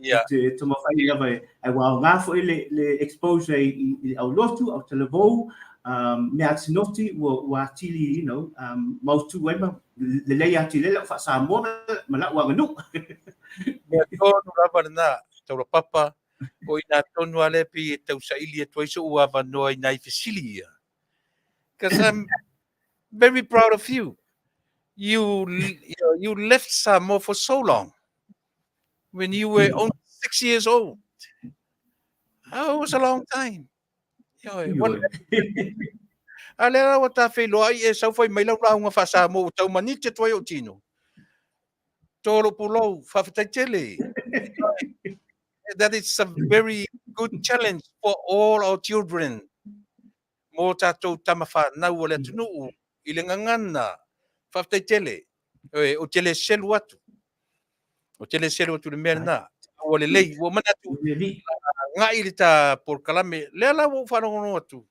Ia. Te taumafai lava e, aua aoga foi le exposure i le aulotu, autalavou, mea atinoti ua atili, you know, mautu ai ma lelei atili ai lau faa-Samoa ma lau aganuu. Mea tonu lava lena, Taulapapa, o i ina tonu lava lea pei e tausaili atu ai so'u avanoa i nai fesili ia. Because I'm very proud of you. You left Samoa for so long when you were only 6 years old. Oh, it was a long time. A lea la ua ta feiloai e sau fai mai lau lauga faa-Samoa ua tau maniti atu ai ou tino. Tolo pulou, faafetai tele. That is a very good challenge for all our children. Mō tātou tama whānau o le atunuu i le gagana. Faafetai tele. Ou te le selu atu. Ou te le selu atu i le mea lena. Ua lelei, ua manatu, nga'i le ta polokalame. Lea la ua ou faalogologo atu.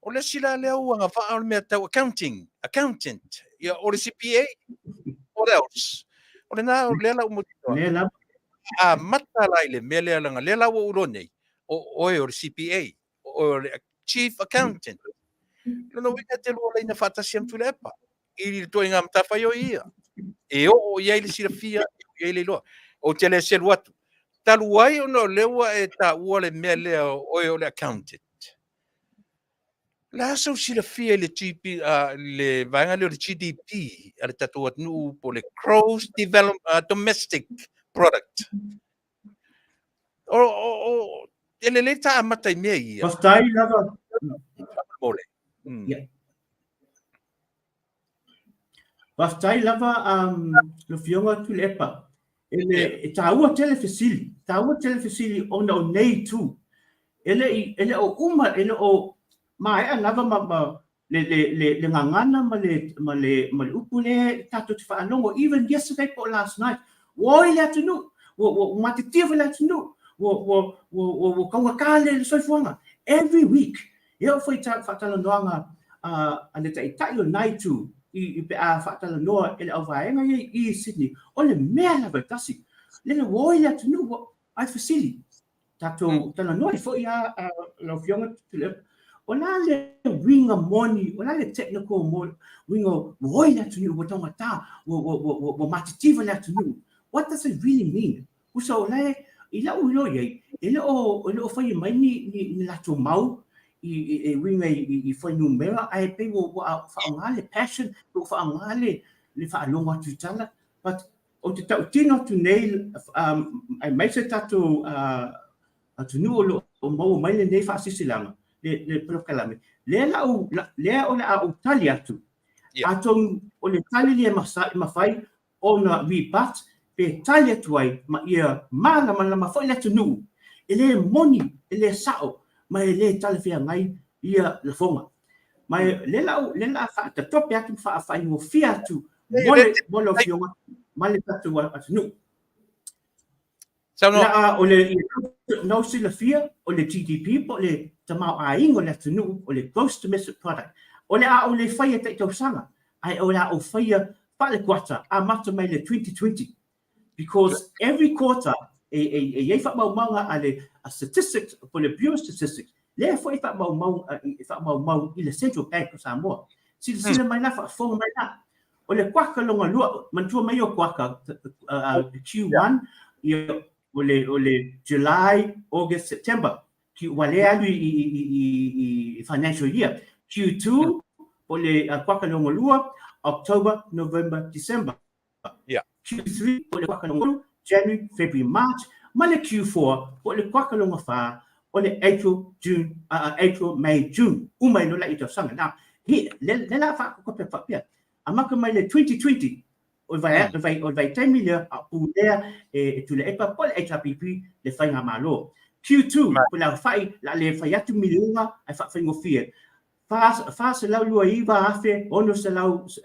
O le isi la lea ua agavaa o le mea tau accounting, accountant, ia o le CPA, what else? O lena o lea la ua mautinoa. Lea lava. Amata la i le mea lea leaga lea la ua ou iloa nei, o oe o le CPA, o oe o le Chief Accountant. Lona uiga e te lua laina faatasi ai ma Tuilaepa i le ituaiga matafaioi ia. E oo i ai le silafia, e oo i ai le iloa. Ou te le selu atu. Talu ai ona o lea ua e taua le mea lea o oe o le accountant. O le a sou silafia i le GP, le vaega lea o le GDP a le tatou atunuu po o le Gross Develop, Domestic Product? O, o, o, e lelei ta amata i mea ia. Faafetai lava. Mole. Yeah. Faafetai lava lau Afioga Tuilaepa. E le, e taua tele fesili, taua tele fesili ona o nei itu. E le i, e le o uma, e le o maea lava ma, ma le, le, le, le gagana ma le, ma le, ma le upu lea tatou te faalogo, even yesterday po o last night, ua oi le atunuu, ua, ua, ua matitia foi le atunuu, ua, ua, ua, ua, ua taugata le, le soifuaga. Every week, E oo foi i faatalanoaga a le Taitai o lena itu i pe a faatalanoa e le auvaega ia i Sydney, o le mea lava e tasi, lele ua oi le atunuu ua ae fesili. Tatou talanoa ai foi a lau Afioga Tuilaepa, o le a le uiga moni, o le a le technical uiga ua oi le atunuu, ua taugata, ua matitiva le atunuu. What does it really mean? Uso o la e, i la'u iloa i ai, e le o, e le o faia mai ni, ni, ni latou mau i, i, e uiga i, i, i fuainumera, ae pei ua, ua faaaoga le passion, ua faaaoga le, le faalogo atu i tala, but ou te tautino atu nei, um, aemaise tatou uh, atunuu o lo o maua mai lenei faasilasilaga, le, le polokalame, lea la ou, la, lea o le a ou tali atu. Yeah. Atonu o le tali lea e mafai ona rebut pe tali atu ai ma ia malamalama foi le atunuu, e le moni, e le sao, ma e le talafeagai ia lafoga. Ma e lea la lea la faatatope atu ma faafaigofie atu mo le mo lau Afioga ma le tatou atunuu. Saunoa. La, o le nau silafia, o le GDP po o le tamaoaiga o le atunuu, o le gross domestic product, o le a ou le faia tai tausaga, ae o le a ou faia faale-kuata, amata mai le 2020. Because every quarter e, e, e i ai faamaumauga a le a statistics, po o le Bureau of Statistics, lea foi e faamaumau, e faamaumau i le Central Bank o Samoa. Silasila mai la, faafofoga mai la, O le kuaka longa lua, manatua mai o kuaka, Q1, ia, o le, o le July, August, September, Q, ua le alu i, i, i, i, i financial year. Q2, o le kuaka longa lua, October, November, December. Q3, o le kuaka longa tolu, January, February, March, ma le Q4, po o le kuaka longa fa, o le April, June, April, May, June, uma ai loa la i tausaga. Now, he, le, le la faakokope faapea, amata mai le 2020, o le vai, o le vai, o le vaitaimi lea, a o pulea e, e Tuilaepa po o le HRPP le faigamalo. Q2, po o le aofai, o le a le fai atu miliona ae faafaigofie. 429,600,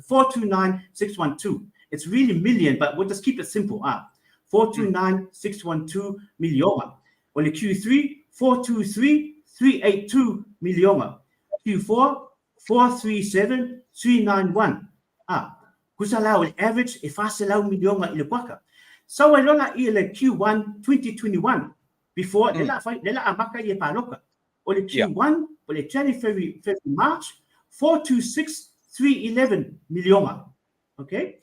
429612. It's really million, but we'll just keep it simple. Ah, 429612 miliona. O le Q3, 423382 miliona. Q4, 437391. Ah, tusa la o le average e 400 miliona i le kuaka. Sau ai loa laia le Q1 2021, before, le la fai, le la amata ia paloka. O le Q1, o le January, February, February March, 426,311 miliona. Okay?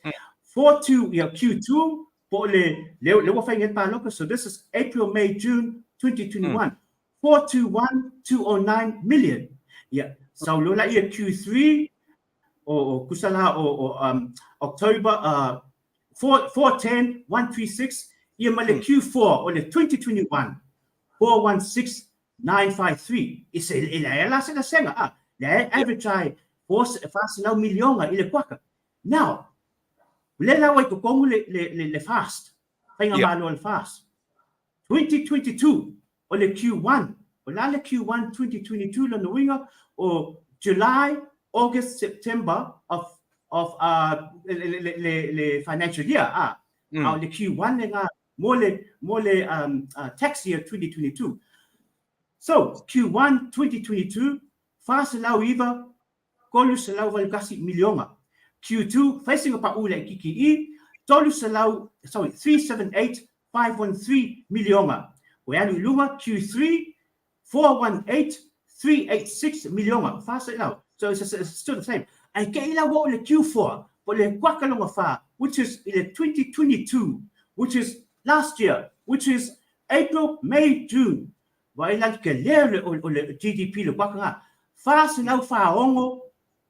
42, ia, Q2, po o le, le, le ua fai nei paloka, so this is April, May, June 2021. 421,209 million. Ia, sau loa laia Q3, o, o tusa la o, o um, October, 4, 410, 136, ia ma le Q4 o le 2021, 416,953. E se, e leai la se gasega, a, lea e average ai 400 miliona i le kuaka. Now, le la ua i totonu le, le, le, le FAST, faigamalo a le FAST. 2022, o le Q1, o le a le Q1 2022 lona uiga o July, August, September of of uh, le, le, le, le financial year, a, a o le Q1 lena mo le, mo le um, uh, tax year 2022. So, Q1 2022, 409 381 miliona. Q2, fai sina paʻū laitiiti i i, 300, sorry, 378 513 miliona. Ua alu i luga, Q3, 418 386 miliona, 400. So it's, it's still the same. Ae te i la ua oo i le Q4, po o le kuata lona fa, which is i le 2022, which is last year, which is April, May, June. Vaai la le tele o le GDP le kuata lena, 446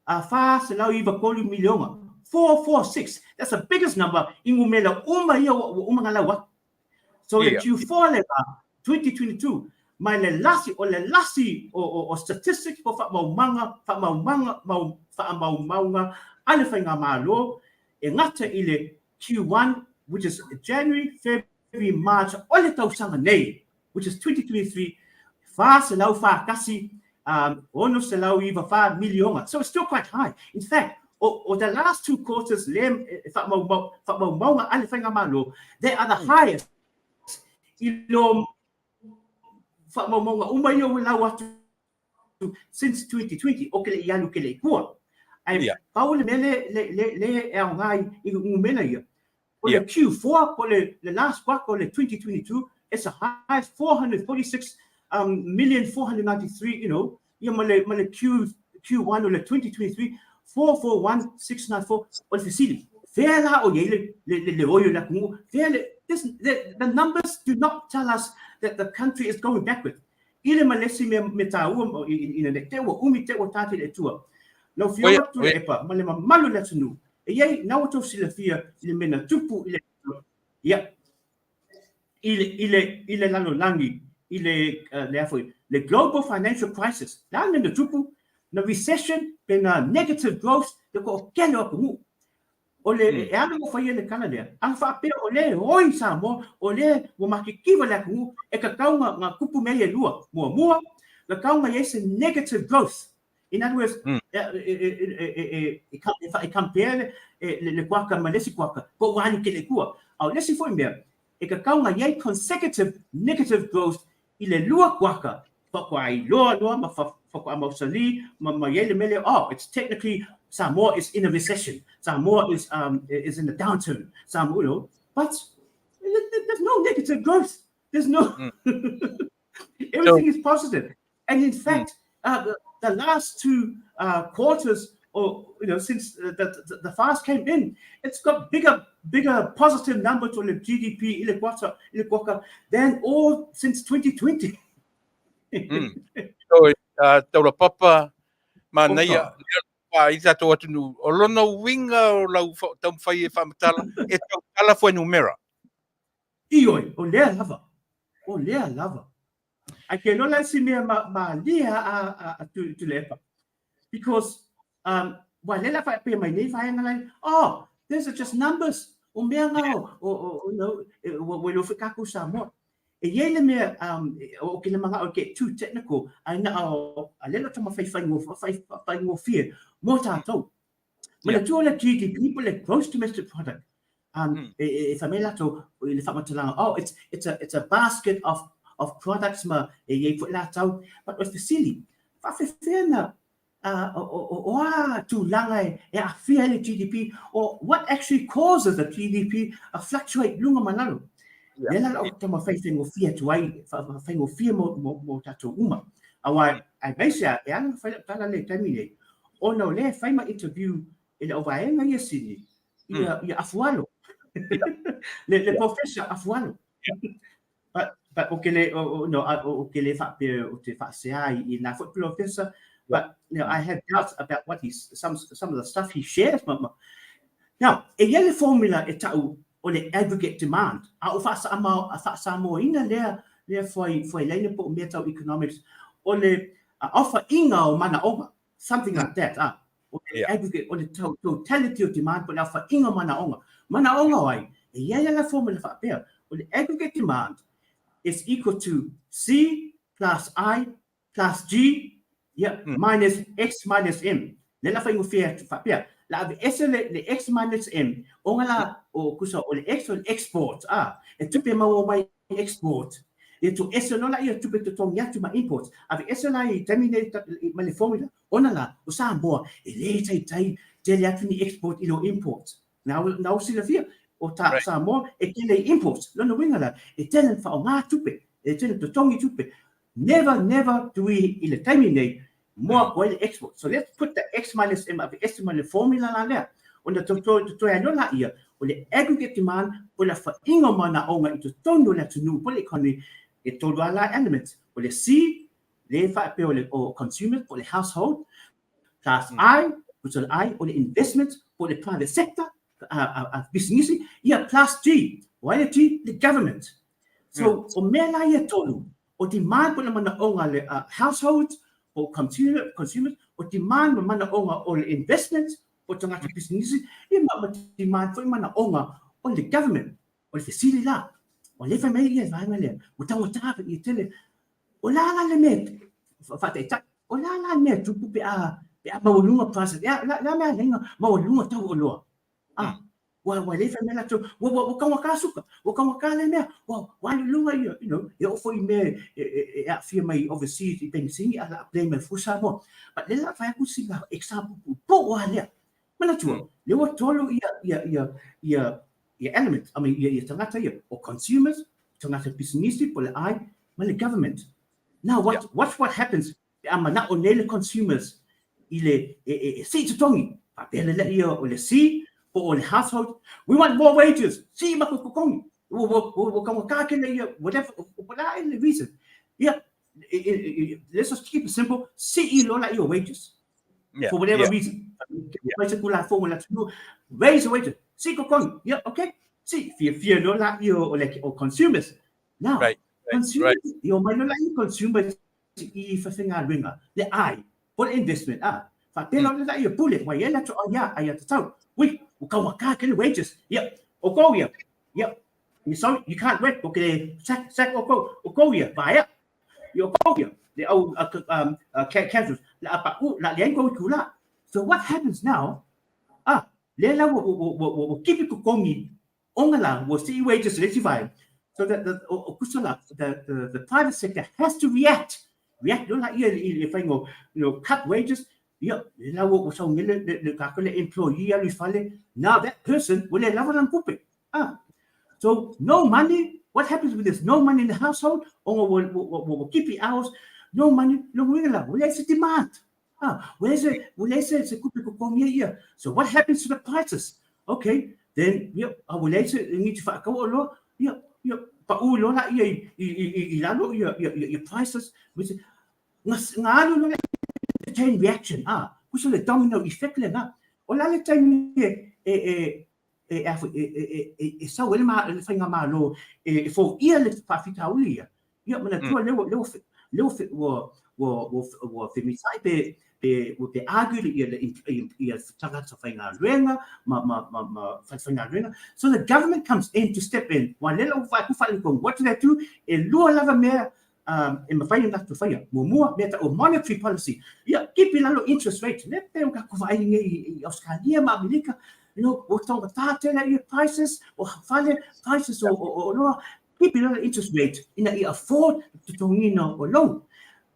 a 493 miliona, 446, that's the biggest number i numera uma ia ua uma ona lau atu. So le Q4 lena 2022, ma le lasi, o le lasi o statistics po o faamaumauga, faamaumauga, faamaumauga a le Faigamalo e gata i le Q1 which is January, February, March o le tausaga nei, which is 2023, 441, 694 miliona. So it's still quite high. In fact, o the last two quarters le faamaumauga a le Faigamalo, they are the highest i lo faamaumauga uma ia ua lau atu since 2020, o ke le i alu ke le i kua. Ae pau le mea le e aoga i numera ia, o le Q4 po o le last quarter o le 2022, it's the highest 446 million 493, you know, ia ma le, ma le Q1 o le 2023, 441,694. O le fesili, fea la o i ai le oi o le atunuu? Fea le, this, the numbers do not tell us that the country is going backward. I le ma le isi mea taua ina ne i te ua umi te ua tātele e tua. Lau Afioga Tuilaepa ma le mamalu o le atunuu, e i ai, na ua outou silafia i le mea na tupu i le, ia, i le, i le, i le lalolagi, i le, le a foi, le global financial crisis. Le a le mea na tupu? Na recession pe na negative growth le toatele o atunuu. O le, e ala ua faia le tala lea, a faapea o lea e oi Samoa, o lea ua matitiva le atunuu, e tatau na tupu mea ia e lua. Muamua, tatau na i ai se negative growth. In other words, e compare le kuaka ma le isi kuaka, po ua alu tele i tua. A o le isi foi mea, e tatau na i ai consecutive negative growth i le lua kuaka, faatoa iloa loa ma faatoa mausali ma i ai le mea lea, oh, it's technically Samoa is in a recession, Samoa is, is in a downturn, Samoa, you know, but there's no negative growth. There's no, everything is positive. And in fact, the last two quarters, or you know, since the fast came in, it's got bigger positive numbers on the GDP i le kuata, i le kuaka, than all since 2020. So, taulapapa, manaia, lea i tatou atunuu, o lona uiga o lau taumafai e faamatala, e tautala fuainumera. Ioe, o lea lava. O lea lava. Ae ke iloa la isi mea malie a Tuilaepa. Because, ua lea la faapea mai nei vaega lai, oh, these are just numbers. O mea nga o, you know, ua iloa foi tatou Samoa. E i ai le mea, o ke le mana'o e get too technical, ae na o, a lea la taumafai faigofie mo tatou. Manatua o le GDP po o le Gross Domestic Product, e fai mai latou i le faamatalaga, oh, it's a basket of products ma e i ai foi latou. But o le fesili, faafefea na, o a tulaga e aafia ai le GDP, or what actually causes the GDP a fluctuate luga ma lalo? Lea la lau taumafai faigofie atu ai, faigofie mo tatou uma. Aua aemaise lava, e ala ona fai lau tala lea i le taimi nei, ona o lea e fai ma interview e le auvaega ia Sini, ia Afualo. Le professor Afualo. But o ke le, no, o ke le faapea o te faasea i na foi professor, but you know, I have doubts about what he's, some of the stuff he shares. Now, e i ai le formula e ta'u o le aggregate demand, a o faasamoaina lea fuailaina po o mea tau economics, o le aofaiga o manaoga, something like that, ah. O le aggregate, o le totality of demand, po o le aofaiga o manaoga. Manaoga o ai? E i ai la formula faapea, o le aggregate demand is equal to C plus I plus G, ia, minus X minus M. Lea la faigofie atu faapea, la aveese le X minus M, ona la, o kusa, o le X o le export, ah, e tupe maua mai export. Ia toese loa lea tupe totogi atu ma imports, aveese la i taimi nei mai le formula, ona la o Samoa e le taitai tele atu ni export i lo imports. Na na ua silafia o ta right. Samoa e tele i imports. Lona uiga la e tele na faaaoga tupe, e tele totogi tupe. Never, never do we i le taimi nei moa atu ai le export. So let's put the X minus M aveese mai le formula la lea. Ona totoe ai loa laia, o le aggregate demand po o le afaina o manaoga i totonu o le atunuu po o le economy, e tolu lava la elements. O le C, lea e faapea o le o consumers po o le household, plus I, which o le I, o le investment po o le private sector, a pisinisi, ia plus G, o ai le G? Le government. So, o mea la ia e tolu, o demand po o le manaoga a le households, po o consumers, o demand ma manaoga o le investment, po o tagata pisinisi, ia ma demand foi manaoga o le government. O le fesili la, ua le fai mai ia le vaega lea, ua taugata ia tele. O le a la le mea, faataitai, o le a la le mea tupu pe a, pe a maualuga prices, le a le mea laina maualuga tau o oloa. Ah, ua ua le fai mai latou, ua ua ua taugata suka, ua taugata le mea, ua ua alu i luga ia, you know, e oo foi i mea e e e aafia mai overseas i penisini a o le a blame ai fua Samoa. But lea o le a fai atu sina example puupuu lava lea. Manatua, lea ua tolu ia ia ia ia ia element, I mean ia ia tagata ia, o consumers, tagata pisinisi po o le I, ma le government. Now what, watch what happens Pe a manao nei le consumers i le e, e, e sii totogi, faapea le lea o le C po o le household, we want more wages, sii matou totogi, ua, ua, ua, ua taugata tele ia, whatever, o le a le reason. Ia, let's just keep it simple, sii loa laia o wages. For whatever reason. Fai se Tulafono a le atunuu, raise the wages, sii totogi, yeah, okay, sii, fiafia loa laia o le o consumers. Now, consumers, i omai loa laia consumers i faigaluega, le I, po le investment, a, faapea loa le ia pule, ua i ai latou ai a, ai a tatau. Ui, ua taugata tele wages. Ia, outou ia, ia, you sorry, you can't work, okay, sack, sack outou, outou ia, vaea. Ia, outou ia, le au casuals, le a pau, la leai kou itula. So what happens now, ah, lea la ua, ua, ua, ua, ua kipi totogi Ona la, ua sii wages i le isi vaega. So that the, o, o kusa la, the, the private sector has to react. React loa laia i le faiga o, you know, cut wages. Ia, le la ua, ua sau nei le, le, le tatou le employee alu i fale. Now that person ua le lava lana tupe. Ah. So no money, what happens with this? No money in the household, ona ua, ua, ua, ua kipi hours, no money, lona uiga la, ua leai se demand. Ah, ua leai se, ua leai se, se tupe totogi ai ia. So what happens to the prices? Okay, then, ia, a ua leai se giti faatau oloa, ia, ia, pau loa laia i, i, i, i, i lalo ia, ia, ia, ia prices, which, nga, nga alu loa le chain reaction, ah, kusa le domino effect lena. O le a le taimi e, e, e, e, e, e, e, e, e sau ai le, ma, le faigamalo e, e foia le faafitauli ia. Ia, manatua lea ua, lea ua, lea ua, ua, ua, ua femisa'i pe, pe, ua pe argue ia, ia, ia tagata faigaluega ma, ma, ma, ma faigaluega. So the government comes in to step in. Ua lea la ua vaai atu faaletonu. What do they do? E lua lava mea um, e mafai ona tatou faia. Muamua, mea tau monetary policy. Ia, kipi lalo interest rate. Le pei o tatou vaai nei i Australia ma Amerika, you know, ua taugata tele ia prices, o fale, prices o, o, o oloa, kipi lalo interest rate ina ia afford le totogiina o loan.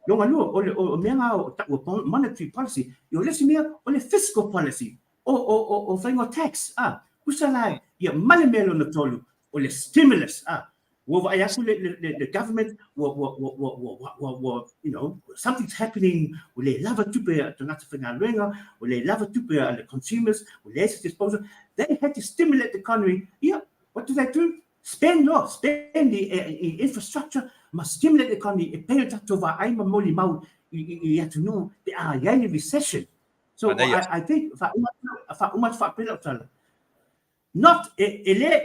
Lona lua, o le o mea nga o tau monetary policy, i o le isi mea, o le fiscal policy, o, o, o, o faiga o tax, ah, kusa la, ia ma le mea lona tolu, o le stimulus, ah, ua vaai atu le, le, le, le government, ua, ua, ua, ua, ua, ua, ua, you know, something's happening, ua le lava tupe a tagata faigaluega, ua le lava tupe a le consumers, ua leai se disposal. They had to stimulate the economy. Ia, what do they do? Spend loa, spend i, i, i infrastructure, ma stimulate the economy, e pei o tatou vaai ma molimau i, i, i atunuu pe a i ai le recession. So I think, faauma faauma atu faapea lau tala. Not, e, e le,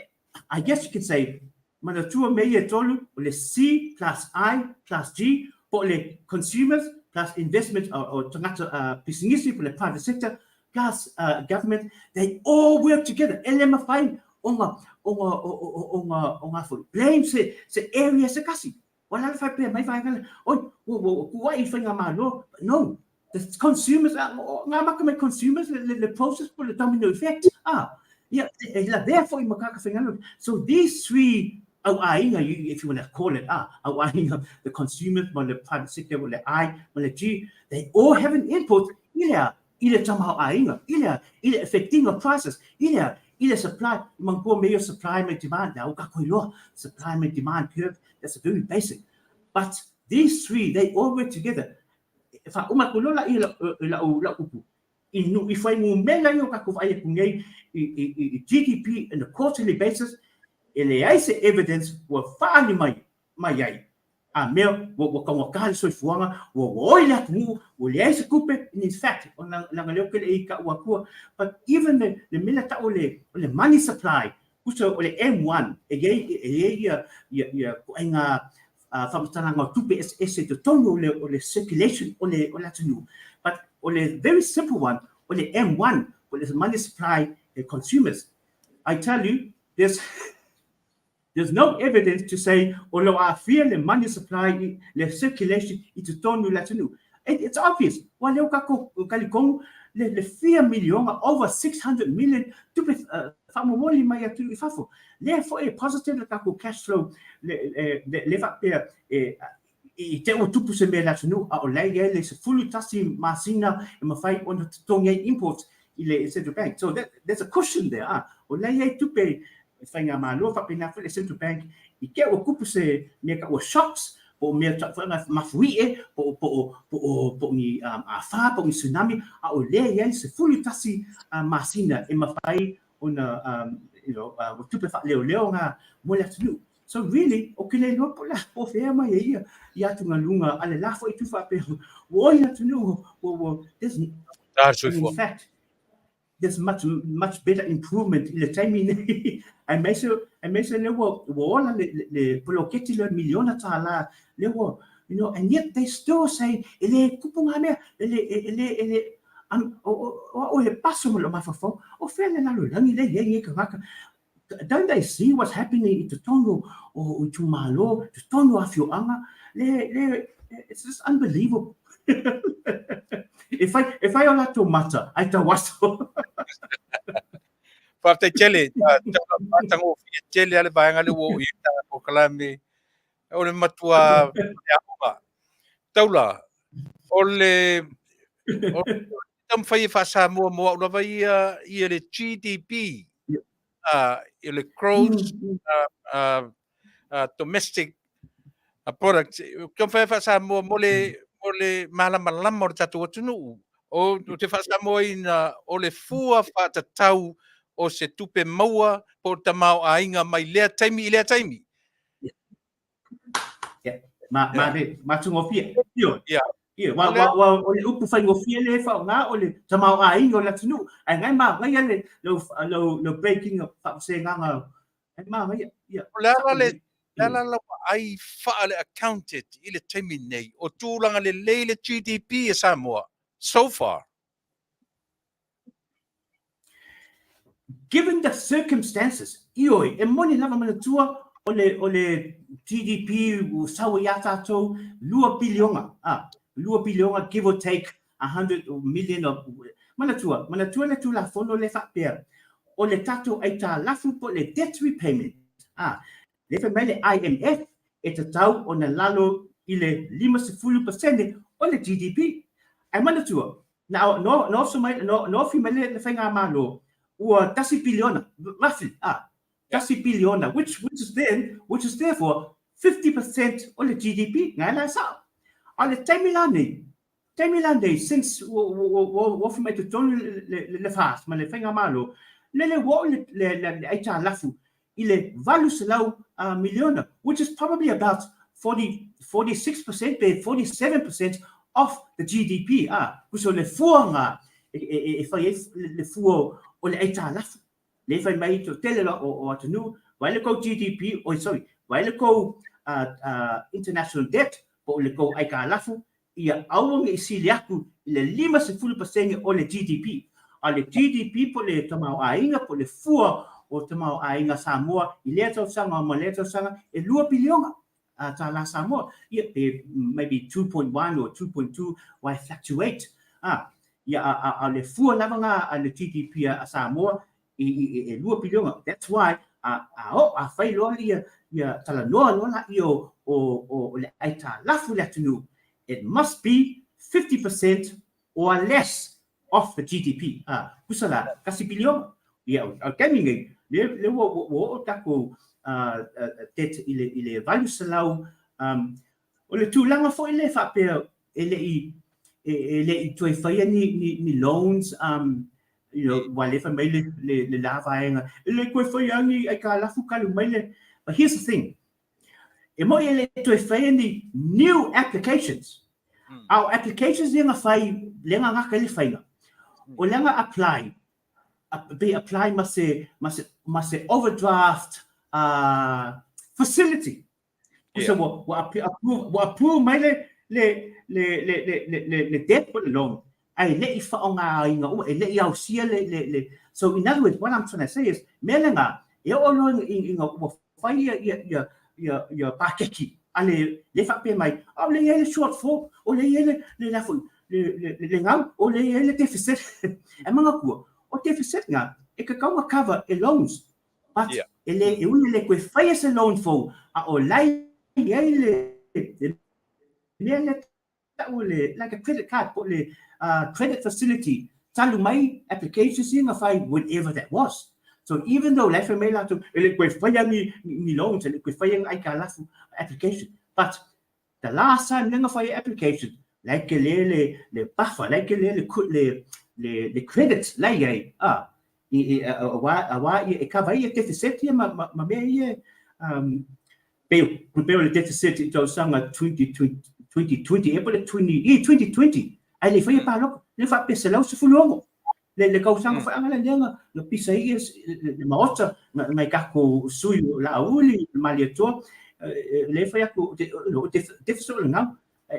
I guess you could say, manatua mea ia e tolu, o le C plus I plus G, po o le consumers plus investment o, o tagata uh, pisinisi, po o le private sector plus uh, government, they all work together. E le mawhai o nga, o nga, o, o, o nga, o nga foi. Blame se, se area se kasi. Ua lalo faapea mai vaega lea, oi, ua, ua, ua kuai i faigamalo. No, the consumers, ngā maka mai consumers, le, le, le process po le domino effect. Ah, ia, e lavea foi ma kaka faigaluega. So these three Auaiga, if you want to call it, auaiga, the consumers ma le private sector, le I ma le G, they all have an input i le i le tamaoaiga, i le i le affecting of prices, i le i le supply, manatua mea ia o supply ma demand, lea ua tatou iloa, supply ma demand curve, that's a very basic. But these three, they all work together. E faauma atu loa la i lau upu, i nu i fuainumera ia o tatou vaai atu nei i, i, i GDP in a quarterly basis, e leai se evidence ua faaali mai mai ai a mea ua, ua taugata le soifuaga, ua, ua oi le atunuu, ua leai se tupe, and in fact, ona leaga lea ou te le i taua atua, but even le, le mea lea tau o le, o le money supply, tusa o le M1, e i ai, e i ai ia, ia, ia ituaiga faamatalaga o tupe eseese i totonu o le, o le circulation o le, o le atunuu. But o le very simple one, o le M1, o le money supply e consumers. I tell you, there's, there's no evidence to say o lo o aafia le money supply i le circulation i totonu o le atunuu. It, it's obvious. Ua leo kako talitonu le, le fia miliona, over 600 million tupe uh, faamomoli mai atunuu i fafo. Lea foi e positive le tatou cash flow, le, le, le faapea e, i te ua tupu se mea i le atunuu, a o la e i ai le 11 masina e mafai ona totogi ai imports i le Central Bank. So that, there's a cushion there. Ah. O la e i ai tupe i faigamalo faapena foi le Central Bank i te ua tupu se mea taua shocks, po o mea foi nga mafuie, po o, po o, po o, po o ni um, afa, po o ni tsunami, a o lea e i ai le 11 uh, masina e mafai ona um, you know, uh, ua tupe faaleoleo ngā mo le atunuu. So really, o ke le iloa po o le a po o fea mai ai ia i atugaluga a le la foi tu faapea ua oi le atunuu, ua, ua, there's, in fact, there's much much better improvement i le taimi nei aemaise aemaise lea ua ua ola le le, le poloketi le miliona tālā lea ua you know and yet they still say e le kupu ngā mea e le e le e le Am, o, o, o au he paso ma lou mafaufau, o fea le lalolagi lea i ai nei tagata? Don't they see what's happening i totonu o, o itumalo, totonu o afioaga? Le, le, it's just unbelievable. e whai, e whai o latou mata, ai tau aso. Faafetai tele, ta, ta, matagofie tele a le vaega lea ua oo i ai ta polokalame. O le matua aoga. Taula, o le o le taumafai e faa-Samoa mo au lava ia ia le GDP, uh, i le gross uh, uh, uh, domestic product. Taumafai e faa-Samoa mo le mo le malamalama o le tatou atunuu. O, o te faa-Samoaina o le fua faatatau o se tupe maua po o le tamaoaiga mai lea taimi i lea taimi. Yeah. Ma, ma, yeah. ma tungofie. Io. Yeah. Io, wa, wa, wa, o le upu whaingofie le whaonga o le tamao a inga o le atunuu. Ai ngai ma, ngai ale lo, lo, lo breaking of whakusenganga. Ai ma, ngai, ia. O le ala le, le ala la ai wha le accounted i le taimi nei. O tūlanga le lei le GDP e Samoa. So far. Given the circumstances, ioe, e moni lava manatua o le, o le GDP ua sau ai iā tātou lua piliona, a, lua piliona give or take 100 million of, manatua, manatua le Tulafono lea faapea, o le tatou aitalafu po o le debt repayment, a, lea fai mai le IMF e tatau ona lalo i le 50% o le GDP. Ae manatua, na, na, na oso mai, na, na ofi mai le, le faigamalo, ua tasi piliona, roughly, ah, tasi piliona, which, which is then, which is therefore 50% o le GDP, ngai la e sao. A o le taimi la nei, taimi la nei, since ua, ua, ua, ua, ua ofi mai totonu le, le, le, le FAST ma le faigamalo, lele ua oo le, le, le, le aitalafu i le 800 miliona, which is probably about 40, 46% pe 47% of the GDP, a, tusa o le fua ngā e, e, e, e fai ai le fua o le aitalafu. Le fai mai to tele la o, o atunuu, vaai le kou GDP, oi sorry, vaai le kou uh, uh, international debt, po o le kou aitalafu, ia aua ne i sili atu i le 50% o le GDP. A o le GDP po o le tamaoaiga po o le fua o tamaoaiga Samoa i lea tausaga ma lea tausaga e lua piliona tālā Samoa. Ia pe maybe 2.1 or 2.2 why fluctuate. A, ia a, a, a le fua lava ngā a le GDP a Samoa i, i, e lua piliona. That's why A a oo, a fai loa ia, ia talanoa loa laia o, o, o le aitalafu i le atunuu, it must be 50% or less of the GDP. A, tusa la, tasi piliona. Ia, o le taimi nei, lea, lea ua, ua, ua oo tatou uh, debt i le, i le 800, um, o le tulaga foi lea faapea e le i, e, e le i toe faia ni, ni, ni loans, um, you know, ua le fai mai le, le, le la vaega, e le toe faia ni aitalafu talu mai le, but here's the thing, e moi e le toe faia ni new applications. A o applications ia na fai, lea na gata ai le faiga, o lea na apply, pe apply ma se, ma se, ma se overdraft facility. Kusa ua, ua approve, ua approve mai le, le, le, le, le, le, le, le debt po le loan, ae le i faaaogaina uma, e le i ausia le, le, le, so in other words, what I'm trying to say is, mea lena, e oo loa ina ua fai ia, ia, ia, ia, ia pakeki a le, le faapea mai, a o le i ai le shortfall, o le i ai le, le, le, le, le, le, le gau, o le i ai le deficit. E manatua, o deficit na, e tatau ona cover e loans. But yeah. e le, e ui e le koe faia se loan fou, a o lai i ai le, le mea lea tau le, like a credit card, po le credit facility, talu mai applications ia na fai, whatever that was. So even though lai fai mai latou, e le koe faia ni, ni loans, e le koe faia ni aitalafu application, but The last time lea na fai ai application, la e tele le le buffer, la e tele le le le le credit la e i ai, a i i aua aua ia e cover ai ia deficit ia ma ma ma mea ia um pei pei o le deficit i tausaga 2020 2020 ea po o le 20 i 2020 ae le i faia palota, lea faapea 116 le le tausaga foi ana lea na na pisa ai le le maota na nai tatou sui o Laauli le Malietoa le fai atu o te deficit o le gau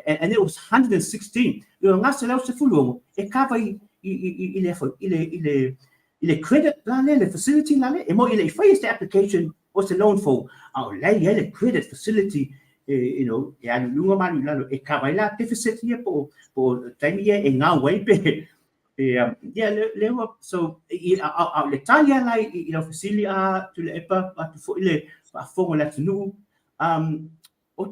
and it was 116 o nga 116 e cover i i i i le i le i le i le credit la le le facility la le e mo i le i fai se application o se loan fou a o la i ai le credit facility e you know e alu i luga ma alu i lalo e cover ai la deficit ia po po taimi ia e gau ai pe Ia, ia le, le ua, so, i, a, a, a, le tali ala i, i lau fesili a Tuilaepa, atu foi le faafofoga o le atunuu, um, o,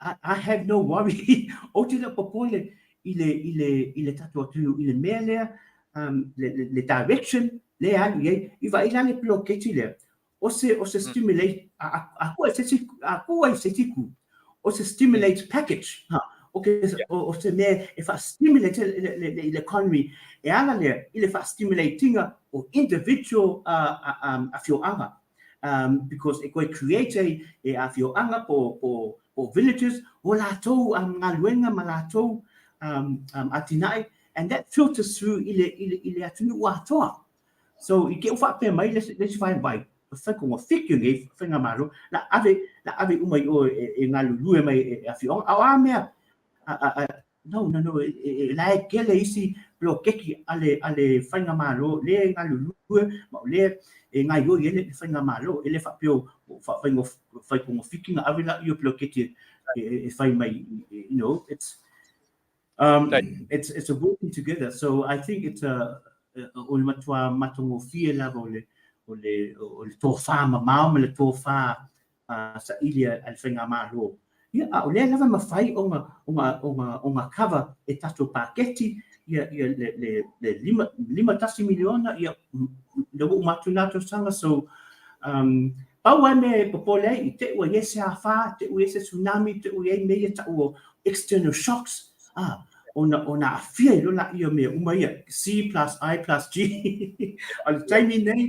I, I have no worry, ou te le o popole i le, i le, i le tatou atunuu, i le mea lea, um, le, le, le direction lea e alu i ai, i vaai la le poloketi lea, o se, o se stimulate, a, a, a kua se isi, a kua i se isi ku, o se stimulate package, ha, o ke, o, o se mea e wha-stimulate le, le, le, le, le economy, e ala lea i le wha-stimulate-inga o individual uh, um, awhioanga, um, because e koe create ai e awhioanga po, po, po villages, o lātou um, galuega ma lātou um, um, atinae, and that filters through i le, i le, i le atunuu atoa. So i te i ua faapea mai le isi vaega vai, whai ko ngā whitu nei Faigamalo, la ave, la ave uma i o e, e galulue mai e, e awhioanga. A o a mea, a, a, a, no, no, no, e, e, e la e kele isi poloketi a le, a le Faigamalo, le e galulue, ma o le e gaioi e le Faigamalo, e le faapea o, o wha, whai, whai ko ngā whitinga ave la i o poloketi e, e, e whai mai, you know, it's, Um, it's, it's a working together. So I think it's a, o le matua matagofie lava o le, o le, o le tofā mamao ma le tofā uh, saili a le Faigamalo. Ia, a o lea lava mafai ona, ona, ona, ona cover e tatou paketi ia, ia le, le, le lima, 51 miliona, ia, le ua uma atu na tausaga. So, um, pau lava mea e popole ai, i te i ua i ai se afa, te i ua i ai se tsunami, te i ua i ai mea ia tau o external shocks, ah, ona, ona aafia ai loa laia o mea uma ia, C plus I plus G. O le taimi nei,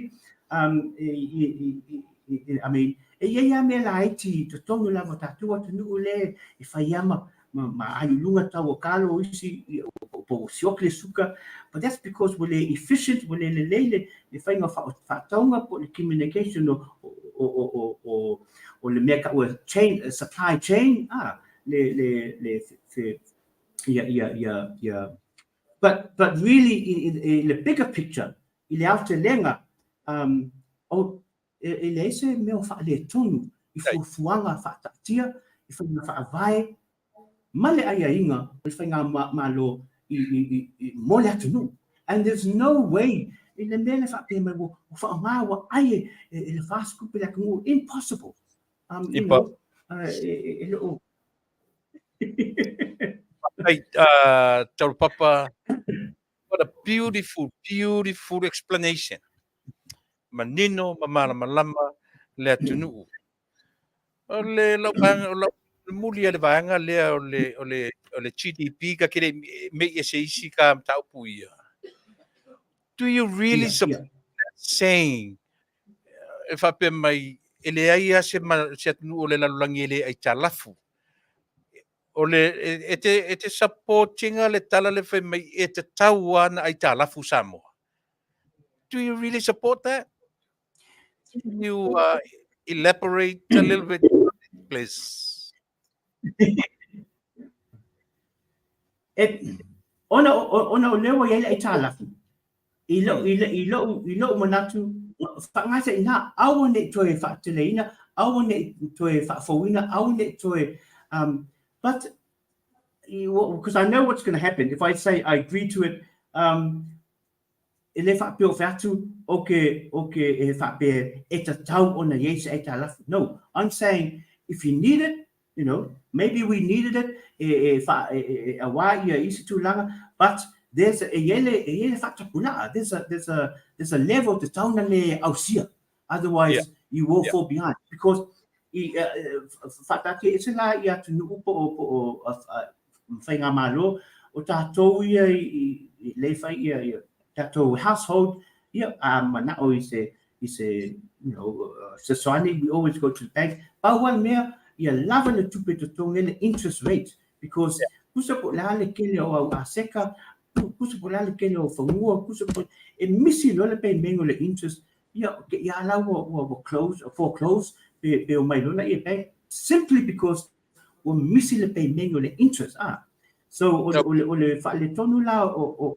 um, i, i, i, i, I mean, e i ai lava mea laiti i totonu lava o tatou atunuu lea e fai lava ma, ma, ma alu i luga tau o kalo o isi, po ua sioki le suka, but that's because ua le efficient, ua le lelei le, le faiga o faatauga po o le communication o, o, o, o, o, o le mea taua chain, supply chain, ah, le, le, le, fe, ia, ia, ia, ia, but, but really, i, i, i le bigger picture, i le aotelega, um, o, e, e leai se mea o faaletonu i fuafuaga faataatia, i faiga faavae, ma le aiaiga o le faigamalo i, i, i, i, mo le atunuu. And there's no way, i le mea lea faapea mai ua faaaoga ua ai e, e, e le FAST tupe le atunuu, impossible. You know, e, e, e loo Hey, Taulapapa, what a beautiful, beautiful explanation. Manino ma malamalama le atunuu. O le lau vaega, o lau muli a le vaega lea o le, o le, o le GDP ka kere me i ese isi ka mataupu ia. Do you really support that saying? E faapea mai, e leai lava se, se atunuu o le lalolagi e le aitalafu. O le, e, te, e te supportinga le tala le fai mai e tatau lava ona aitalafu Samoa. Do you really support that? Can you elaborate a little bit, please? E, ona, ona o lea ua i ai le aitalafu, i lou, i, i lou, i lou manatu, faagata i ina, aua ne i toe faateleina, aua ne i toe faafouina, aua ne i toe, but, because I know what's going to happen if I say I agree to it, e le faapea o fai atu, okay, okay, e faapea e tatau ona i ai se aitalafu. No, I'm saying if you need it, you know, maybe we needed it e, e, fa, e, e, e aua ia isi tulaga, but there's a, e i ai le, e i ai le faatapulaa, there's a, there's a, there's a level tatau ona le ausia, otherwise yeah. you will yeah. fall behind, because i, uh, faataatia ese la i atunuu po o, po o uh, faigamalo, o tatou ia i, i, i le fai ia, ia tatou household, ia, a manao i se, i se, you know, fesoasoani, we always go to the bank. Pau lava le mea, ia lava le tupe totogi ai le interest rate, because yeah. Tusa po o le a le tele o au aseka, tusa po o le a le tele o fanua, tusa po e misi loa le payment o le interest, ia, ia la ua, ua, ua close, foreclose, pe, pe omai loa laia i bank, simply because ua misi le payment o le interest. Ah. So, o, o, le, o le faaletonu la o, o,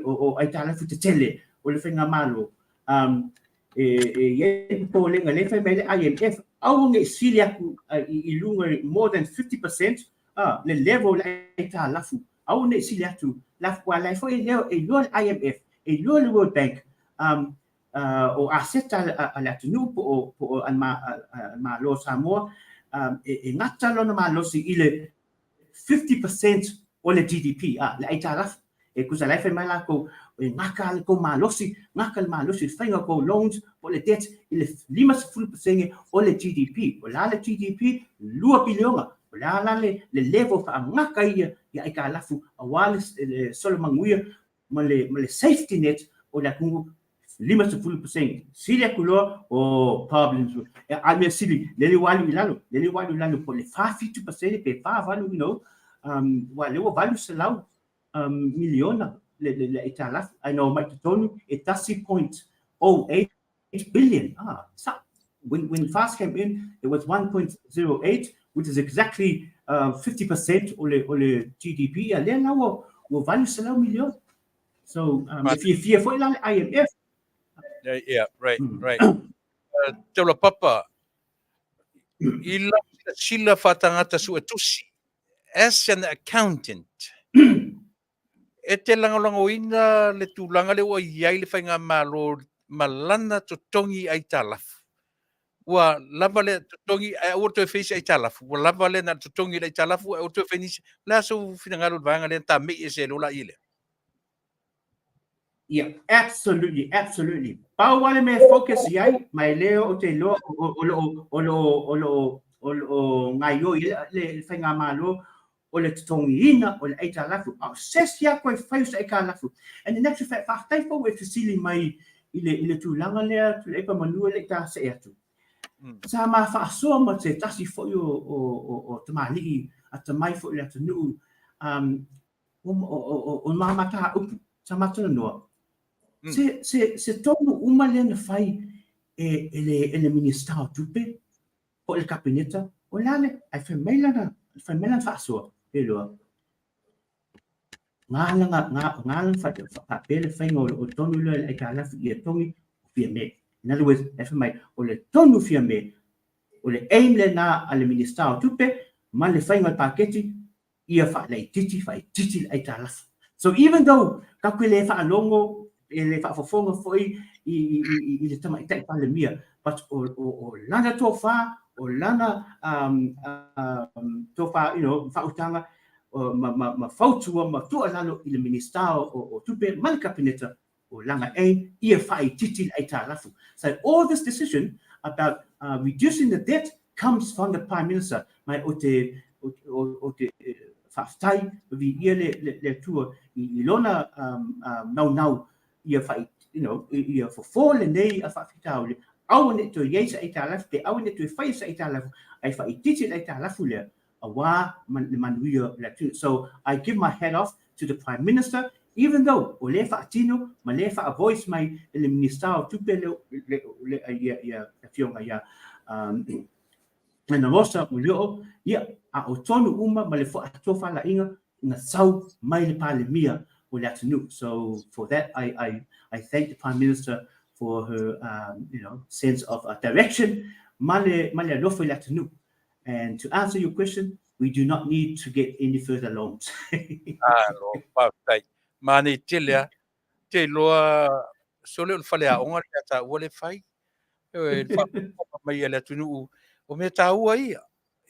o, o aitalafu tetele o le faigamalo, um, e, e i ai popolega lea e fai mai le IMF, aua ne i sili atu i, i luga more than 50% ah, le level o le aitalafu, aua ne i sili atu, la, ua la e foi e leo, e iloa le IMF, e iloa le World Bank, um, uh, o aseta a, a le atunuu po o, po o a, a, a Malo o Samoa, um, e, e gata lona malosi i le 50% o le GDP, a, le aitalafu. E tusa la e fai mai latou, e gata le tou malosi, gata le malosi i le faiga o tou loans po o le debt i le 50% o le GDP. O le a le GDP? 2 piliona. O le a la le, le level faagata ia i aitalafu aua le, le solomanuia ma le, ma le safety net o le atunuu 50%. Sili atu loa, oh, problems. E, a mea sili, lele ua alu i lalo, lele ua alu i lalo po o le 47% pe 48, you know, um, ua lea ua 800 um, miliona le, le, le aitalafu, ae na omai totonu e 1.08 billion. Ah, sa, when FAST came in, it was 1.08, which is exactly 50% o le, o le GDP. Ia lea la ua, ua 800 miliona. So, um, e fiafia foi la le IMF. Yeah, yeah, right, right. Taulapapa, i lau silasila faatagata suetusi, as an accountant, e te lagolagoina le tulaga lea ua i ai le faigamalo ma lana totogi aitalafu. Ua lava le totogi, ae aua le toe fai se aitalafu. Ua lava lea na o le totogi i le aitalafu, ae aua le toe fai nisi. O le a sou finagalo i le vaega lea na tamei ese ai loa laia lea? Yeah, absolutely, absolutely. Pau lava le mea e focus i ai, ma e le ou te iloa o, o, o, o lo o lo o lo o gaioi ai le, le faigamalo o le totogiina o le aitalafu, a o se isi lava toe fai o se aitalafu. And in actual fact, faafetai foi ua e fesili mai i le, i le tulaga lea, Tuilaepa manu e le i tasee atu. Sa ma faasoa ma se tasi foi o, o, o, o tamalii atamai foi o le atunuu, um, o, o, o, o ma mataupu, sa ma talanoa. Se, se, se tonu uma lea na fai e, e le, e le Minista o Tupe, po o le Kapeneta, o le a le, ae fai mai lana, fai mai lana faasoa, pe loa, ngā langa, ngā, ngā lana faapea le faiga o, o tonu lea le aitalafu ia togi o Fiame. In other words, e fai mai, o le tonu Fiame, o le aim lena a le Minista o Tupe, ma le faiga o le paketi, ia faalaitiiti, faaitiiti le aitalafu. So even though tatou te le faalogo e le faafofoga foi i, i, i, i le tamaitai Palemia, but o, o, o lana tofa, o lana um, um, tofa, you know, faautaga ma, ma, ma fautua ma tuualalo i le Minisita o, o, o Tupe ma le Kapeneta o lana aim ia faaitiiti le aitalafu. So all this decision about uh, reducing the debt comes from the Prime Minister. Mai o te, o, o, o te faafetai viia le, le, le Atua i, i lona um, um, naunau ia whai, you know, ia fofo lenei a faafitauli, aua ne i toe i ai se aitalafu, pe aua ne i toe faia se aitalafu, ae faaitiiti le aitalafu lea, aua le manuia o le atunuu. So I give my hat off to the Prime Minister, even though o lea e faatino ma lea e faa-voice mai e le Minisita o Tupe le, le, le, ia, ia, Afioga ia um, Ana Rosa Mulioo, ia, a o tonu uma ma le faatofalaiga na sau mai le Palemia o le atunuu. So for that, I, I, I thank the Prime Minister for her um, you know, sense of uh, direction ma le, ma le alofa i le atunuu. And to answer your question, we do not need to get any further loans. Alo, faafetai. Manaia tele a. Te iloa, sole o le faleaoga lea taua le fai. Ioe, le faafofoga mai a le atunuu, o mea taua ia.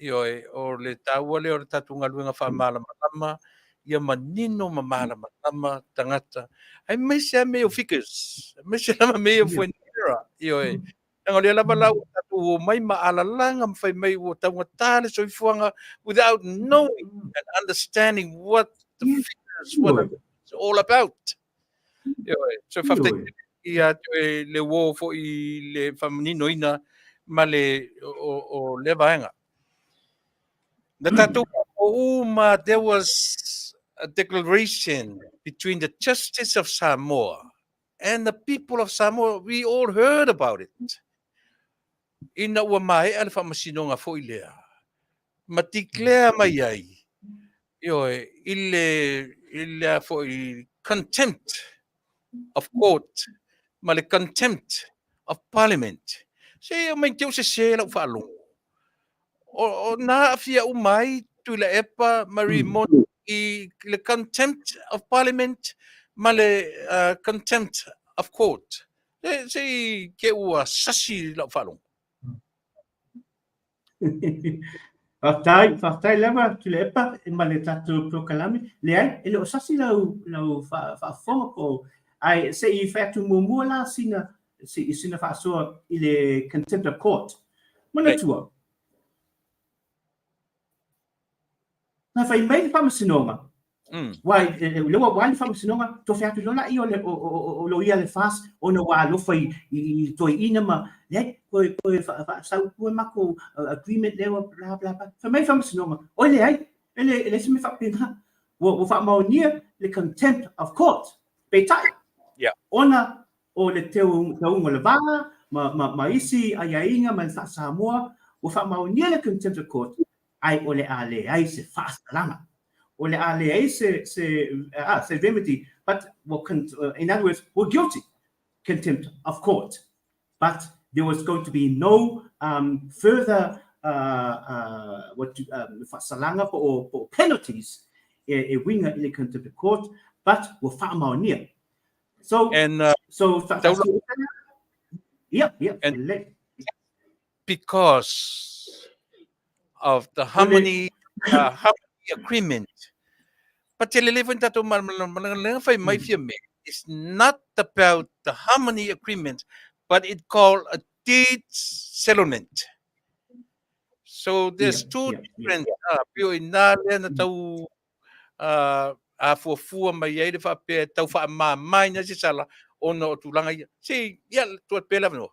Ioe, o le taua lea o le tatou galuega faamalamalama, ia manino ma malamalama tagata. Aemaise lava mea o figures, aemaise lava mea o fuainumera. Ioe, leaga o lea lava la ua tatou omai ma alalaga ma fai mai ua taugata le soifuaga without knowing and understanding what the figures, what it's all about. Ioe, so faafetai tele ia te oe le uō foi i le faamaninoina ma le o, o lea vaega. Na tatou uma, there was a declaration between the Justice of Samoa and the people of Samoa, we all heard about it. Ina ua maea le faamasinoga foi lea, ma declare mai ai, ioe, i le, i le a foi contempt of court ma le contempt of parliament. Se o mai te o sese lau faalogo. O, o na aafia uma ai Tuilaepa ma Raymond i le contempt of parliament ma le uh, contempt of court. Se, se i ke ua sasi lau faalogo. Faafetai, faafetai lava Tuilaepa ma le tatou polokalame. Leai, e le o sasi lau, lau faafofoga po o, ae se i fai atu muamua la sina, sina faasoa i le contempt of court. Manatua, na fai mai le faamasinoga, Ua, lea ua ua le faamasinoga, tofe atu loa laia o le, o, o, o loia le FAS, ona ua alofa i, i, i toeaiina ma, leai, toe, toe faasau tua matou agreement lea ua bla bla bla. Fai mai le faamasinoga, oi leai, e le, e leai se mea faapena. Ua, ua faamaonia le contempt of court. Peitai, yeah. ona o le teuga o le va ma, ma, ma isi aiaiga ma le faa-Samoa, ua faamaonia le contempt of court, ae o le a leai se faasalaga. O le a leai se, se, ah, se remedy, but well, in other words, we're guilty, contempt of court. But there was going to be no um, further uh, uh, what do, um, faasalaga po o, po o penalties e, e uiga i le contempt of court, but ua faamaonia. So, And, uh, so fa, fa, yeah, yeah, and because of the harmony, uh, harmony agreement. But te lele foi tatou malamalanga fai mai fia me. It's not about the harmony agreement, but it called a deed settlement. So there's Yeah, two yeah, yeah. different uh, pio i nā lea na tau uh, afuafua mai ai le faapea e tau faamamaina se sala ona o tulaga ia. Se, ia, tua pea le avanoa.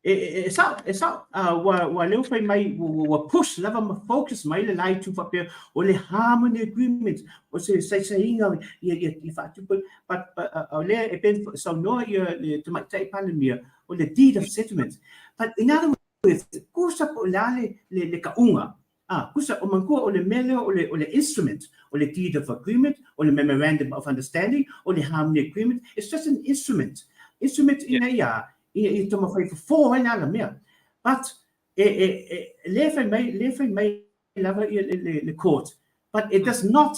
E, e, e sao, e sao, uh, ua, ua leo fai mai, ua, ua push lava ma focus mai le lai tu faapea, o le harmony agreement, o se saisaiga ia, ia, ia faatupe, but, but uh, o lea e pen saunoa ia le tamaitai Palemia, o le deed of settlement. But in other words, kusa po le a le, le, le kauga, Ah, kusa, o manatua o le mea lea o le, o le instrument, o le deed of agreement, o le memorandum of understanding, o le harmony agreement, it's just an instrument. Instrument ina ia, ina ia taumafai fofo ai le ala mea. But, e, e, e, lea fai mai, lea fai mai lava ia le, le, le court. But it does not,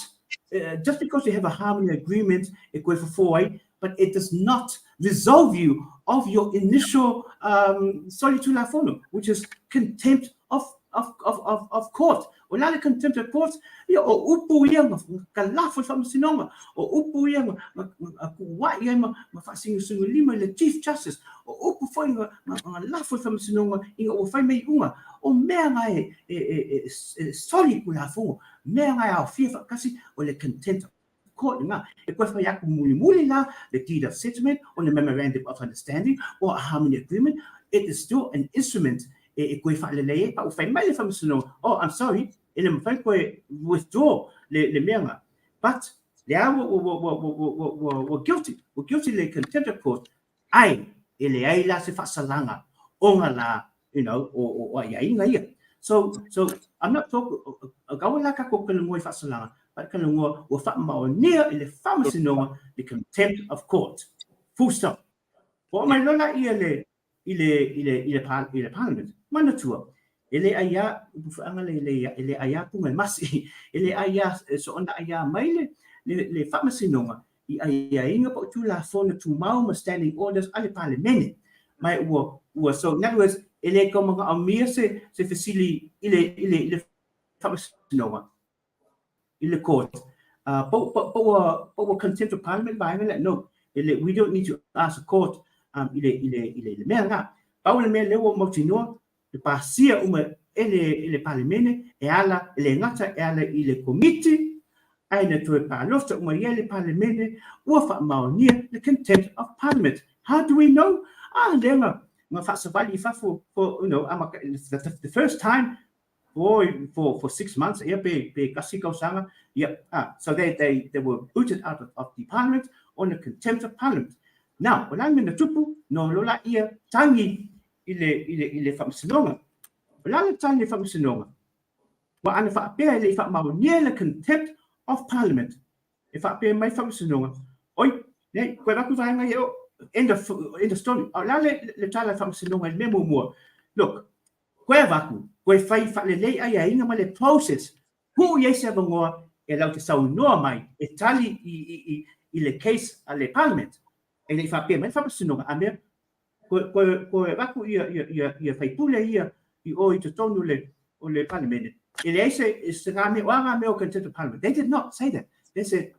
uh, just because you have a harmony agreement, e koe fofo ai, but it does not resolve you of your initial um, solitulafono, which is contempt of of, of, of, of court. O le a le contempt of court? Ia, o upu ia ma ka lafo i le faamasinoga. O upu ia ma, ma, ma kua'i ai ma, ma faasingosingo lima i le Chief Justice. O upu foi ma, ma, ma lafo i le faamasinoga ina ua fai mai iuga. O mea na e, e, e, e, e soli Tulafono, mea na e aofia faatasi o le contempt of court lena. E toe fai atu mulimuli la le deed of settlement or le memorandum of understanding or a harmony agreement, it is still an instrument e, e toe faalelei ai pa ua fai mai le faamasinoga, oh, I'm sorry, e le mafai toe withdraw le, le mea na. But le a ua, ua, ua, ua, ua, ua, ua guilty, ua guilty le contempt of court, Ai, e leai la se faasalaga ona la, you know, o, o, o aiaiga ia. So, so, I'm not talk, aua la tatou talanoa i faasalaga, but talanoa ua faamaonia i le faamasinoga le contempt of court. Full stop. Oo mai loa laia le, i le, i le, i le, i le parliament. Manatua, e le aiā, upu feaga le, le, e le aiā puga e masi, e le aiā, soona aiā mai le, le, le faamasinoga i aiaiga po o Tulafono Tumau ma Standing Orders a le Palemene. Ma ua, ua, so in other words, e le tau manaomia se, se fesili i le, i le, i le faamasinoga, i le court. Uh, po, po, po, ua, po ua contempt of parliament vaega lea? No. E le, we don't need to ask the court um, i le, i le, i le, i le mea lena. Pau le mea lea ua mautinoa, le pasia uma e le, e le Palemene e ala, e le gata e ala i le Komiti, ae na toe palota uma i ai le Palemene, ua faamaonia le contempt of Parliament. How do we know? Ah, lea na, na faasavali i fafo for, you know, ama, the, the first time for, for, for 6 months, ia, pe, pe kasi tausaga, ia, ah, so they, they, they were booted out of, of the Parliament on the contempt of Parliament. Now, o le a le mea na tupu, no loa laia tagi i le, i le, i le faamasinoga. O le a le tali i le faamasinoga? Ua ana faapea e le i faamaonia le contempt of parliament. E faapea mai faamasinoga, oi, nei, koe avatu vaega ia, end of, end of story. A o le a le, le tala i le faamasinoga i le mea muamua? Look, koe avatu, koe fai faalelei aiaiga ma le process, tuu i ai se avanoa e latou te saunoa mai e tali i, i, i, i le case a le parliament. E le i faapea mai le faamasinoga, a mea, Koe, koe, koe avatu ia, ia, ia, ia faipule ia i o i totonu le, o le Palemene. E leai se, se ngā mea, o a ngā mea o contempt of parliament. They did not say that. They said,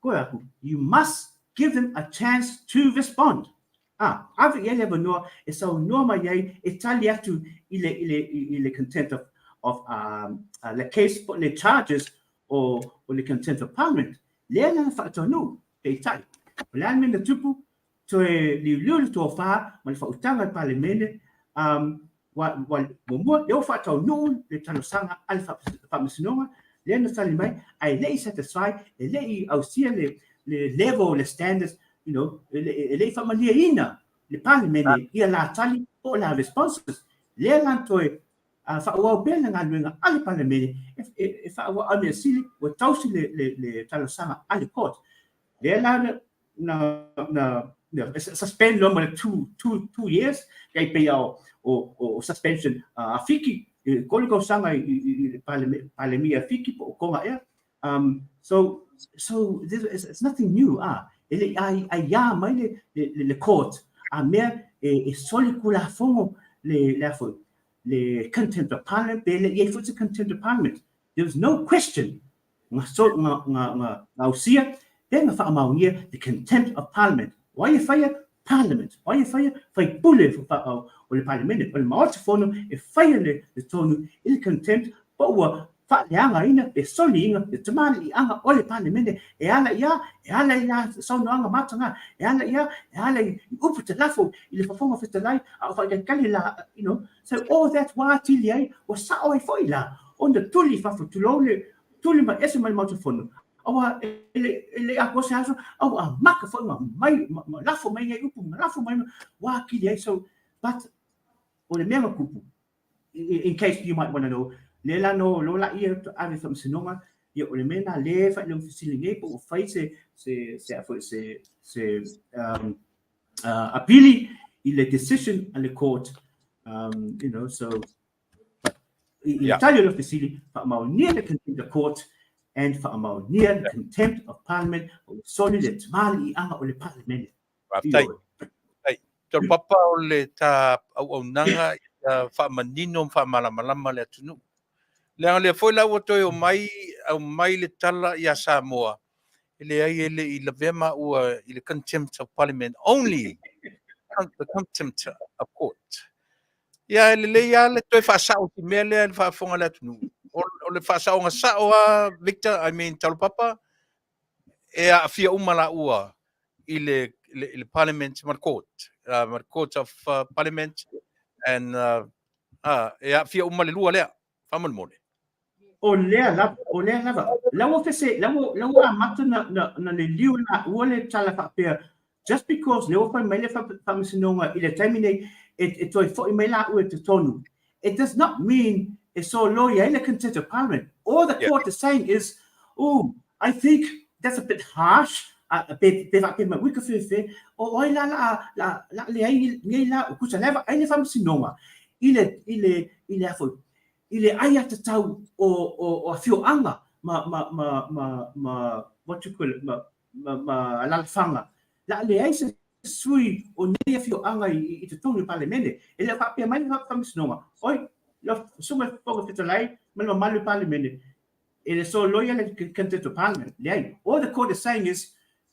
koe aku, you must give them a chance to respond. Ah, ave i ai le avanoa e saunoa mai ai e tali atu i le, i le, i le contempt of, of um, uh, le case, le charges o, o le contempt of parliament. Lea na whaataunuu, peitai. O le a le mea na tupu, Toe liuliu le tofa ma le faautaga i le Palemene, um, ua, ua, muamua, lea ua faataunuu le talosaga a le Faamasinoga, lea na tali mai, ae le i satisfy, e le i ausia le, le level, le standards, you know, e le, e le i faamalieina le Palemene i a la tali po o la responses. Lea la na toe uh, faaauau pea le galuega a le Palemene e, e, e faaauau, a mea sili, ua tausi le, le, le talosaga a le court. Lea la na, na, na, na suspend loa ma le 2 years, kai pei o, o, o suspension uh, a Fiki, e 3 tausaga i, i, i le Palemia Fiki po o Tonga ea. Um, so, so this, it's, it's nothing new. Ah, e le ai, aiā mai le, le, le, le court, a mea e, e soli Tulafono le, le afo, le contempt of parliament, pe le i ai foi se contempt of parliament. There was no question nga so nga nga nga ausia pe nga faamaonia the contempt of parliament. O ai e faia? Parliament. O ai e faia? Faipule o le Palemene, o le Maota Fono e faia le le tonu i le contempt po ua faaleagaina pe soliina le tamaliiaga o le Palemene e ala i a, e ala i la saunoaga mataga, e ala i a, e ala i upu te lafo i le Fofoga Fetalai a o faatalitali la, you know, so all that ua atili ai, ua sao ai foi la ona tuli i fafo, tulou le tuli mai ese mai le Maota Fono, aua e le, e le atoa se aso, a ua amata foi ma mai, ma, ma lafo mai nei upu, ma lafo mai, ua atili ai. So, but, o le mea na tupu, in case you might want to know, le la no lo la ia ave faamasinoga, ia o le mea na le faailoga fesili nei po ua fai se, se, se, se, se, se um, uh, apili i le decision a le court, um, you know, so, i le tali o le fesili, faamaonia le contempt of court. and faamaonia le contempt of Parliament ma ua soli le tamaliiaga o le Palemene. Faafetai. Faafetai. Taulapapa o le ta auaunaga ia faamanino ma faamalamalama le atunuu. Leaga o lea foi la ua toe omai aumai le tala ia Samoa, e leai e le i lavea maua i le contempt of Parliament, only the contempt of court. Ia e lelei lava le toe faasao i si mea lea i le faafofoga a le atunuu. O le faasaoga sao lava Victor, I mean Taulapapa, e aafia uma laua i le, le, i le Parliament ma le Court, ma le Court of Parliament and e aafia uma le lua lea, faamolemole. O lea lava, o lea lava. La ua fese, la ua, la ua amata na, na, na liliu laua le tala faapea, just because lea ua fai mai le Faamasinoga i le taimi nei e, e toe foi mai laua i totonu, it does not mean e soloia ai le contempt of Parliament. All the court is saying is, oh, I think that's a bit harsh, pe, pe faapea mai, ui ka fefe, o ai la la, la, la leai nei la, kusa lava ai le Faamasinoga i le, i le, i le afo, i le aiatatau o, o, o afioaga ma, ma, ma, ma, ma, what you call it, ma, ma, ma alalafaga, la leai se sui o nei afioaga i, i totonu o le Palemene. E le o faapea mai le Faamasinoga, oi, lau Susuga i le Fofoga Fetalai ma le mamalu o le Palemene, e le soloia le Contempt of Parliament. Leai. All the court is saying is,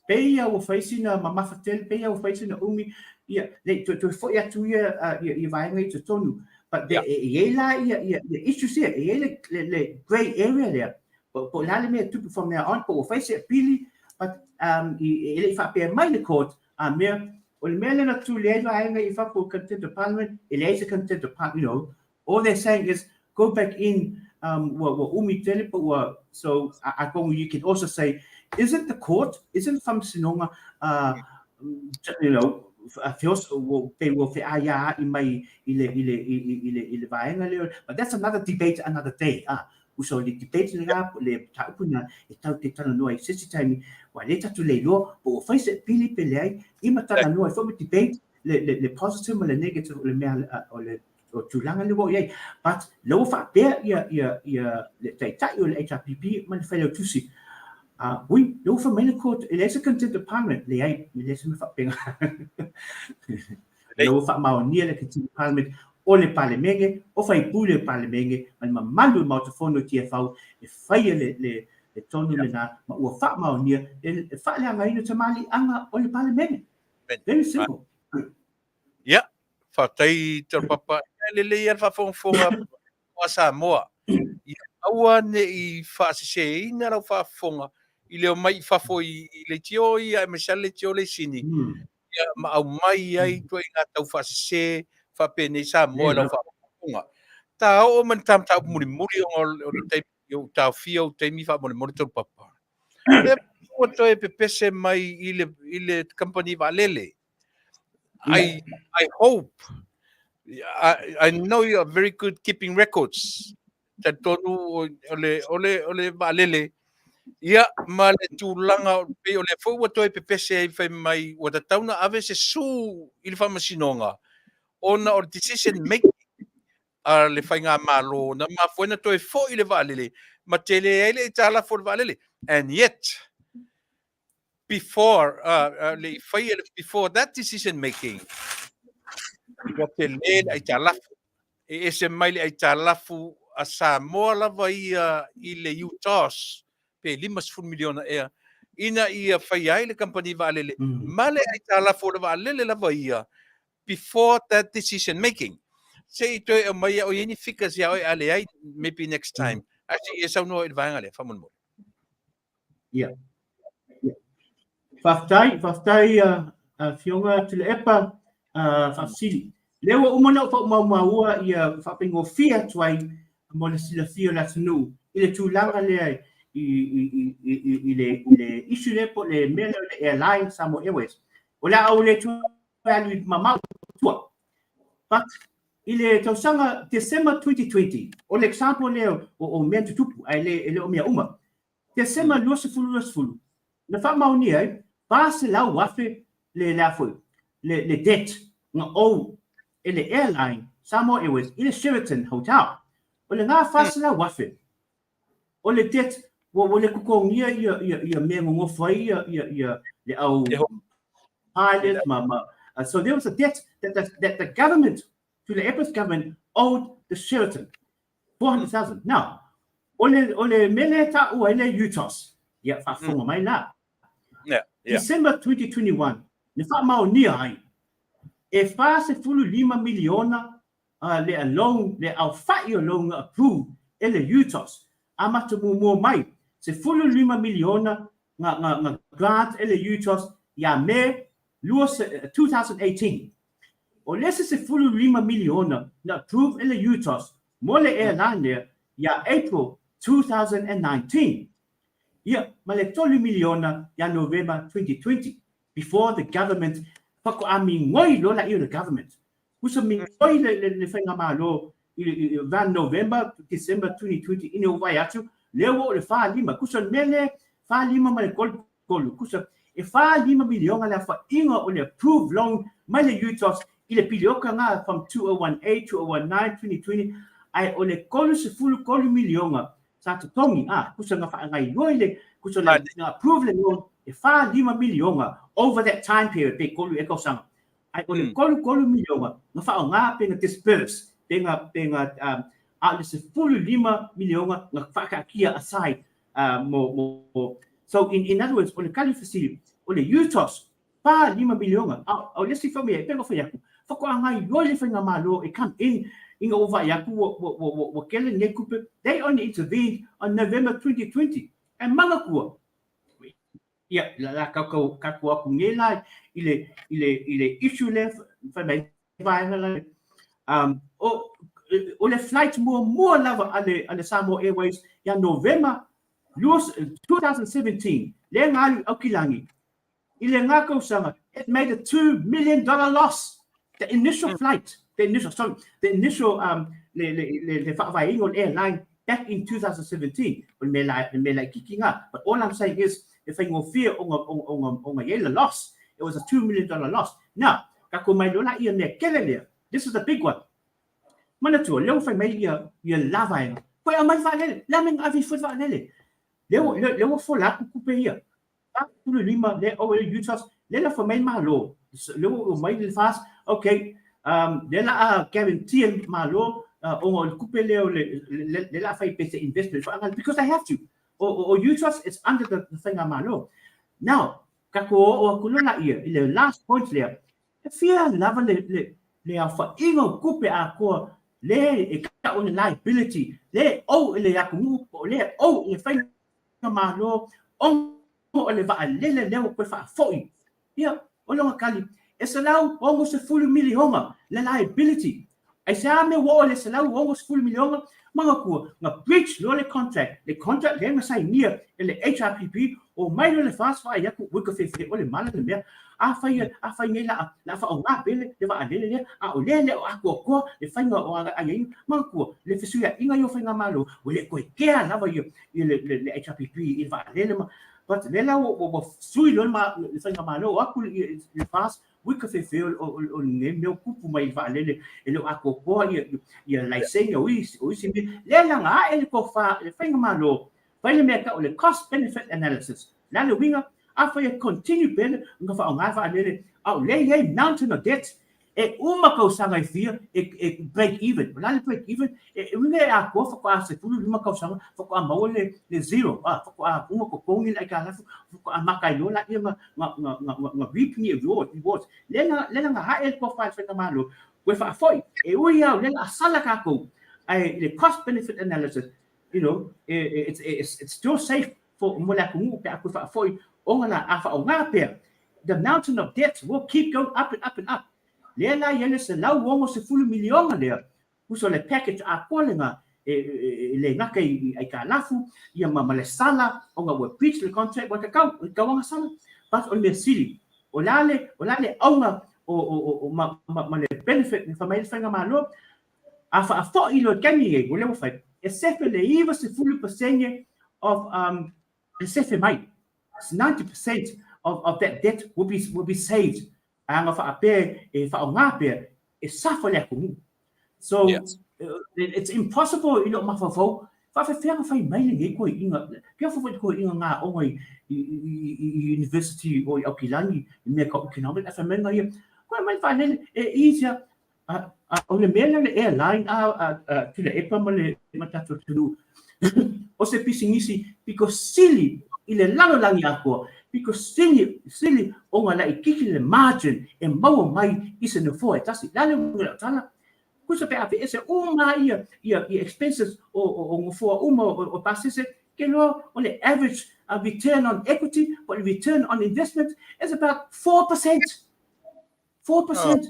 pei ua fai sina mamafa tele, pei ua fai sina umi, ia, le, toe, toe foi atu ia, ia, ia vaega i totonu. But yeah. e, e i ai la ia, ia, ia issues ia, e i ai le, le, le grey area lea. Po, po o le a le mea e tupu from now on, po ua fai se apili, but um, i, e le i faapea mai le court, a mea, o le mea lea na tuli ai vaega i fafo o contempt of parliament, e leai se contempt of parliament, you know, all they're saying is, go back in, um, ua, ua umi tele, po ua, so, atonu you can also say, isn't the court, isn't Faamasinoga, you know, feos, ua, pe ua feaiaai mai i le, i le, i, i, i le, i le vaega lea, but that's another debate another day, ah. Uso le debate lena, le mataupu lena e tau te talanoa i se isi taimi, ua le tatou le iloa po ua fai se apili pe leai, i ma talanoa ai foi ma debate le, le, le positive ma le negative o le mea o le o tulaga lea ua oo i ai. But lea ua faapea ia, ia, ia le taitai o le HRPP ma le Failautusi, ui, lea ua fai mai le court, e leai se contempt of parliament, leai, e leai se mea faapena. Lea ua faamaonia le Contempt of Parliament o le Palemene, o faipule o le Palemene, ma le mamalu o le Maota Fono o TFAU e faia le, le, le tonu lena, ma ua faamaonia le faaleagaina o tamaliiaga o le Palemene. Very simple. Ia, faafetai Taulapapa. E lelei lava le faafogafoga a Samoa. Ia aua ne i faaseseina lau faafofoga i le omai i fafo i leitio ia aemaise lava le leitio leisini, ia ma aumai ai ituaiga taufaasese faapenei Samoa i lau faafogafoga. Ta oo mai le ta mataupu mulimuli ona o le taimi i ou taofia ou taimi faamolemole Taulapapa. Lea ua toe pepese mai i le, i le kamupani vaalele. I hope, I know you are very good keeping records. Talitonu o le, o le, o le vaalele, ia, ma le tulaga, pei o lea foi ua toe pepese ai fai mai, ua tatau ona ave se sue i le faamasinoga, ona o le decision making a le faigamalo na mafua ai ona toe foi le vaalele, ma tele ai le aitalafu o le vaalele. And yet, before le i faia le before that decision making, ua tele le aitalafu. E ese mai le aitalafu a Samoa lava ia i le UTOS pe 50 miliona ea ina ia faia ai le kamupani vaalele ma le aitalafu o le vaalele lava ia before that decision making. Se i toe aumai o i ai ni figures ia oe a leai, maybe next time. Ae se i e saunoa i le vaega lea, faamolemole. Ia. Ia. Faafetai, faafetai Afioga Tuilaepa faafesili. Lea ua uma ona ou faaumaumauua ia faafaigofie atu ai mo le silafia o le atunuu i le tulaga lea i, i, i, i, i, le, i le issue lea po o le mea lea o le airline Samoa Airways. O le a ou le toe alu i mamao i tua. But i le tausaga December 2020, o le example lea o, o mea tutupu, ae le, e le o mea uma. Tesema 2020, na faamaonia ai $400,000 le le a foi, le le debt na owe e le airline Samoa Airways i le Sheraton Hotel. O lena $400,000 o le debt Ua le totogia ia mea nonofo ai ia le au pilot ma ma so there was a debt that the government, Tuilaepa's government owed the Sheraton 400,000. Now, o le mea lea e taua ai le UTOS, ia faafofoga mai la. December 2021, na faamaonia ai e 45 miliona le loan, le aofai o loan na approve e le UTOS, amata muamua mai, 15 miliona na grant e le UTOS ia Me 2018. O le isi 15 miliona na approve e le UTOS mo le airline lea ia April 2019. Ia, ma le 3 miliona ia Novema 2020, before the government faatoa migoi loa laia o le government. Usa migoi le faigamalo i around November, December 2020 ina ua vaai atu, lea ua oo le 45, kusa o le mea lea 45 ma le 33, kusa e 45 miliona le aofaiga o le approved loan mai le UTOS i le pilioka lena from 2018, 2019, 2020, ae o le 33 miliona sa totogi, a, kusa na faagaoioi le, kusa na approve le loan e 45 miliona over that time period pe tolu ea tausaga. Ae o le 33 miliona na faaaoga pe na disburse pe na, pe na, a o le 15 miliona na faataatia aside mo, mo, so in other words, o le tali fesili, o le UTOS, 45 miliona, a o le isi foi mea, e pei ona fai atu, faatoa gaoioi le faigamalo e come in ina ua vaai atu ua, ua, ua, ua tele nei tupe, they only intervened on November 2020. Ae manatua, Ia, la kau kau aku nei la i le, i le, i le issue lea fai mai vaega la. O le flight muamua lava a le Samoa Airways ia Novema 2017, lea na alu i Aukilani, i lena tausaga, it made a $2 million loss. The initial flight, the initial, sorry, the initial le, le, le, le faavaeina o le airline back in 2017, o le mea la, le mea laitiiti lena. But all I'm saying is, e faigofie ona i ai le loss. It was a $2 million loss. Now, tatou mai loa laia mea kele lea. This is the big one. Manatua, lea ua fai mai ia la vaega. Koe aumai le vaalele, le a mea na ave ifo le vaalele? Lea ua fola atu tupe ia. 45 le o le UTOS, le la fai mai Malo, le ua mai le FAS, okay, le la a guarantee le Malo ona o le tupe lea o le la fai pe se investment whaanga, because they have to. O UTOS, it's under the faigamalo. Now, tatou oo atu loa laia i le last point lea, e fia lava le aofaiga o tupe atoa le e tau le liability, le ou i le atunuu, po o le ou i le faigamalo ona o le vaalele lea ua toe faafoi. Ia, o lona tali, e 160 miliona le liability. Aisea mea ua oo i le 160 miliona? Manatua, na breach loa le contract, le contract lea na sainia e le HRPP, omai loa le FAS vaai atu, ua kafefe o le mala le mea. Afai, afai nei la, la faaaoga pea le vaalele lea, a o lea e le o atoatoa le faiga o aiaiga. Manatua, le fesuiaiga ia o faigamalo, ua le toe kea lava ia le HRPP i le vaalele ma, but lea la ua sui loa le faigamalo, o atu le FAS, ua kafefe o lenei mea ua tupu mai i le vaalele, e le o atoatoa ia laisene o isi mea. Lea la na ae le tofa i le faigamalo, fai le mea e tau o le cost benefit analysis. O le a le uiga? Afai e continue pea ona faaaoga le vaalele, a o lea e i ai mountain of debt, e uma tausaga e fia e break even. O le a le break even? E uiga e atoa faatoa 15 tausaga faatoa maua le zero, faatoa uma totogi le aitalafu, faatoa maka ai loa laia na reap ni rewards. Lea la na ae le tofa i le faigamalo, toe faafoi, e ui lava o lea o le a sala tatou, ae i le cost benefit analysis, it's still safe for mo le atunuu pe a toe faafoi ona la a faaaoga pea, the mountain of debt will keep going up and up and up. Lea la i ai le 160 miliona lea, uso le package atoa lena e le gata i aitalafu ia ma le sala ona ua breach le contract, ua tatau, ua tatau ona sala. But o le mea sili, o le a le, o le a le auga o ma le benefit na fai mai ai le faigamalo, a faafoi loa i le taimi lenei, ua lea ua fai, e sefe le 90% of e sefe mai. It's 90% of that debt will be saved. Ae ana faapea e faaaoga pea, e suffer le atunuu. So, it's impossible i lou mafaufau Faafefea na fai mai lenei toeaiina, ke ofa foi toeaiina nga aoga i, i, i, i university o i Aukilani i mea tau economic, ae fai mai na ia, koe mai vaalele, e easy a, a, a, o le mea lea o le airline a, a, a Tuilaepa ma le ma tatou atunuu, o se pisinisi pito sili i le lalolagi atoa, pito sili, sili ona laitiiti le margin e maua mai i se nofoa e tasi. O le a le uiga o lau tala? Tusa pe aveese uma ia ia ia expenses o o o nofoa uma o o pasese, ke loa o le average return on equity po o le return on investment is about 4%. 4%.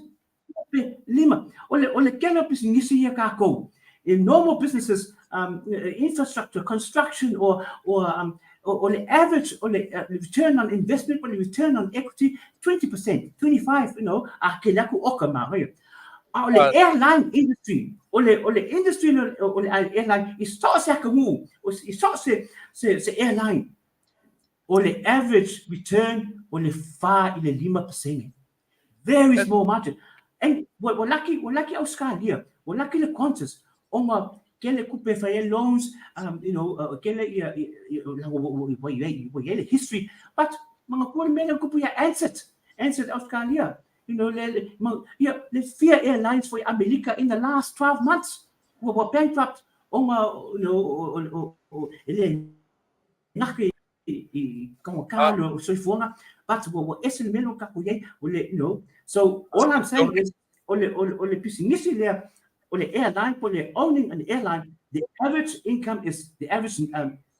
Pe lima. O le o le tele o pisinisi ia kākou. In normal businesses, infrastructure, construction or or o le average o le return on investment po o le return on equity 20%, 25, you know, a kele aku oka manaia. A o le airline industry, o le, o le industry o le airline, i so o se atunuu, i so o se, se, se airline, o le average return o le 4 i le 5%. Very small margin. And ua, ua laki, ua laki Australia, ua laki le Qantas, ona kele kupe e fai ai loans, you know, kele ia, ia, ua, ua, ua i ai le history, but manatua le mea lea na tupu ia Ansett, Ansett Australia, You know, le, le, ma, ia, le fia airlines foi Amerika in the last 12 months ua, ua bankrupt ona, you know, o, o, o, e le gake i, i kaugata le soifuaga, but ua, ua ese le mea lea ua tatou i ai, o le, you know, so all I'm saying is, o le, o le, o le pisinisi lea, o le airline, po o le owning an airline, the average income is, the average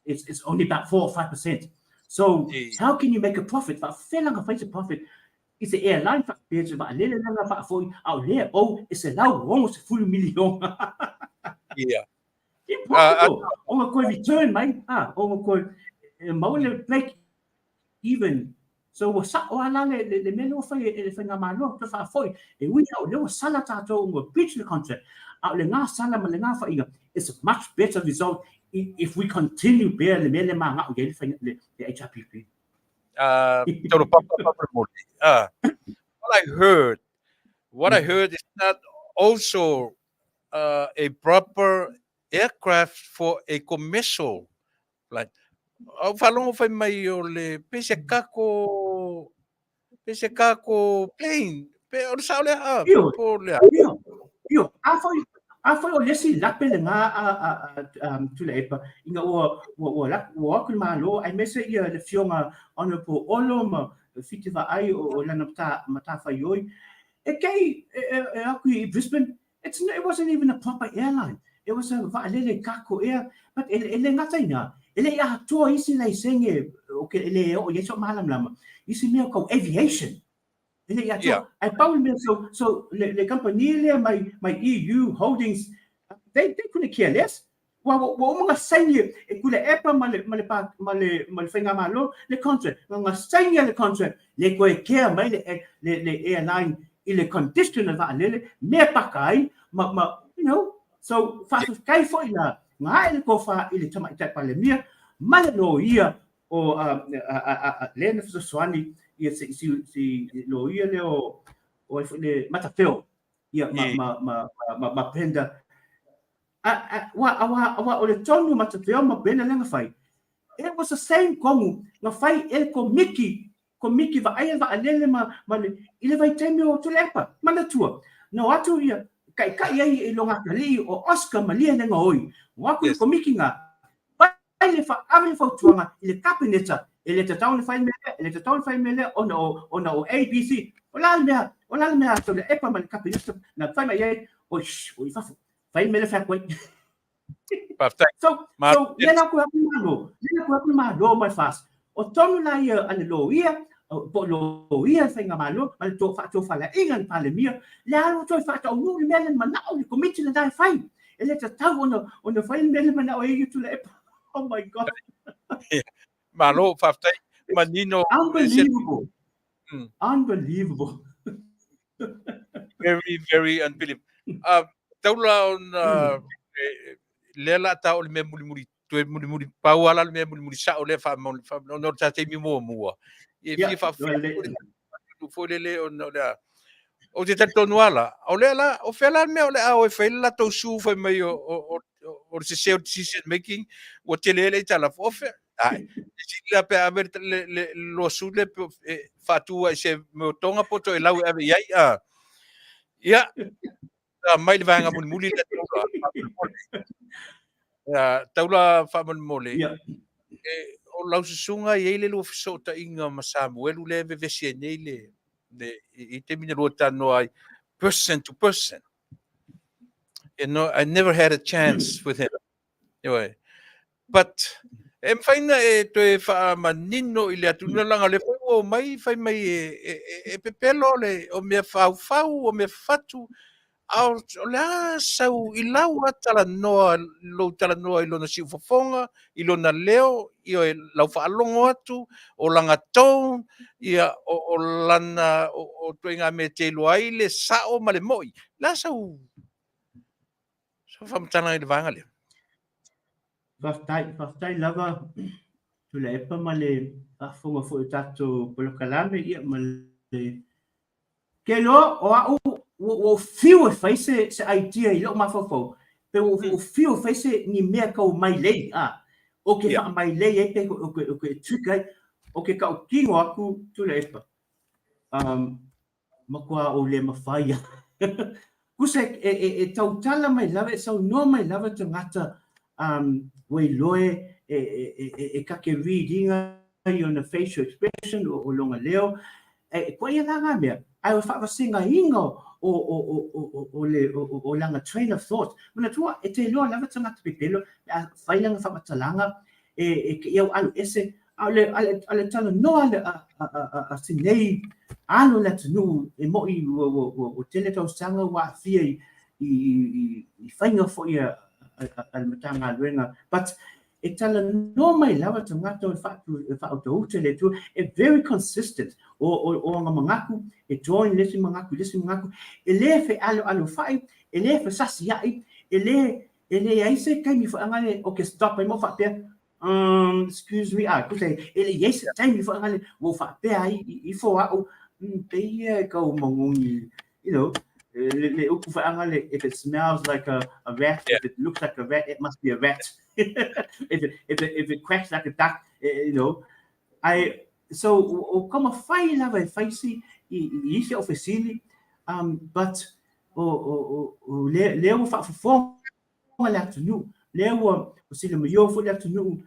is only about 4 or 5%. So, how can you make a profit? Faafefea la ona fai se profit I se airline faapea se vaalele la na faafoi a o lea ou e $160 miliona. Ia. Impossible. Ona koe return mai, a, ona koe e maua le break even. So ua sa'o lava la le, le, le mea lea ua fai e le Faigamalo, toe faafoi. E ui lava o lea ua sala tatou ua breach le contract, a o lena sala ma lena faiga, it's a much better result if we continue pea le mea lea e maga'o i ai le, faiga, le, le HRPP. Taurapapa faamolemole. What I heard, what I heard is that also a proper aircraft for a commercial flight. Au faalogo fai mai o le pe se kako pe se kako plane. Pe o le sao lea a Ioe, po lea. ioe, ioe. Afai, afai o le isi lape lena a, a, a, a Tuilaepa, ina ua, ua, ua, la, ua o atu le Malo, aemaise ia le Afioga Honourable Olo ma Fiti Vaai o, o lana mata, matafaioi, e kei e, e, e atu i Brisbane, it's, it wasn't even a proper airline. It was a vaalele cargo air, but e, e le gata i ina, e le i atoa isi laisene, o ke, e le oo i ai so'u malamalama, isi mea o kau aviation. E le i atoa. Yeah. Ae pau le mea, so, so le, le kamupani lea mai, mai EU Holdings, they couldn't care less. Ua, ua, ua uma ona saini e Tuilaepa ma le, ma le, pa, ma le, ma le Faigamalo le contract. Na ona saini le contract, le toe kea mai le, le, le airline i le condition o le vaalele, mea paka ai, ma, ma, you know, so faafetai foi la, na ae le tofa i le Tamaitai Palemia, ma le loia o lea na fesoasoani ia si, si, si loia lea o, o ai foi le Matafeo, ia ma, ma, ma, ma, ma, ma Brenda. A, a, ua, aua, aua o le tonu o Matafeo ma Brenda lea na fai, it was the same tonu na fai e le komiti, komiti vaaia le vaalele ma, ma le, i le vaitaimi o Tuilaepa. Manatua, na o atu ia, taitai ai i lona atalii o Oscar Malielegaoi, o atu le komiti na, fai le ave le fautuaga i le Kapeneta, e le tatau ona fai le mea lea, e le tatau ona fai le mea lea ona o, ona o ABC. O le a le mea, o le a le mea a Tuilaepa ma le Kapeneta na fai mai ai, oi, shh, o i fafo, fai le mea lea fai atu ai. Faafetai. So, so, lea la koe atu le Malo, lea la koe atu le Malo ma le FAST. O tonu la ia a le loia, po o loia le Faigamalo ma le faatofalaiga a le Palemia, le a toe faataunuu le mea lea na manao le Komiti lena e fai. E le tatau ona, ona fai le mea lea manao ai ia Tuilaepa. Oh my God. Malo, faafetai. Manino. Unbelievable. Unbelievable. Very, very unbelievable. Taula ona lea la ta o le mea mulimuli, toe mulimuli, pau ala le mea mulimuli sa'o lea faamaoni, ona o le ta taimi muamua. E fia faafia foi le le ona o le a. Ou te talitonu lava la, o lea la, o fea la le mea o le a o e fai le latou su fai mai o, o, o, o le sese o le decision making, ua tele ai le aitalafu. O fea, ai, e sili la pe a ave le, le, le lawsuit le e faatu ai i se mea o toga po o toe lau e ave i ai. A. Ia, a mai le vaega mulimuli lea Taula, faamolemole. Ia, Taula faamolemole. Ia. E, o lau susuga e i ai le lua fesootaiga ma Samuelu lea e vevesi ai nei le, le i, i taimi na lua talanoa ai person to person. I never had a chance with him. Anyway, but e mafai na e toe faamanino i le atunuu leaga o lea foi ua omai fai mai e, e, e, e pepelo le o mea faufau, o mea fatu, a o o le a sau i lau lava talanoa, lou talanoa i lona siufofoga, i lona leo, ioe, lau faalogo atu, o lana tone, ia, o, o lana, o, o ituaiga mea e te iloa ai le sao ma le mo'i. O le a sau, sau faamatalaga i le vaega lea? Faafetai, faafetai lava Tuilaepa ma le faafofoga foi o tatou polokalame ia ma le Ke iloa o a'u ua ou fiu e fai se se idea i lo'u mafaufau pe ua ou fiu e fai se ni mea kau mailei a o ke faamailei ai pe o ke o ke trick ai o ke kaʻutino aku Tuilaepa um matua ou le mafai a kusa e e e tautala mai lava e saunoa mai lava tagata um ua iloa e e e e kake read ina i ona facial expression o o lona leo E koa ia la ngā mea, ae o le faavasegaina o, o, o, o, o, o, le, o, o, o lana train of thought. Manatua, e te iloa lava tagata pepelo, pe a fai lana faamatalaga, e, e ke iau alu ese, a o le, a le, a le talanoa a, a, a, a, a sinei alo o le atunuu e mo'i ua, ua, ua, ua tele tausaga ua aafia i, i, i, i faiga foi a, a, a, a le Matagaluega. But E talanoa mai lava tagata o le faautauta i le Atua, e very consistent o, o, o aga manatu, e join le isi manatu i le isi manatu, e le fealoalofa'i, e le fesasia'i, e le, e leai se taimi foi aga le o ke stop ai mo faapea, excuse me, ah, tusa e le i ai se taimi foi aga le ua ou faapea ai ifo a'u, pei ia e tau manogi le, le upu whaanga le, if it smells like a rat, if it looks like a rat, it must be a rat. If it quacks like a duck, I, so, o ka mawhai lava e whaisi i isi au fesili, but o le, le ua whaafofoga le atunuu, le ua silamio foi le atunuu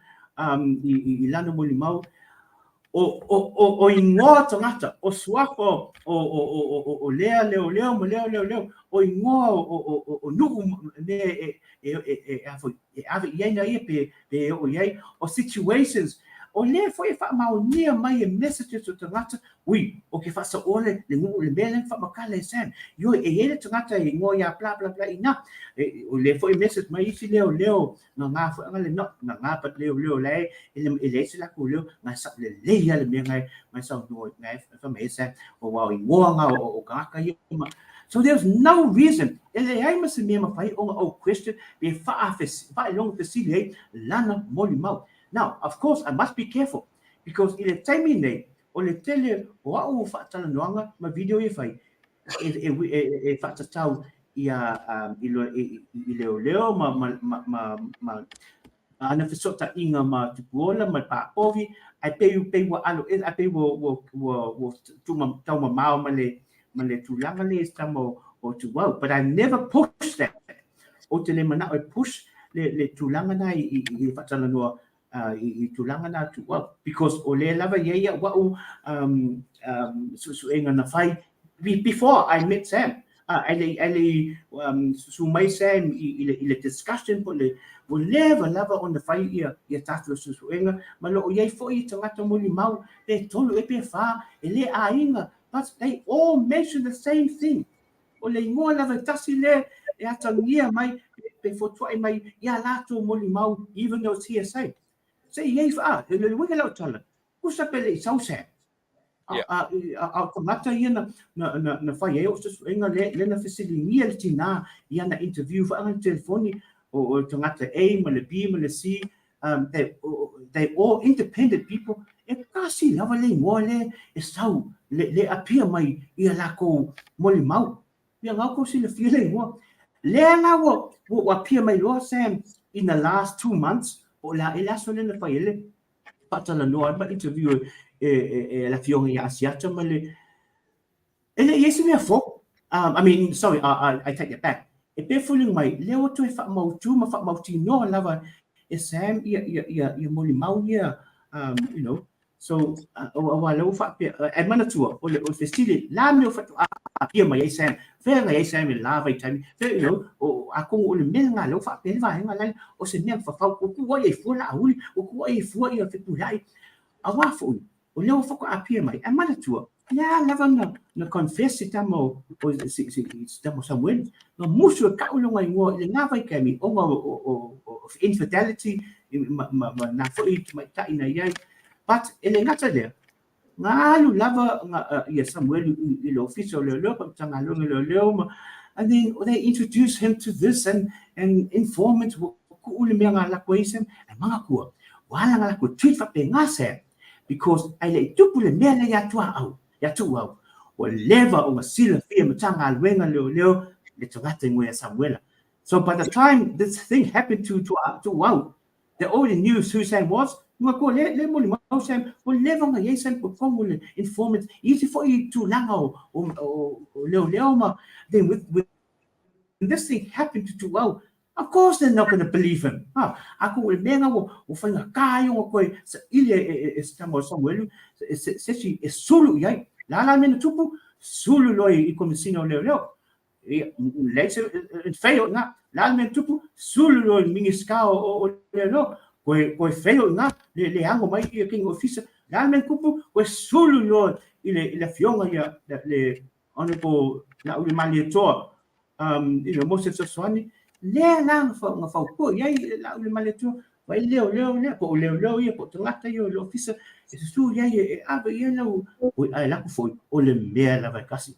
i lana molimau, o igoa tagata, o suafa o lea leo leo ma leo leo leo, o igoa o nuu mea e e ave i ai na ia pe e oo i ai, o situations, o lea foi e faamaonia mai e messages o tagata, ui, o ke faasaoa le le nuu le mea lea na faamakala e Sam, ioe, e i ai le tagata e igoa ia bla bla bla ina, e, o lea foi e message mai isi leo leo ngā foi anga le no, ngā but leo leo lae, e le e leai se lakou leo, ngai sao lelei lava le mea ngai ngai saunoa ngai fai mai ai Sam, o wao igoa ngā o tagata ia ma So there's no reason, e leai ma se mea mafai ona ou question pe faailoga fesili ai lana molimau. Now, of course, I must be careful because i le taimi nei, o le tele o a'u faatalanoaga ma video ia e fai, e faatatau ia i leoleo ma ma ma ma ma ana fesootaiga ma Tupuola ma Paapovi, ae pei pei ua alo ese, ae pei ua ua ua ua taumamao ma le ma le tulaga lea i se tama o Tuau. But I never push that. Ou te le manao e push le le tulaga na i i le faatalanoa i tulaga na Tuau. Because o lea lava e i ai au a'u suesuega na fai before I met Sam. Ae le ae le i susu mai Sam i le discussion po o le ua leva lava ona fai ia tatou suesuega ma o lo o i ai foi tagata molimau pe tolu ea pe fa e le aiga but they all mention the same thing. O le igoa lava e tasi lea e atagia mai pe fotua'i mai ia latou molimau even though it's hearsay. Se i ai fa, e le uiga lau tala, kusa pe le i sau Sam. A o tagata ia na fai ai o'u suesuega lea na fesiligia le tinā i ana interview foi ana telefoni o tagata A ma le B ma le C, they all independent people, e tasi lava le igoa lea e sau le appear mai ia lakou molimau. Ia ngau kou silafia le igoa. Lea la ua ua appear mai loa Sam in the last 2 months, po o le a ea le aso lea na fai ai le faatalanoa ai ma interview e le afioga ia Asiata ma le e le i ai se mea fou. I mean, sorry, I take that back. E pei e foliga mai lea ua toe faamautu ma faamautinoa lava e Sam ia molimau ia, so aua lea ua faapea, ae manatua, o le fesili, la mea faatoa appear mai ai Sam, fea na i ai Sam i le la vaitaimi, fea, o atonu o le mea lena lea ua faapea le vaega lale, o se mea na fafau, ua tuu ai e fua Laauli, ua tuu ai e fua ia Fepuleai, aua foi, o lea ua faatoa appear mai, ae manatua, lea lava na confess si tama o si tama o Samueli, na musu e kau lona igoa i lena vaitaimi ona o infidelity ma nā foi tamaitai na i ai. But e le gata lea, na alu lava ia Samueli i le ofisa o leoleo po o le Matagaluega o Leoleo ma and then they introduce him to this and informant ua tuu le mea na alu atu ai Sam, ae manatua, ua ala na latou treat faapena Sam because ae le i tupu le mea lea ia Tuaau, ia Tuuau, ua leva ona silafia e Matagaluega Leoleo le tagata igoa ia Samuela. So by the time this thing happened to Tuuau, they already knew who Sam was. Manatua le le molimau Sam, ua leva ona i ai Sam totonu le informant i isi foi tulaga o leoleo ma then with this thing happened to Tuuau, of course they're not going to believe him. Ha, atonu o le mea lena ua faigata ai ona toe saili e se tama o Samuelu se isi e sulu i ai. O le a la le mea na tupu? Sulu loa i Komesina o Leoleo. Ia, leai se fail i ina. O le a le mea na tupu? Sulu loa i le Minisita o Leoleo. Toe fail i ina, le ano mai ia kini ofisa. O le a le mea na tupu? Toe sulu loa i le afioga ia le Honorable Laauliamalietoa, mo se fesoasoani, lea la na fautua i ai Laauliamalietoa, vaai leoleo lea, po o leoleo ia, po o tagata ia o le ofisa, e susu i ai e ave i ai lau, oi, ae latou foi, o le mea lava e tasi.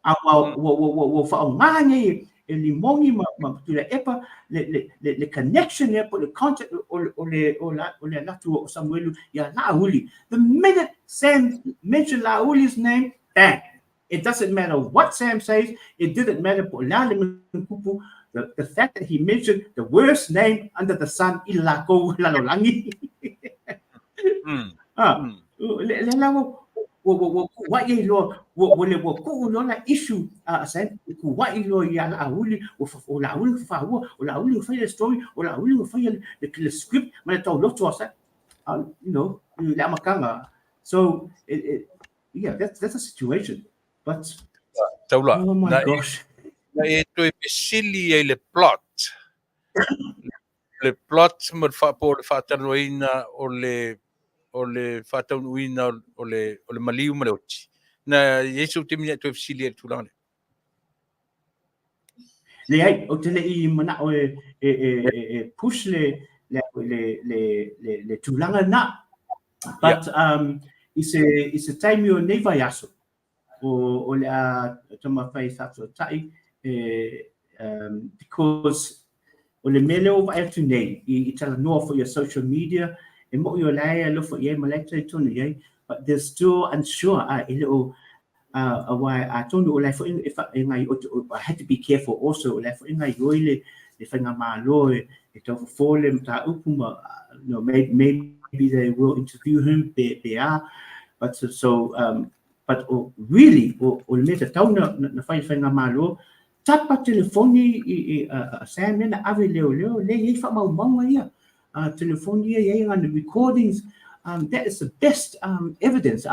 A ua faaaoga nei e Limoni ma Tuilaepa le connection lea po o le contact o le alu atu o Samuelu ia Laauli. The minute Sam mentioned Laauli's name, bang! It doesn't matter what Sam says, it didn't matter po o le a le mea na tupu, the fact that he mentioned the worst name under the sun i lākou lalolagi. Ah, le la ua kuaʻi ai loa, ua kuu loa la issue a Sam, kuaʻi loa ia Laauli, o Laauli na fafaua, o Laauli na faia le story, o Laauli na faia le script ma le tauloto a Sam. Le amataga. So, yeah, that's a situation. But, Taula, oh my na e, gosh. Na e toe fesili ai le plot. Le plot ma le po o le faatalanoaina o le faataunuuina o le maliu ma le oti. Na i ai sou taimi na e toe fesili ai i le tulaga lea? Leai, ou te le i manao e push le tulaga lena. But i se taimi o nei vaiaso, o le a taumafai faatoatai because o le mea lea ua vaai atu nei i talanoa foi i social media, e mo'i o la e alofa i ai ma la e talitonu i ai, but they're still unsure, e le o aua atonu o la e foi e ngai. I had to be careful also, o la e foi gaoioi le faigamalo e taufofo le mataupu ma maybe they will interview him pe a, but so, but really o le mea tatau na fai le faigamalo, tapa telefoni i a Sam lea na ave leoleo le i ai faamaumauga ia telefoni ia i ai ngana recordings. That is the best evidence.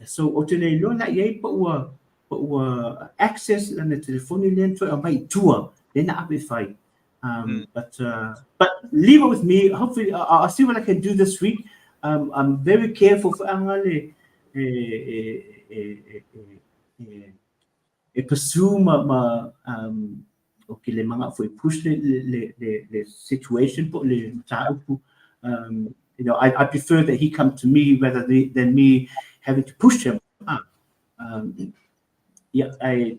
So ou te le iloa la i ai po ua access lana telefoni lea na toe aumai i tua lea na ave fai. But leave it with me. Hopefully, I'll see what I can do this week. I'm very careful for anga le e pursue ma okay le manga foi push le situation po le mataupu. I prefer that he come to me rather than me having to push him. Yeah, I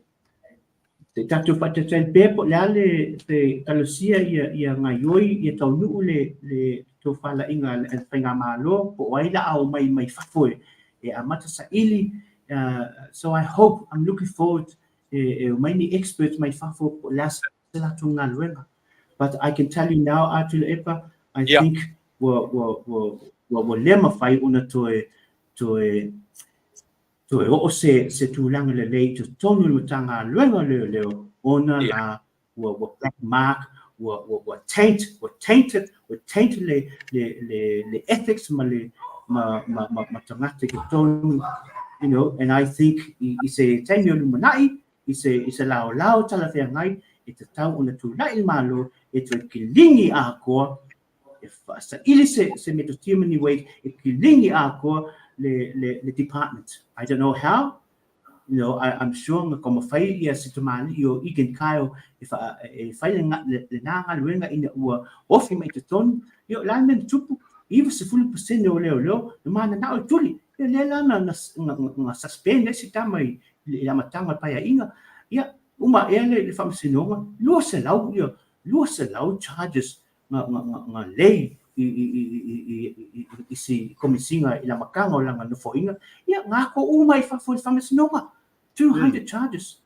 te tatou faataitai pea po o le a le te talosia ia gaoioi ia taunuu le tofalaiga a le faigamalo po o ai la a omai mai fafo e amata saili. So I hope, I'm looking forward. e omai ni experts mai fafo po o le a se latou galuega. But I can tell you now, a Tuilaepa, I think ua, ua, ua, ua, ua le mafai ona toe, toe, toe oo se, se tulaga lelei i totonu o le Matagaluega o Leoleo ona la ua, ua black mark, ua, ua, ua taint, ua tainted, ua taint le, le, le, le ethics ma le, ma, ma, ma, ma tagata i totonu, you know, and I think i, i se taimi o lumanai, i se, i se laolao talafeagai, e tatau ona tulai le Malo e toe kiligi atoa, e faasaili se, se metotia ma ni ways, e kiligi atoa le, le, le department. I don't know how, you know, I'm sure na taumafai ia si tamalii o Egan Kyle e, fa, e fai lena galuega ina ua ofi mai totonu. Ia, o le a le mea na tupu? 90% o leoleo na mananao e tuli. Ia, lea la na, na, na, na suspend ai si tama i, i le amataga o le paeaiga. Ia, uma ea le, le faamasinoga, 200 ia, 200 charges nga, nga, nga, nga lei i, i, i, i, i, i, i si komisiga i le amataga o lana nofoaiga, ia, nga atoa uma i fafo i le faamasinoga. 200 charges,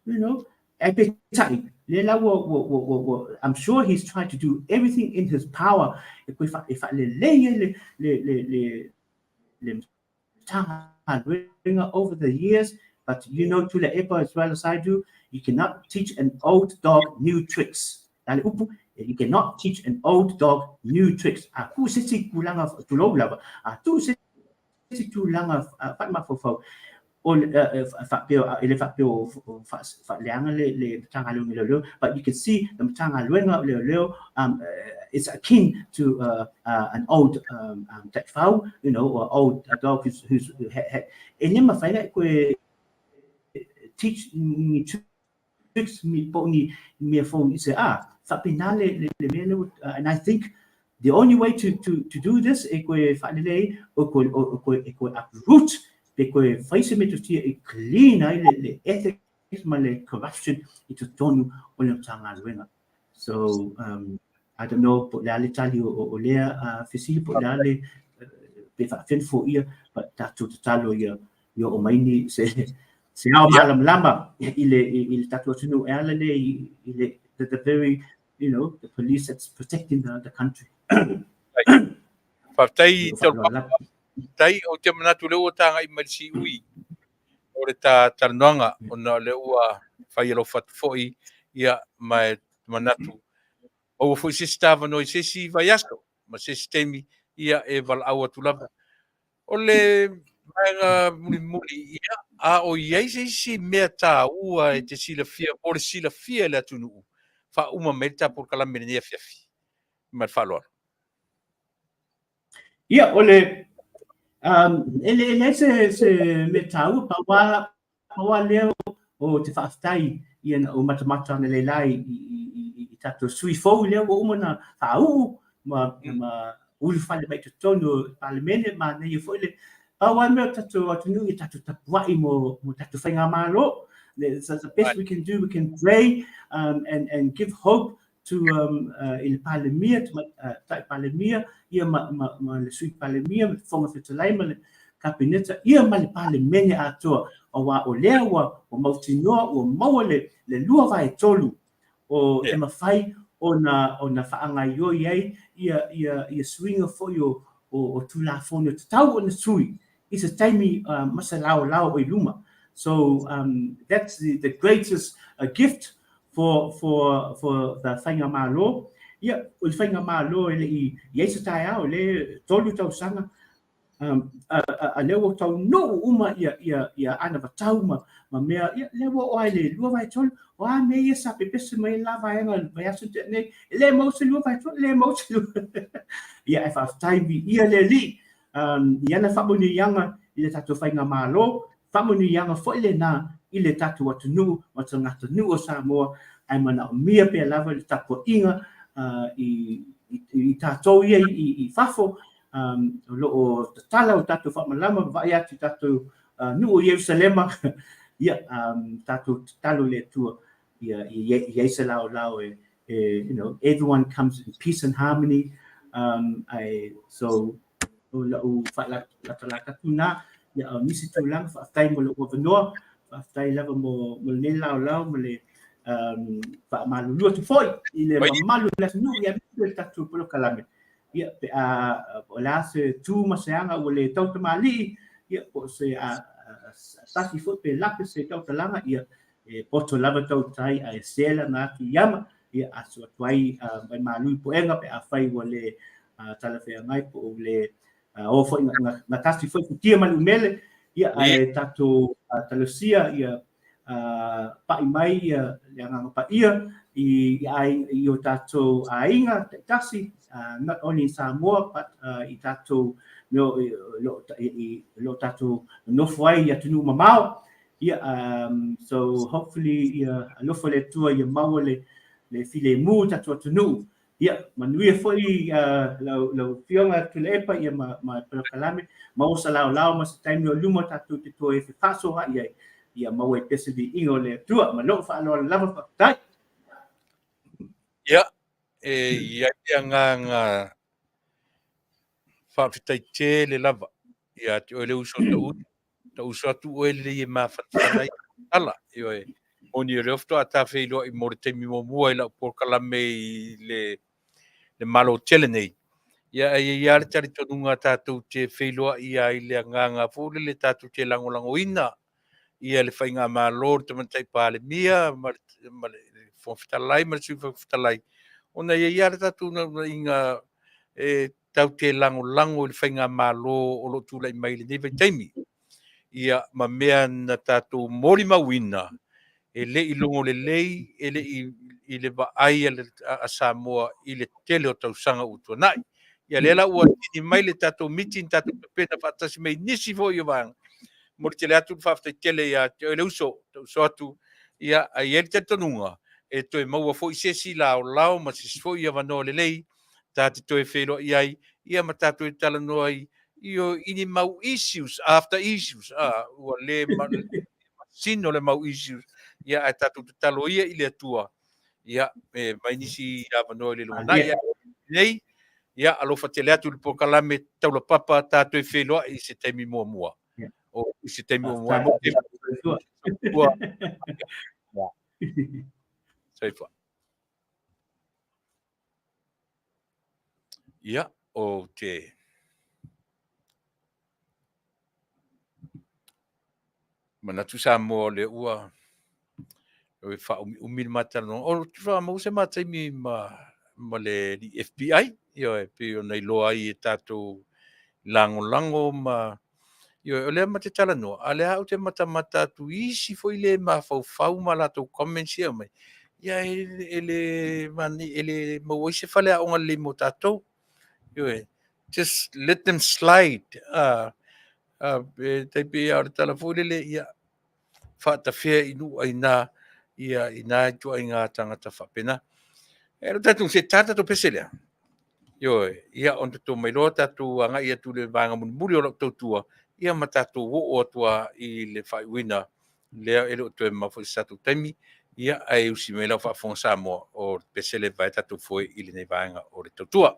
you know. Ae peitai, lea la ua, ua, ua, ua, ua, I'm sure he's tried to do everything in his power e koe fa, e faalelei ai le, le, le, le, le Matagaluega over the years, but you know Tuilaepa as well as I do, you cannot teach an old dog new tricks. A le upu, you cannot teach an old dog new tricks. A tuu se isi tulaga, tulou lava, a tuu se isi tulaga faale-mafaufau, o le faapea, e le faapea o faaleaga le le Matagaluega o Leoleo, but you can see the Matagaluega o Leoleo is akin to an old taifau, you know, or old dog who's, who's e le mafai ona e koe teach ni tricks mi po o ni mea fou i se a faapena le le le mea lea, and I think the only way to do this e koe faalelei o koe o koe e koe uproot pe koe fai se metotia e clean ai le le ethics ma le corruption i totonu o le Matagaluega. So I don't know po o le a le tali o, o, o lea fesili po o le a le pe faafefea ona foia, but tatou tatalo ia ia oo mai ni se se ao malamalama i le i le tatou atunuu e ala lea i, i le the very you know the police that's protecting the country. Faafetai Faafetai, ou te manatu lea ua tagai mai le siui o le ta talanoaga ona o lea ua fai alofa atu foi, ia, ma e manatu maua foi se isi ta avanoa i se isi vaiaso ma se isi taimi, ia, e valaau atu lava. O le vaega mulimuli, ia, a o i ai se isi mea taua e te silafia po o le silafia e le atunuu, faauma mai le ta polokalame i lenei afiafi ma le faaaloalo. Ia, o le, e le, e leai se, se mea taua, pau lava, pau lava lea o te faafetai ia na ou matamata analeila i, i, i, i, i tatou sui fou lea ua uma ona faauu ma, ma ulufale mai i totonu o le Palemene, manaia foi le, pau lava le mea o tatou atunuu ia tatou tapuai mo, mo tatou faigamalo. The, the best we can do, we can pray and give hope to i le Palemia, Tamaitai Palemia, ia ma, ma, ma le Sui Palemia, ma le Fofoga Fetalai ma le Kapeneta, ia ma le Palemene atoa, aua o lea ua, ua mautinoa, ua maua le, le 2/3 o e mafai ona, ona faagaioi ai ia, ia, ia suiga foi o, o, o Tulafono e tatau ona sui i se taimi ma se laolao o i luma. So that's the greatest gift for the Faigamalo. Ia, o le Faigamalo e le i i ai se taeao, le 3 tausaga, a lea ua taunuu uma ia, ia, ia anavatau ma, ma mea, ia, lea ua oo ai le 2/3, o a mea ia sa pepese mai ai la vaega i le vaiaso na tea nei, e le maua se 2/3, e le maua se lua. Ia, ae faafetai viia le Alii, i ana faamanuiaga i le tatou Faigamalo, faamanuiaga foi lena i le tatou atunuu ma tagatanuu o Samoa, ae manaomia pea lava le tapuaiga i, i tatou ia i fafo, o lo o tatala o tatou faamalama ma vaai atu i tatou nuu o Ierusalema, ia, tatou tatalo i le Atua ia i ai se laolao e, you know, everyone comes in peace and harmony. Ae, so, o lau faalatalata atu lena, ia, o nisi tulaga, faafetai mo lou avanoa. Faafetai lava mo lenei laolao ma le faamalulu atu foi i le mamalu o le atunuu ia aemaise le tatou polokalame. Ia, pe a o le a se tu ma se aga ua le tautamalii, ia po o se tasi foi pe lape se tautalaga, ia e poto lava tautai ae sela na atu i ama, ia aso atu ai mai malu i puega pe afai ua le talafeagai po o le o foi na tasi foi futia ma le umele, ia ae tatou talosia ia pa'i mai ia le Agaga Paia i i o tatou aiga taitasi, not only in Samoa but i tatou mea o lo o tatou nonofo ai i atunuu mamao. Ia, so hopefully ia alofa le Atua ia maua le filemu i tatou atunuu. Ia, manuia foi lau Afioga Tuilaepa ia ma polokalame, maua se laolao ma se taimi o luma tatou te toe fefaasoaai ai, ia maua ai pea se viiga o le Atua. Ma lou faaaloalo lava, faafetai. Ia, e i ai le agaga faafetai tele lava ia te oe le uso Tauli, tauso atu oe lelei e mafanafana ai tala. Ioe, moni o lea faatoa ta feiloai mo le taimi muamua i lau polokalame i le Malo tele nei. Ia, ae i ai lava le talitonuga tatou te feiloai ai i le agaga foi lele tatou te lagolagoina ia le faigamalo le Tamaitai Palemia ma le Fofoga Fetalai ma le Sui Fofoga Fetalai, ona e i ai lava le tatou naunautaiga e tatou te lagolago i le faigamalo o lo o tulai mai i lenei vaitaimi. Ia, ma mea na tatou molimauina e le i logo lelei, e le i le vaai a Samoa i le tele o tausaga ua tuanai. Ia lea la ua tini mai le tatou meeting, tatou tapena faatasi mai nisi foi o vaega. Momoli tele atu le faafetai tele ia te oe le uso, tauso atu, ia, ae i ai le talitonuga e toe maua foi se isi laolao ma se isi foi avanoa lelei ta te toe feiloai ai, ia ma tatou talanoa ai i ni mau issues after issues, ua le masino le mau issues, ia ae tatou tatalo ia i le Atua, ia e mai nisi avanoa i le lumanai nei, ia alofa tele atu i le polokalame taulapapa, tatou e feiloai i se taimi muamua. O i se taimi muamua. Soifua. Ia, ou te manatu Samoa o lea ua e faaumiumi le matalanoaga. O te faamaua se ma taimi ma le FBI, ioe, pei ona iloa ai e tatou lagolago ma Ioe, o lea ma te talanoa, a o lea ou te matamata atu i isi foi le mafaufau ma latou comments ia aumai, ia e le e le maua ai se faleaoga lelei mo tatou. Ioe, just let them slide. E tai pei lava o le tala foi lele, ia, faatafea i nuu aina ia i nā ituaiga tagata faapena. E le tatou se tā tatou pese lea. Ioe, ia ona tatou mai loa tatou agai atu i le vaega mulimuli o lau tautua, ia ma tatou oo atu lava i le faaiuina lea e le o toe mamao foi se tatou taimi, ia ae usi mai lau faafofoga Samoa o le pese lea e vae tatou foe i lenei vaega o le tautua.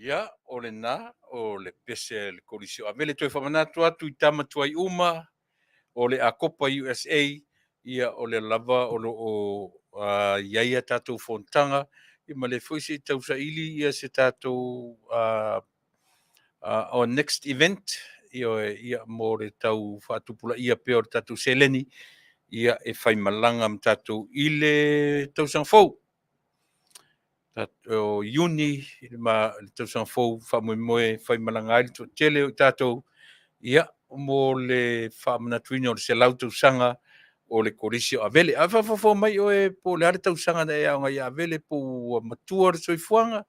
Ia, o lena, o le pese a le Kolisi o Avele. Toe faamanatu atu i tama tuai uma o le Akopa USA, ia o lea lava o lo o i ai a tatou fonotaga, ia ma le foi se i tausaili ia se tatou our next event, ioe, ia mo le tau faatupulaia pea o le tatou seleni, ia e faimalaga ma tatou i le tausaga fou. O Iuni ma le tausaga fou faamoemoe faimalaga ai le toatele o i tatou, ia mo le faamanatuina o le 100 tausaga o le Kolisi o Avele. Ae faafofoga mai oe po o le a le tausaga na e aoga ia Avele, po ua matua le soifuaga,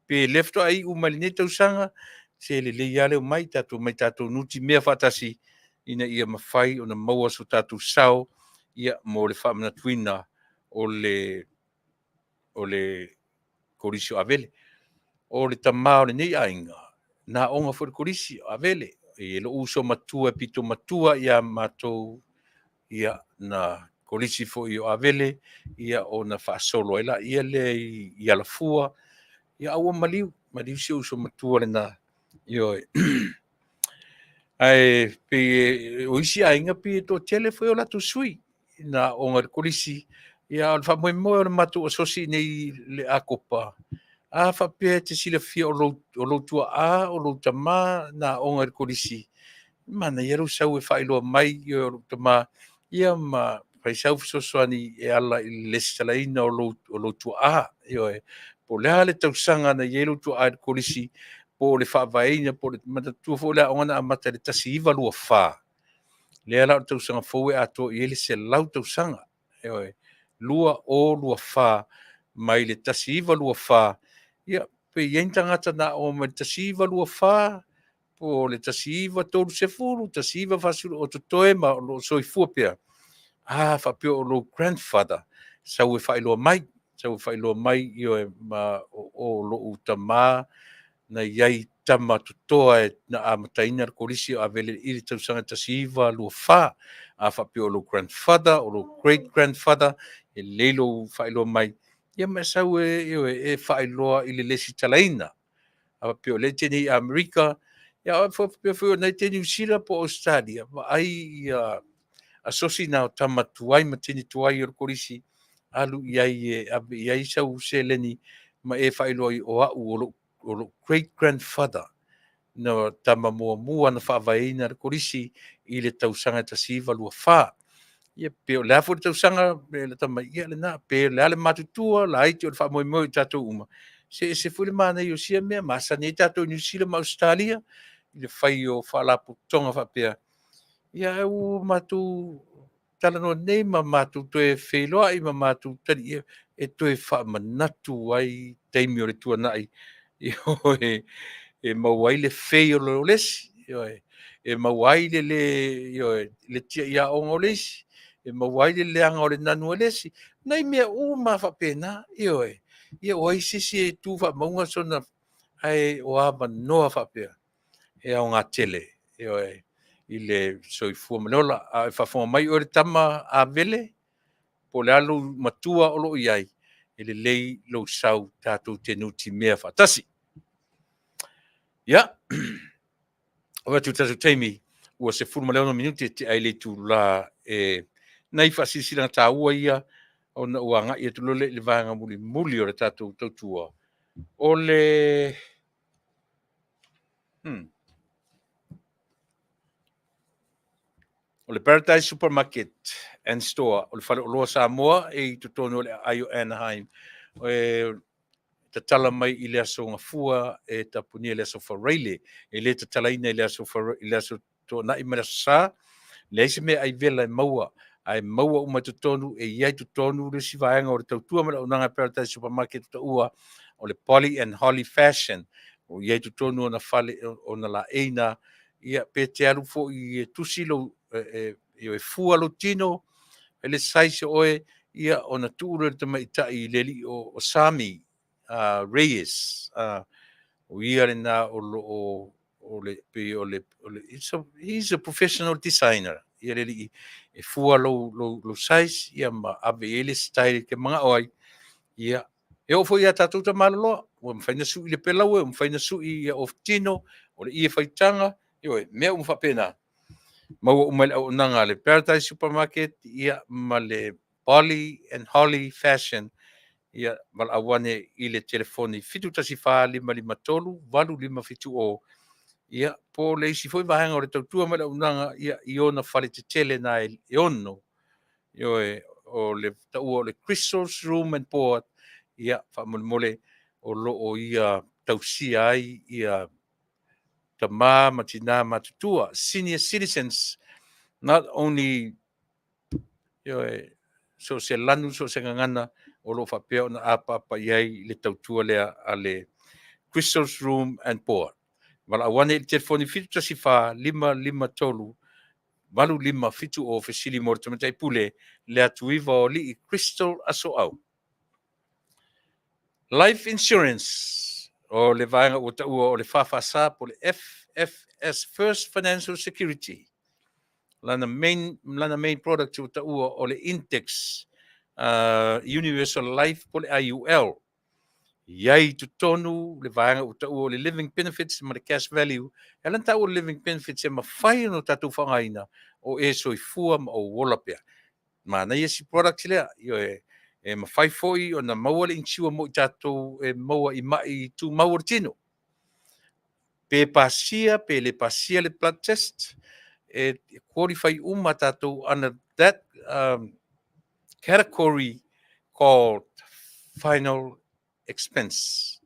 pe lea faatoa iu mai lenei tausaga, se lelei lava le omai, tatou omai tatou nutimea faatasi ina ia mafai ona maua so tatou sao ia mo le faamanatuina o le Kolisi o Avele. O le tama o lenei aiga, na aoga foi i le Kolisi o Avele. E lou uso matua e pito matua ia matou, ia na Kolisi foi o Avele, ia ona faasolo ai laia lea i Alafua, ia a ua maliu, maliu si ou uso matua lena. Ioe. Ae pei o isi aiga pei e toatele foi o latou sui na aoga i le Kolisi, ia a o le faamoemoe o le matou asosi i inei i le Akopa, a faapea e te silafia o lou tuaa, o lou tama na aoga i le Kolisi, manaia lou sau e faailoa mai, ioe, o lou tama, ia ma fai sau fesoasoani e ala i le lesitalaina o lou tuaa, ioe. Po o le a le tausaga na i ai lou tuaa i le Kolisi, po o le faavaeina, po o le manatua foi o le aoga na amata i le 1924, lea la o le tausaga fou e atoa i ai le 100 tausaga, ioe, 2024 mai le 1924, ia, pe i ai ni tagata na aoga mai le 1924, po o le 1930, 1940, o totoe ma o lo o soifua pea, a faapea o lou grandfather, sau e faailoa mai, sau e faailoa mai, ioe, ma o lou tama na i ai tama totoa e na amataina le Kolisi o Avele i le tausaga 1924. A faapea o lou grandfather, o lou great grandfather, e lelei lou faailoa mai, ia ma e sau e, ioe, e faailoa i le lesitalaina. A faapea o lea e te nei i Amerika, ia a faapea foi o lena e te i Niu Sila po o Ausetalia, vaai ia asosi na o tama tuai ma teine tuai o le Kolisi, alu i ai e ave i ai sau seleni ma e faailoa ai o au o lou great grandfather na tama muamua na faavaeina le Kolisi i le tausaga 1924. Ia pe o le a foi le tausaga pe lata mai, ia lena, pe o le a le matutua, laiti o le faamoemoe i tatou uma, se ese foi le manaia o sia mea, masani ai tatou i Niu Sila ma Ausetalia i le fai o faalapotopotoga faapea. Ia ae ua matou talanoa nei ma matou toe feiloai ma matou tali e toe faamanatu ai taimi o le tuanai, ioe, e maua ai le fei o le isi, ioe, e maua ai le le, ioe, le tiai aoga o le isi, e maua ai le leaga o le nanu a le isi, nai mea uma faapena, ioe. Ia, o ai se isi e tu faamauga sona, ae o avanoa faapea e aoga tele, ioe, i le soifua ma le ola. A o e faafofoga mai oe le tama Avele, po o le a lou matua o lo o i ai, e lelei lou sau tatou te nutimea faatasi. Ia, oo atu i le tatou taimi ua 16 minute tea ai le itula e nai faasilasilaga taua ia ona ua agai atu loa lea i le vaega mulimuli o le tatou tautua. O le O le Paradise Supermarket and Store, o le faleoloa Samoa e i totonu o le aai o Anaheim, e tatala mai i le aso Gafua e tapunia i le aso Faraile. E le tatalaina i le aso, i le aso Toonai ma le aso Sa. Leai se meaai vela e maua, ae maua uma i totonu, e i ai i totonu le isi vaega o le tautua ma le auaunaga a Paradise Supermarket taua o le Polly and Holly Fashion. O i ai i totonu ona fale, ona laei na, ia pe te alu foi e tusi lou, e, e, e fua lou tino, e le size o oe, ia ona tuu lea i le tamaitai i le alii o Sami Reyes, o ia lena o lo o o le pei o le, o le it's a, he's a professional designer ia le alii e fua lou, lou, lou size ia ma ave i ai le style e te manao ai ia e oo foi ia tatou tamaloloa ua mafai ona sui le pelaue ua mafai ona sui ia off tino o le ie faitaga ioe mea uma faapena maua uma i le auaunaga a le Paradise Supermarket ia ma le Polly and Holly Fashion ia valaau ane i le telefoni 714 553 8570 ia po o le isi foi vaega o le tautua ma le auaunaga ia i ona fale tetele na e ono ioe o le taua o le Crystal's Room and Board ia faamolemole o lo o ia tausia ai ia tama ma tina matutua senior citizens not only ioe so o se lanu so o se gagana o lo o faapea ona apaapa i ai le tautua lea a le Crystal's Room and Board. Valaau ane i le telefoni 714 553 8570 fesili mo le tamaitai pule le atuiva o alii Crystal Asoau. Life Insurance o le vaega ua taua o le FFS po o le FFS First Financial Security. Lana main product ua taua o le Index Universal Life po o le IUL. I ai totonu le vaega ua taua o le Living Benefits ma le Cash Value. E ala ona taua o le Living Benefits e mafai ona tatou faaaogaina o e soifua ma ou ola pea. Manaia si product lea, ioe, e mafai foi ona maua le insure mo i tatou e maua i mai tumau o le tino. Pe pasia, pe le pasia le blood test, e qualify uma tatou under that category called final expense.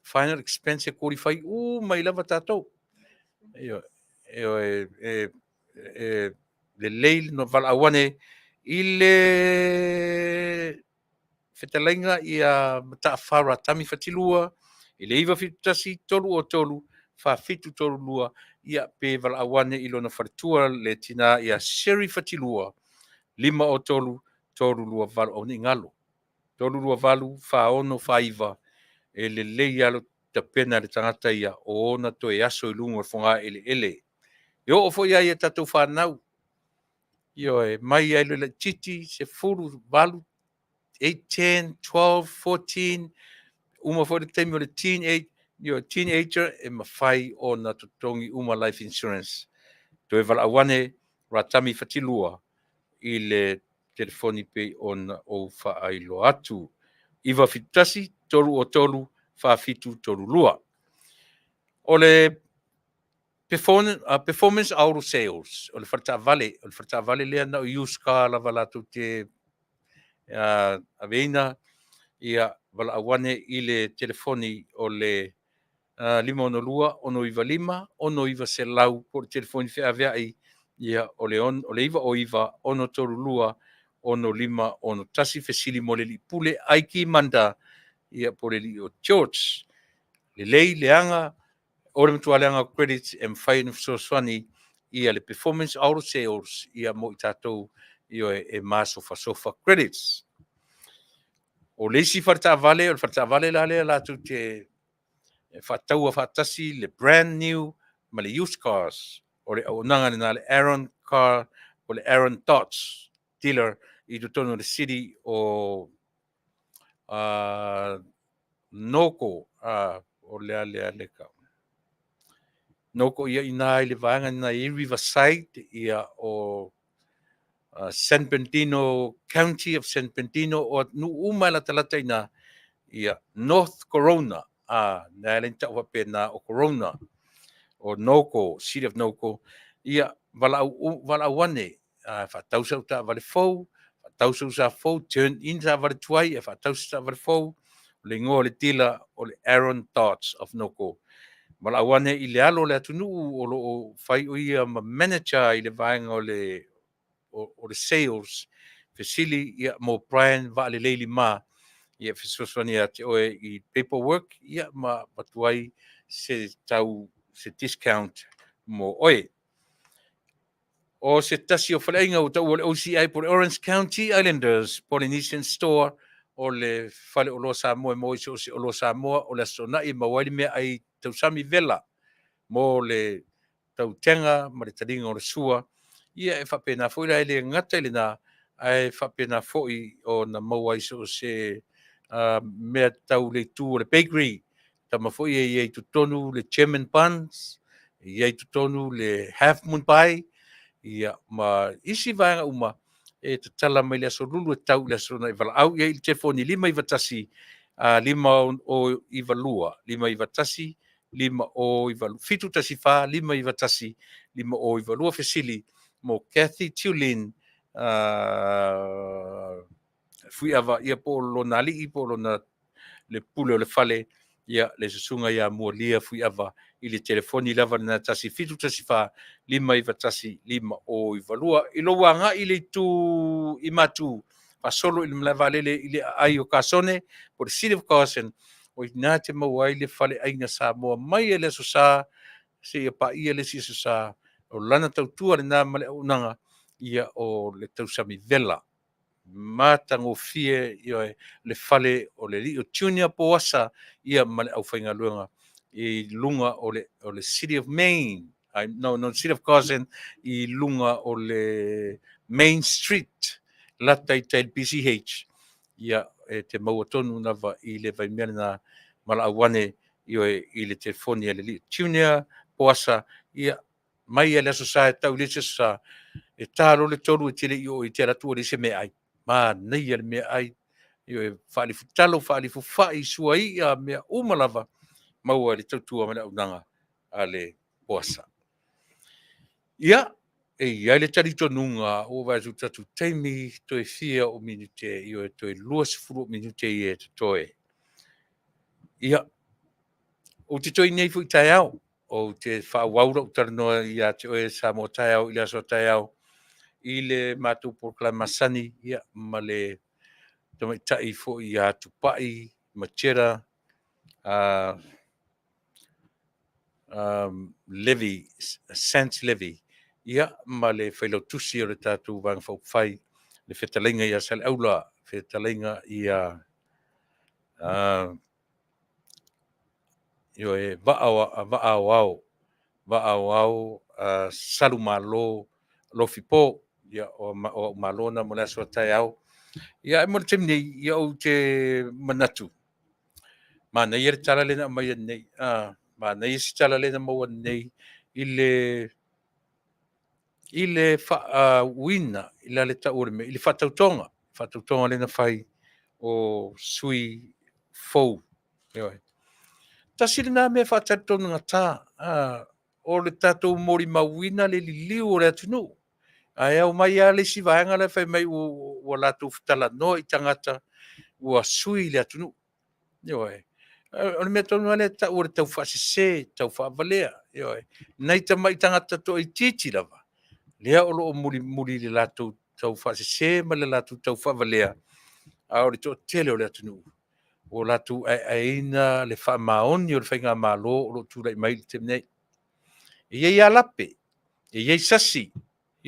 Final expense e qualify uma ai lava tatou. Ioe, ioe, e, e lelei no valaau ane i le fetalaiga ia Mata'afara Tami Fatilua i le 971 303 4732 ia pe valaau ane i lona faletua le tina ia Sherry Fatilua 503 328 au nei galo 328 4649 e lelei lava lo tapena le tagata ia o ona toe aso i luga o le fogaeleele. E oo foi lava ia tatou fanau, ioe, mai ai le laitiiti 10, 8, 8, 10, 12, 14, uma foi le taimi o le teenage, ioe, teenager e mafai ona totogi uma life insurance. Toe valaau ane Ratami Fatilua i le telefoni pei ona ou faailoa atu. 971 303 4732. O le Performance Auto Sales, o le faletaavale, o le faletaavale lea na o used car lava latou te aveina ia valaau ane i le telefoni o le 562 695 6900 po o le telefoni feaveai ia o le on, o le 909 632 6561 fesili mo le alii pule Aiki Manda ia po o le alii o George. Lelei leaga o le matua leaga o credits e mafai ona fesoasoani ia le Performance Auto Sales ia mo i tatou ioe e masofasofa credits. O le isi faletaavale, o le faletaavale la lea latou te faataua faatasi le brand new ma le used cars. O le auaunaga lena a le Aaron Car po o le Aaron Dots dealer i totonu o le city o Noko, o le a lea le ka. Noko ia ina i le vaega lena i Riverside, ia o San Bernardino, County of San Bernardino, o atunuu uma e latalata ina, ia North Corona, a na le tau faapena o Corona, o Noko, City of Noko, ia valaau, valaau ane, faatau sau taavale fou, faatau sau sa fou, turn in taavale tuai, e faatau se taavale fou, o le igoa o le dealer o le Aaron Dodds of Noko. Valaau ane i le alo o le atunuu o lo o fai o ia ma manager i le vaega o le o le sales, fesili ia mo Brian Vaalelei Lima, ia fesoasoani ia te oe i paperwork ia ma avatu ai se tau se discount mo oe. O se tasi o faleaiga ua taua o le OCI po o le Orange County Islanders Polynesian Store, o le faleoloa Samoa e maua ai so o se oloa Samoa o le Aso Toonai e maua ai le meaai tausami vela mo le tautega ma le taliga o le sua. Ia e faapena foi la e le gata i lena, ae faapena foi ona maua ai so o se mea tau le itu o le bakery. Tama foi e i ai i totonu le German buns, e i ai i totonu le half moon pie, ia ma isi vaega uma e tatala mai le Aso Lulu e tau i le Aso Toonai. Valaau i ai i le telefoni 591 592 591 592 714 591 5092. Fesili mo Kathy Tulin Fuiava ia po o lona alii po o lona le pule o le fale ia le susuga ia Mualia Fuiava i le telefoni lava lena 1714 591 5092. I lou agai i le itu i Matu faasolo i le malae vaalele i le aai o Kasone po o le City of Carson, o i ina te maua ai le faleaiga Samoa mai e le Aso Sa seia paia le isi Aso Sa. O lana tautua lena ma le auaunaga ia o le tausami vela matagofie ia le fale o le alii o Junior Poasa ia ma le aufaigaluega i luga o le City of Main, no, no, City of Carson i luga o le Main Street lata i tai BCH. Ia e te maua tonu lava i le vaimea lena valaau ane i le telefoni a le alii Junior Poasa ia mai e le Aso Sa e tau i le isi Aso Sa e ta loa le 3 e te le i oo i te alu atu ua leai se meaai. Manaia le meaai, ioe, faalifutalo, faalifufai, suaia, mea uma lava maua i le tautua ma le auaunaga a le Poasa. Ia, e i ai le talitonuga ua vaai atu i le tatou taimi, toe fia o minute, ioe, toe 20 o minute ia e totoe. Ia, ou te toe i nei foi taeao, ou te faaauau lau talanoa ia te oe Samoa taeao i le aso a taeao i le matou polokalame masani ia ma le tamaitai foi ia Tupai Machera Levy, Sant Levy, ia ma le failautusi o le tatou Vaega Faaupufai, le fetalaiga ia Saleaula, fetalaiga ia ioe, Vaa Aoao Salumalo Lofipo, ia o au malo na mo le aso a taeao. Ia, ae mo le taimi nei, ia ou te manatu, manaia le tala lea na aumai nei, manaia si tala lea na maua nei i le faauiina i la le tau o le mea, i le faatautoga, faatautoga lea na fai o sui fou. Ioe. Tasi lena mea faatalitonugata, o le tatou molimauina le liliu o le atunuu. Ae ao mai lava le isi vaega la e fai mai ua latou talanoa i tagata ua sui le atunuu. Ioe. O le mea tonu lava lea e tau o le taufaasese, taufaavalea. Ioe. Nai tamai tagata toaitiiti lava, lea o lo o mulimuli i le latou taufaasese ma le latou taufaavalea, a o le toatele o le atunuu ua latou aeaeina le faamaoni o le faigamalo o lo o tulai mai i le taimi nei. E i ai lava lape, e i ai sasi,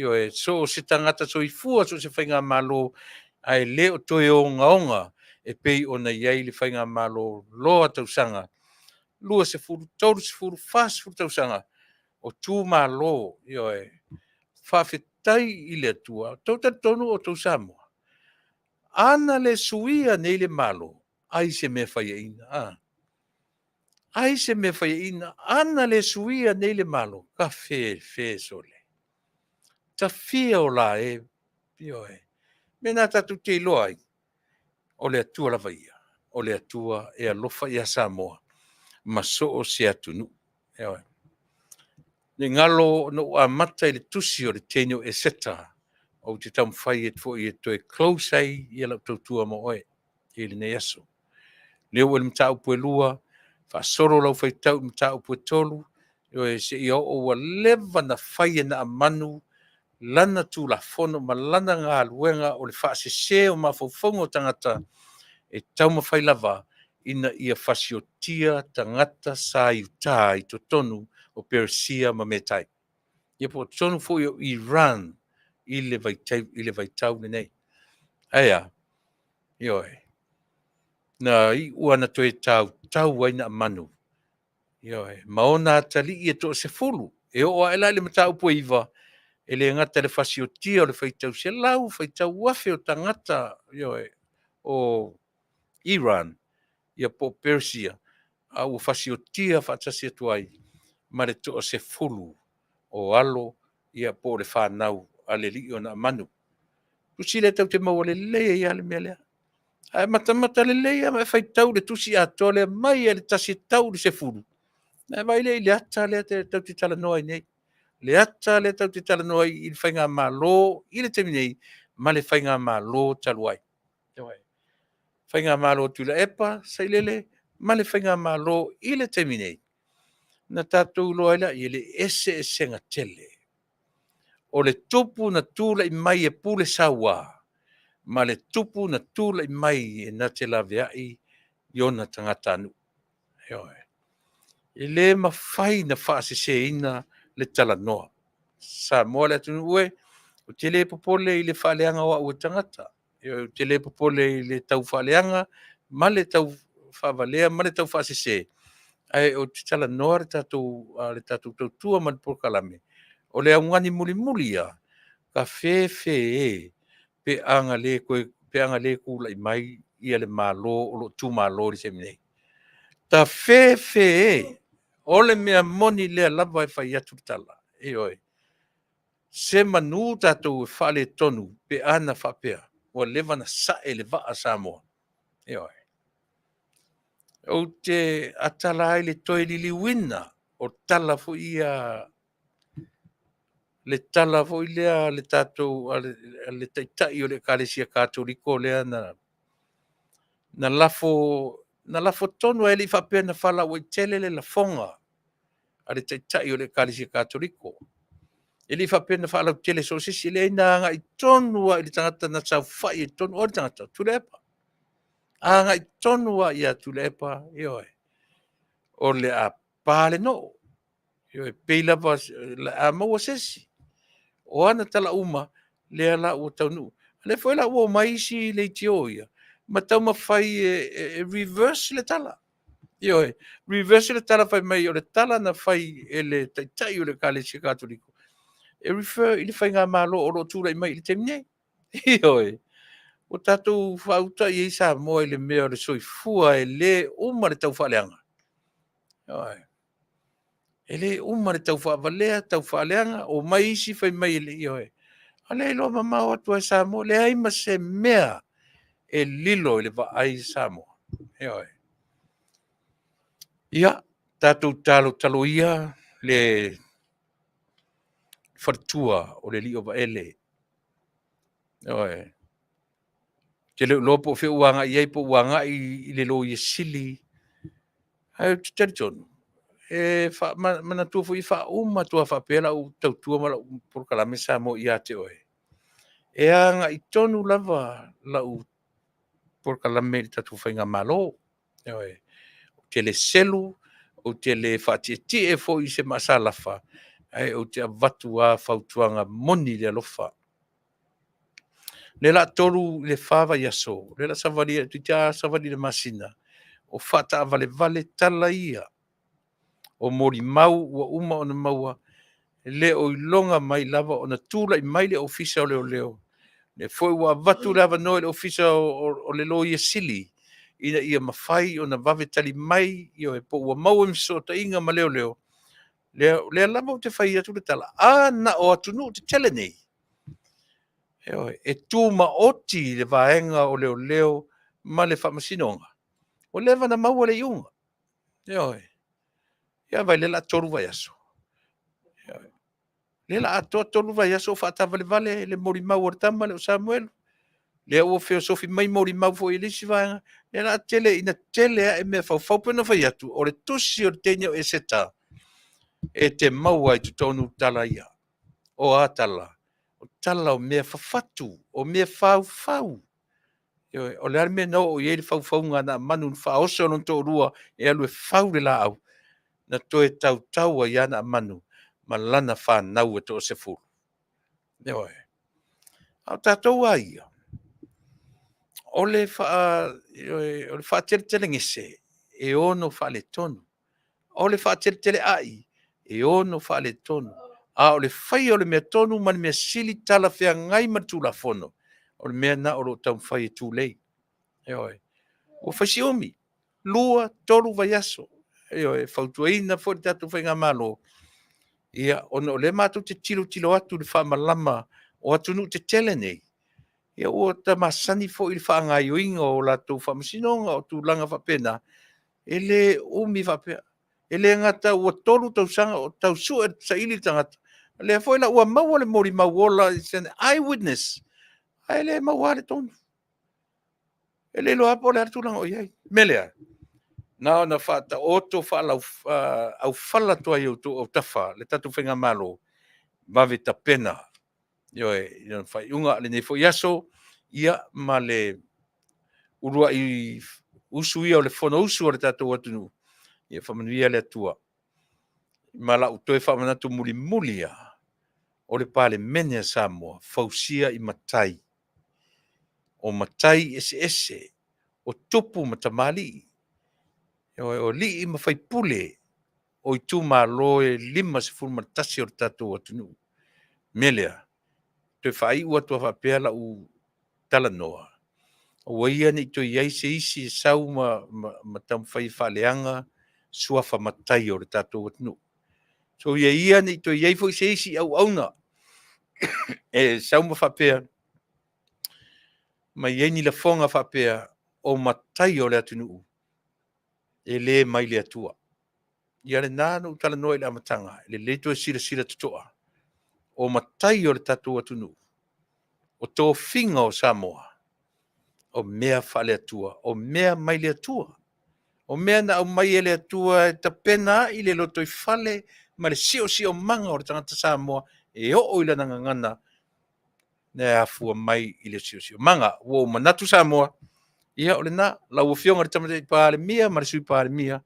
ioe, so o se tagata soifua, so o se faigamalo, ae le o toe ogaoga. e pei ona i ai le Faigamalo loa tausaga, 20, 30, 40 tausaga o tu malo, ioe. Faafetai i le Atua, outou talitonu o outou Samoa. Ana le suia nei le Malo, ai se mea faiaina, a? Ai se mea faiaina, ana le suia nei le Malo, ka fe fe sole. Tafia o la e, ioe. Mea na tatou te iloa ai, o le Atua lava ia, o le Atua e alofa ia Samoa ma so o se atunuu. Ioe. Ne i galo na ou amata i le tusi o le teine o Eseta, ou te taumafai atu foi e toe close ai ia lau tautua mo oe i lenei aso. Lea ua i le mataupu e 2, faasolo lau faitau i le mataupu e 3, ioe, seia oo ua leva na fai e Naamanu lana tulafono ma lana galuega o le faasese o mafaufauga o tagata e taumafai lava ina ia fasiotia tagata sa i uta i totonu o Peresia ma Metai. Ia po o totonu foi o Iran i le vaitau, i le vaitau lenei. Ae a? Ioe. Na iu lava na toe tautau ai Naamanu, ioe, ma ona atalii e toasefulu, e oo ae la i le mataupu e 9, e le gata i le fasiotia o le faitau selau, faitau afe o tagata, ioe, o Iran, ia po o Peresia, a ua fasiotia faatasi atu ai ma le toasefulu o alo, ia po o le fanau a le alii o Naamanu. Tusi lea tatou te maua lelei ai lava le mea lea. A e matamata lelei lava ma e faitau i le tusi atoa lea mai lava i le 1 e tau i le 10, ona e vaai lea i le ata lea tatou te talanoa ai nei. Le ata lea tatou te talanoa ai i le Faigamalo i le taimi nei ma le Faigamalo talu ai. Faigamalo a Tuilaepa Sailele ma le Faigamalo i le taimi nei, na tatou iloa ai lea i le eseesega tele. O le tupu na tulai mai e pule saua ma le tupu na tulai mai e na te laveai i ona tagatanuu. Ioe. E le mafai ona faaseseina le talanoa. Samoa le atunuu e, ou te le popole i le faaleaga o au e tagata. Ioe, ou te le popole i le tau faaleaga ma le tau faavalea ma le tau faasese, ae ou te talanoa le tatou, le tatou tautua ma le polokalame, o le augani mulimuli ia, ka fefe e pe a na le toe, pe a na le tulai mai ia le Malo o lo o tumalo i le taimi nei. Ta fefe e, o le mea moni lea lava e fai atu le tala. Ioe. Se manu tatou e faaletonu pe a na faapea ua leva na sae le vaa Samoa. Ioe. Ou te atala ai le toe liliuina o tala foi ia, le tala foi lea le tatou, a le taitai o le Ekalesia Katoliko lea na na lafo, na lafo tonu lava, e le i faapea na falauaitele le lafoga a le taitai o le Ekalesia Katoliko. E le i faapea na faalautele so o se isi, e leai na agai tonu lava i le tagata na saofai ai i totonu, o ai le tagata? O Tuilaepa. Agai tonu lava ia Tuilaepa, ioe, o le a pa le noo. Ioe, pei lava a maua se isi, o ana tala uma, lea la ua taunuu. O lea foi la ua omai isi leitio ia, ma taumafai e reverse le tala. Ioe, reverse le tala fai mai o le tala na fai e le taitai o le Ekalesia Katoliko, e refer i le faigamalo o lo o tulai mai i le taimi nei. Ioe, ua tatou faauta i ai Samoa i le mea o le soifua e le uma le taufaaleaga. Ioe. E le uma le tau faavalea, tau faaleaga, omai isi fai mai e le, ioe. A lea e iloa mamao atu lava e Samoa, leai ma se mea e lilo i le vaai a Samoa. Ioe. Ia, tatou talotalo ia le faletua o le alii o Vaele. Ioe. Ou te le o iloa po o fea ua agai i ai, po ua agai i le Loia Sili, ae ou te talitonu, e manatua foi e faauma atu lava faapea lau tautua ma lau polokalame Samoa ia te oe, e agai tonu lava lau polokalame i le tatou Faigamalo. Ioe. Ou te le selu, ou te le faatietie foi i se maasalafa, ae ou te avatu lava fautuaga moni i le alofa. Lea la 3 i le 4 vaiaso, lea la savali toeitiiti lava savali i le masina, o faataavalevale tala ia o molimau ua uma ona maua, e le o iloga mai lava ona tulai mai le Ofisa o Leoleo, lea foi ua avatu le avanoa i le Ofisa o le Loia Sili ina ia mafai ona vave tali mai, ioe, po ua maua ni fesootaiga ma leoleo. Lea, lea lava ou te fai atu le tala, a na o atunuu tetele nei, ioe, e tumaoti le vaega o leoleo ma le faamasinoga, ua leva ona maua le iuga. Ioe. Ia vaai, lea o le a 3 vaiaso. Ioe. Lea o le a atoa 3 vaiaso o faataavalevale le molimau a le tama lea o Samuelu. Lea ua feosofi mai molimau foi i le isi vaega. Lea o le a tele ina tele ae mea faufau. Pei ona fai atu, o le tusi o le teine o Eseta, e te maua ai i totonu tala ia. O a tala? O tala o mea fafatu, o mea faufau. Ioe, o le a le mea na oo i ai le faufauga a Naamanu na faaoso e lona toalua e alu e fau le laau, na toe tautau ai lava Naamanu ma lana fanau e toasefulu. Ioe. A o tatou lava ia, o le faateletelegese e ono faaletonu. O le faateleteeleai e ono faaletonu. A o le faia o le mea tonu ma le mea sili talafeagai ma le Tulafono, o le mea lena o lo o taumafai e tulei. Ioe. Ua fai si umi, 2, 3 vaiaso. Ioe. E fautuaina foi le tatou Faigamalo, ia, ona o lea matou te tilotilo atu i le faamalama o atunuu tetele nei, ia ua masani foi i le faagaoioiga o latou faamasinoga, o tulaga faapena, e le umi faapea. E le gata ua 3 tausaga o tau sue saili le tagata, o lea foi la ua maua le molimau ola, it's an eye witness, ae le maua lava le tonu. E le iloa lava po o le a le tulaga o i ai. O le mea lea, na ona faataoto faaaufala atu ai i outou autafa le tatou Faigamalo, vave tapena, ioe, i le faaiuga o lenei foi aso, ia ma le uluai usu ia o le Fonousu a le tatou atunuu, ia faamanuia le Atua. Ma lau toe faamanatu mulimuli lava, o le Palemene a Samoa, fausia i matai. O matai eseese, o tupu ma tamalii, o alii ma faipule o itumalo e 51 o le tatou atunuu. O le mea lea, toe faaiu atu lava faapea lau talanoa, aua ia ne i toe i ai se isi e sau ma taumafai e faaleaga suafa matai o le tatou atunuu. Soia ia ne i toe i ai foi se isi auauna e sau ma faapea, ma i ai ni lafoga faapea, o matai o le atunuu e le mai le Atua. Ia lena na ou talanoa i le amataga, e lelei toe silasila totoa, o matai o le tatou atunuu, o tofiga o Samoa, o mea faale-Atua, o mea mai le Atua. O mea na aumai e le Atua e tapena ai le lotoifale ma le siosiomaga o le tagata Samoa e oo i lana gagana e afua mai i le siosiomaga. Ua ou manatu Samoa, ia o lena, lau Afioga i le Tamaitai Palemia ma le Sui Palemia,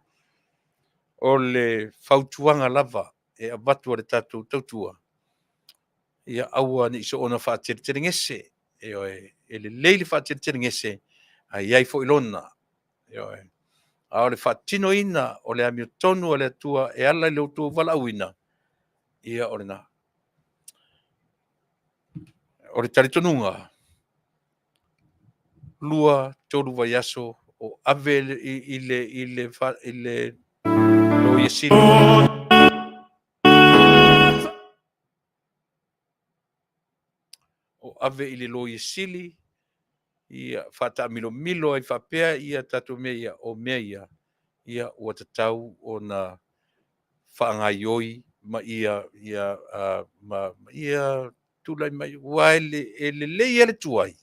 o le fautuaga lava e avatu e le tatou tautua, ia aua ne i soona faateletelegese. Ioe, e lelei le faateletelegese, ae i ai foi lona. Ioe. A o le faatinoina o le amiotonu a le Atua e ala i lo outou valaauina, ia o lena. O le talitonuga, 2, 3 vaiaso o ave i le Loia Sili, o ave i le Loia Sili, ia faataamilomilo ai faapea ia tatou mea ia, o mea ia, ia ua tatau ona faagaioi ma ia, ia, ma ia tulai mai, aua e lelei lava le tuai,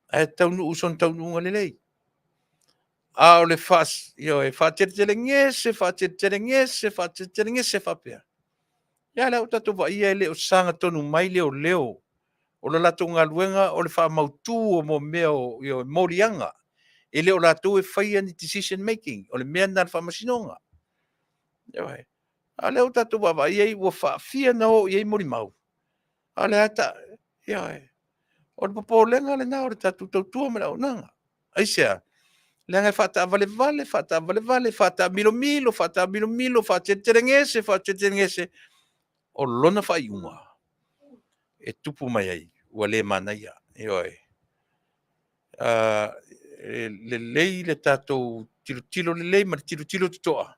ae taunuu i sona taunuuga lelei. A o le ioe, faateletelegese, faateletelegese, faateletelegese faapea, ia lea ua tatou vaaia e le o sagatonu mai leoleo. O le latou galuega o le faamautu o mea o moliaga. E le o latou e faia ni decision making. O le mea lena a le faamasinoga. Ioe. A o lea ua tatou vaavaai i ai ua faafia ona o i ai molimau, a o lea lava e ta... Ioe. O le popolega lena o le tatou tautua ma le auaunaga. Aisea? Leaga e faataavalevale, faataavalevale, faataamilomilo, faataamilomilo, faateletelegese, faateletelegese. O lona faaiuga e tupu mai ai, ua le manaia. Ioe. E lelei le tatou tilotilo lelei ma le tilotilo totoa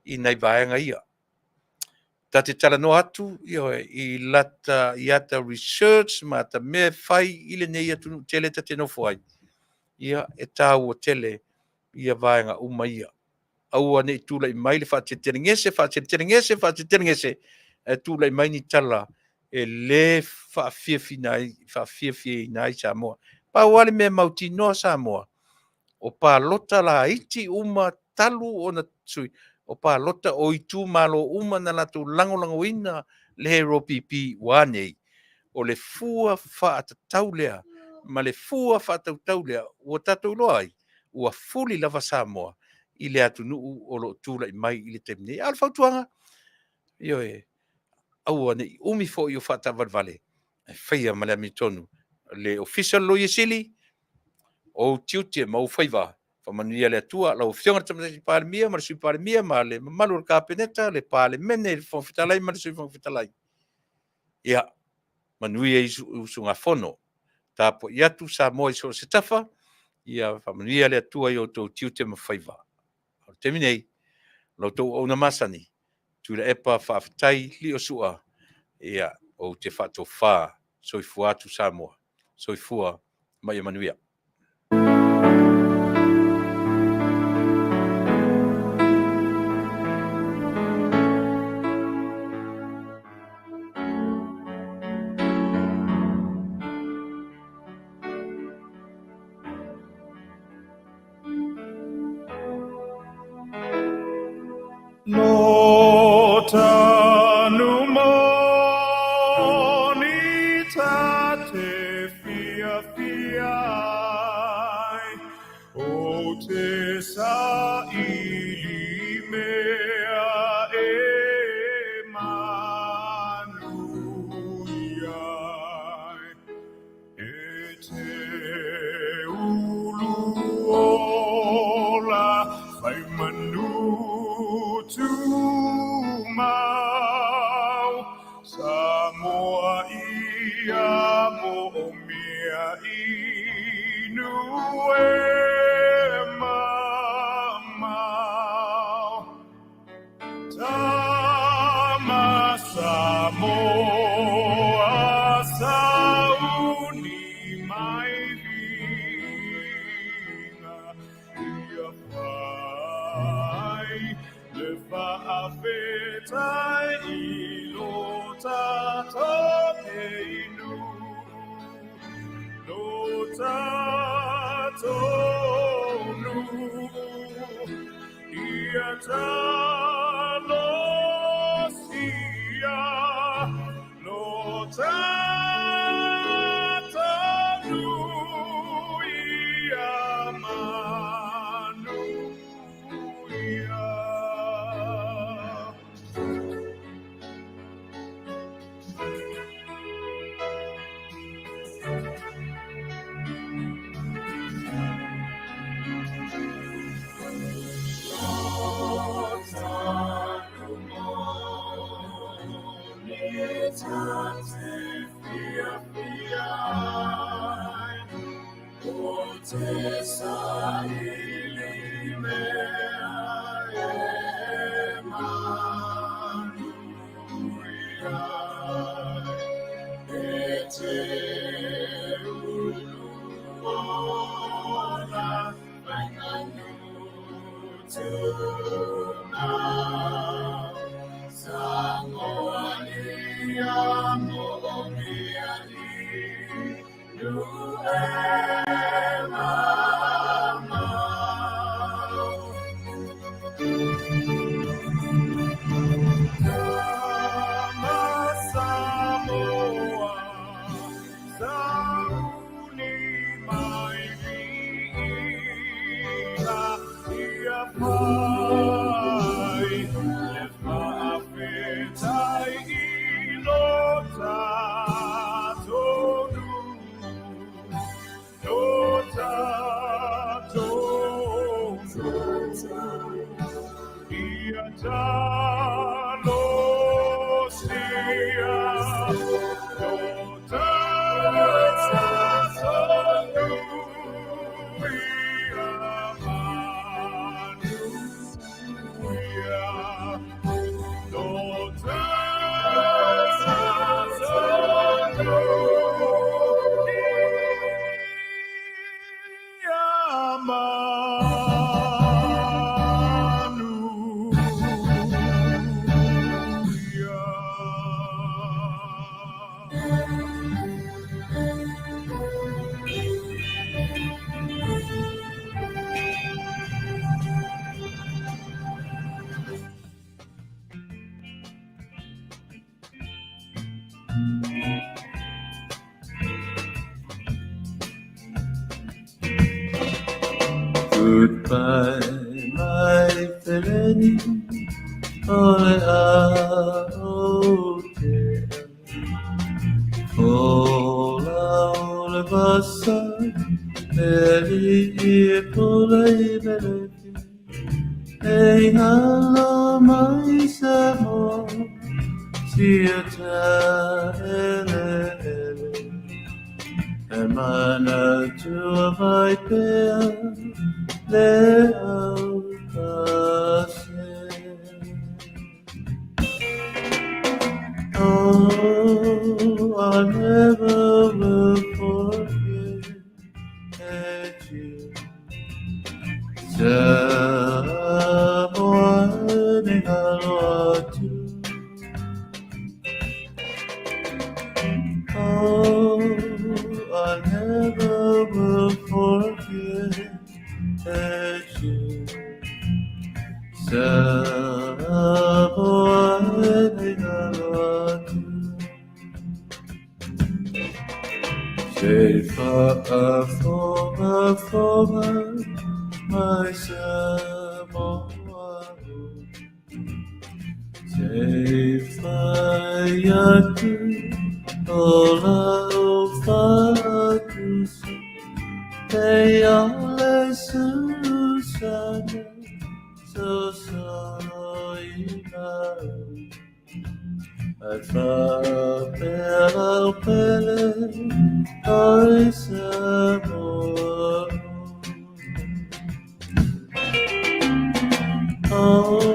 i nai vaega ia. Ta te talanoa atu, ioe, i lata, i ata research ma ata mea e fai i lenei atunuu tele ta te nofo ai, ia, e taua tele ia vaega uma ia. Aua ne i tulai mai le faateletelegese, faateletelegese, faateletelegese, ae tulai mai ni tala e le faafiafiaina ai, faafiafiaina ai Samoa. Pau lava le mea mautinoa Samoa, o palota laiti uma talu ona sui, o palota o itumalo uma na latou lagolagoina le HRPP ua a nei? O le fua faatatau lea ma le fua faatautau lea ua tatou iloa ai, ua fuli lava Samoa i le atunuu o lo o tulai mai i le taimi nei. A o le fautuaga, ioe, aua ne i umi foi o faataavalevale, ae faia ma le amiotonu. Le Ofisa o le Loia Sili, o ou tiute ma ou faiva, faamanuia le Atua. Lau Afioga i le Tamaitai Palemia ma le Sui Palemia ma le mamalu o le Kapeneta, le Palemene, le Fofoga Fetalai ma le Sui Fofoga Fetalai, ia manuia usugafono. Tapuai atu Samoa i so o se tafa, ia faamanuia le Atua i outou tiute ma faiva. O le taimi nei, o la outou auauna masani, Tuilaepa Faafetai Liosua, ia, ou te faatofa soifua atu Samoa. Soifua ma ia manuia. Lo tanu moni ta te fiafia ai, o te saili mea e manuia ai. E te ulu ola fai manu tumau, Samoa ia moomia inu e mamao. Tama Samoa sauni mai viiga ia fai le faafetai i lo tatou inu, lo tatou nuu. Ia talosia lo tatou nuu ia manuia. Te saili mea e manuia ai, e te ulu ola fai manu tumau. Samoa ia moomia inu e mamao. Tama Samoa, sauni mai viiga ia fai le faafetai i lo tatou nuu. Ia talosia lo tatou ia manuia. Lo tatou ia manuia. Goodbye, my friend. O le a o te O la o le vasa E li i pule i melefi E ngalo mai sa mo Sia ta ele ele E mana tua vai pea Le au pase. Oh, I never will forget you. Samoa ni ngalo atu. Oh, I never will forget you. Samoa ni ngalo atu. Se fa'afoga foga mai Samoa Se fai atu o lau fa'atusa E ale susana so solo ina Ai fa'apea lau pele oi Samoa. Oh,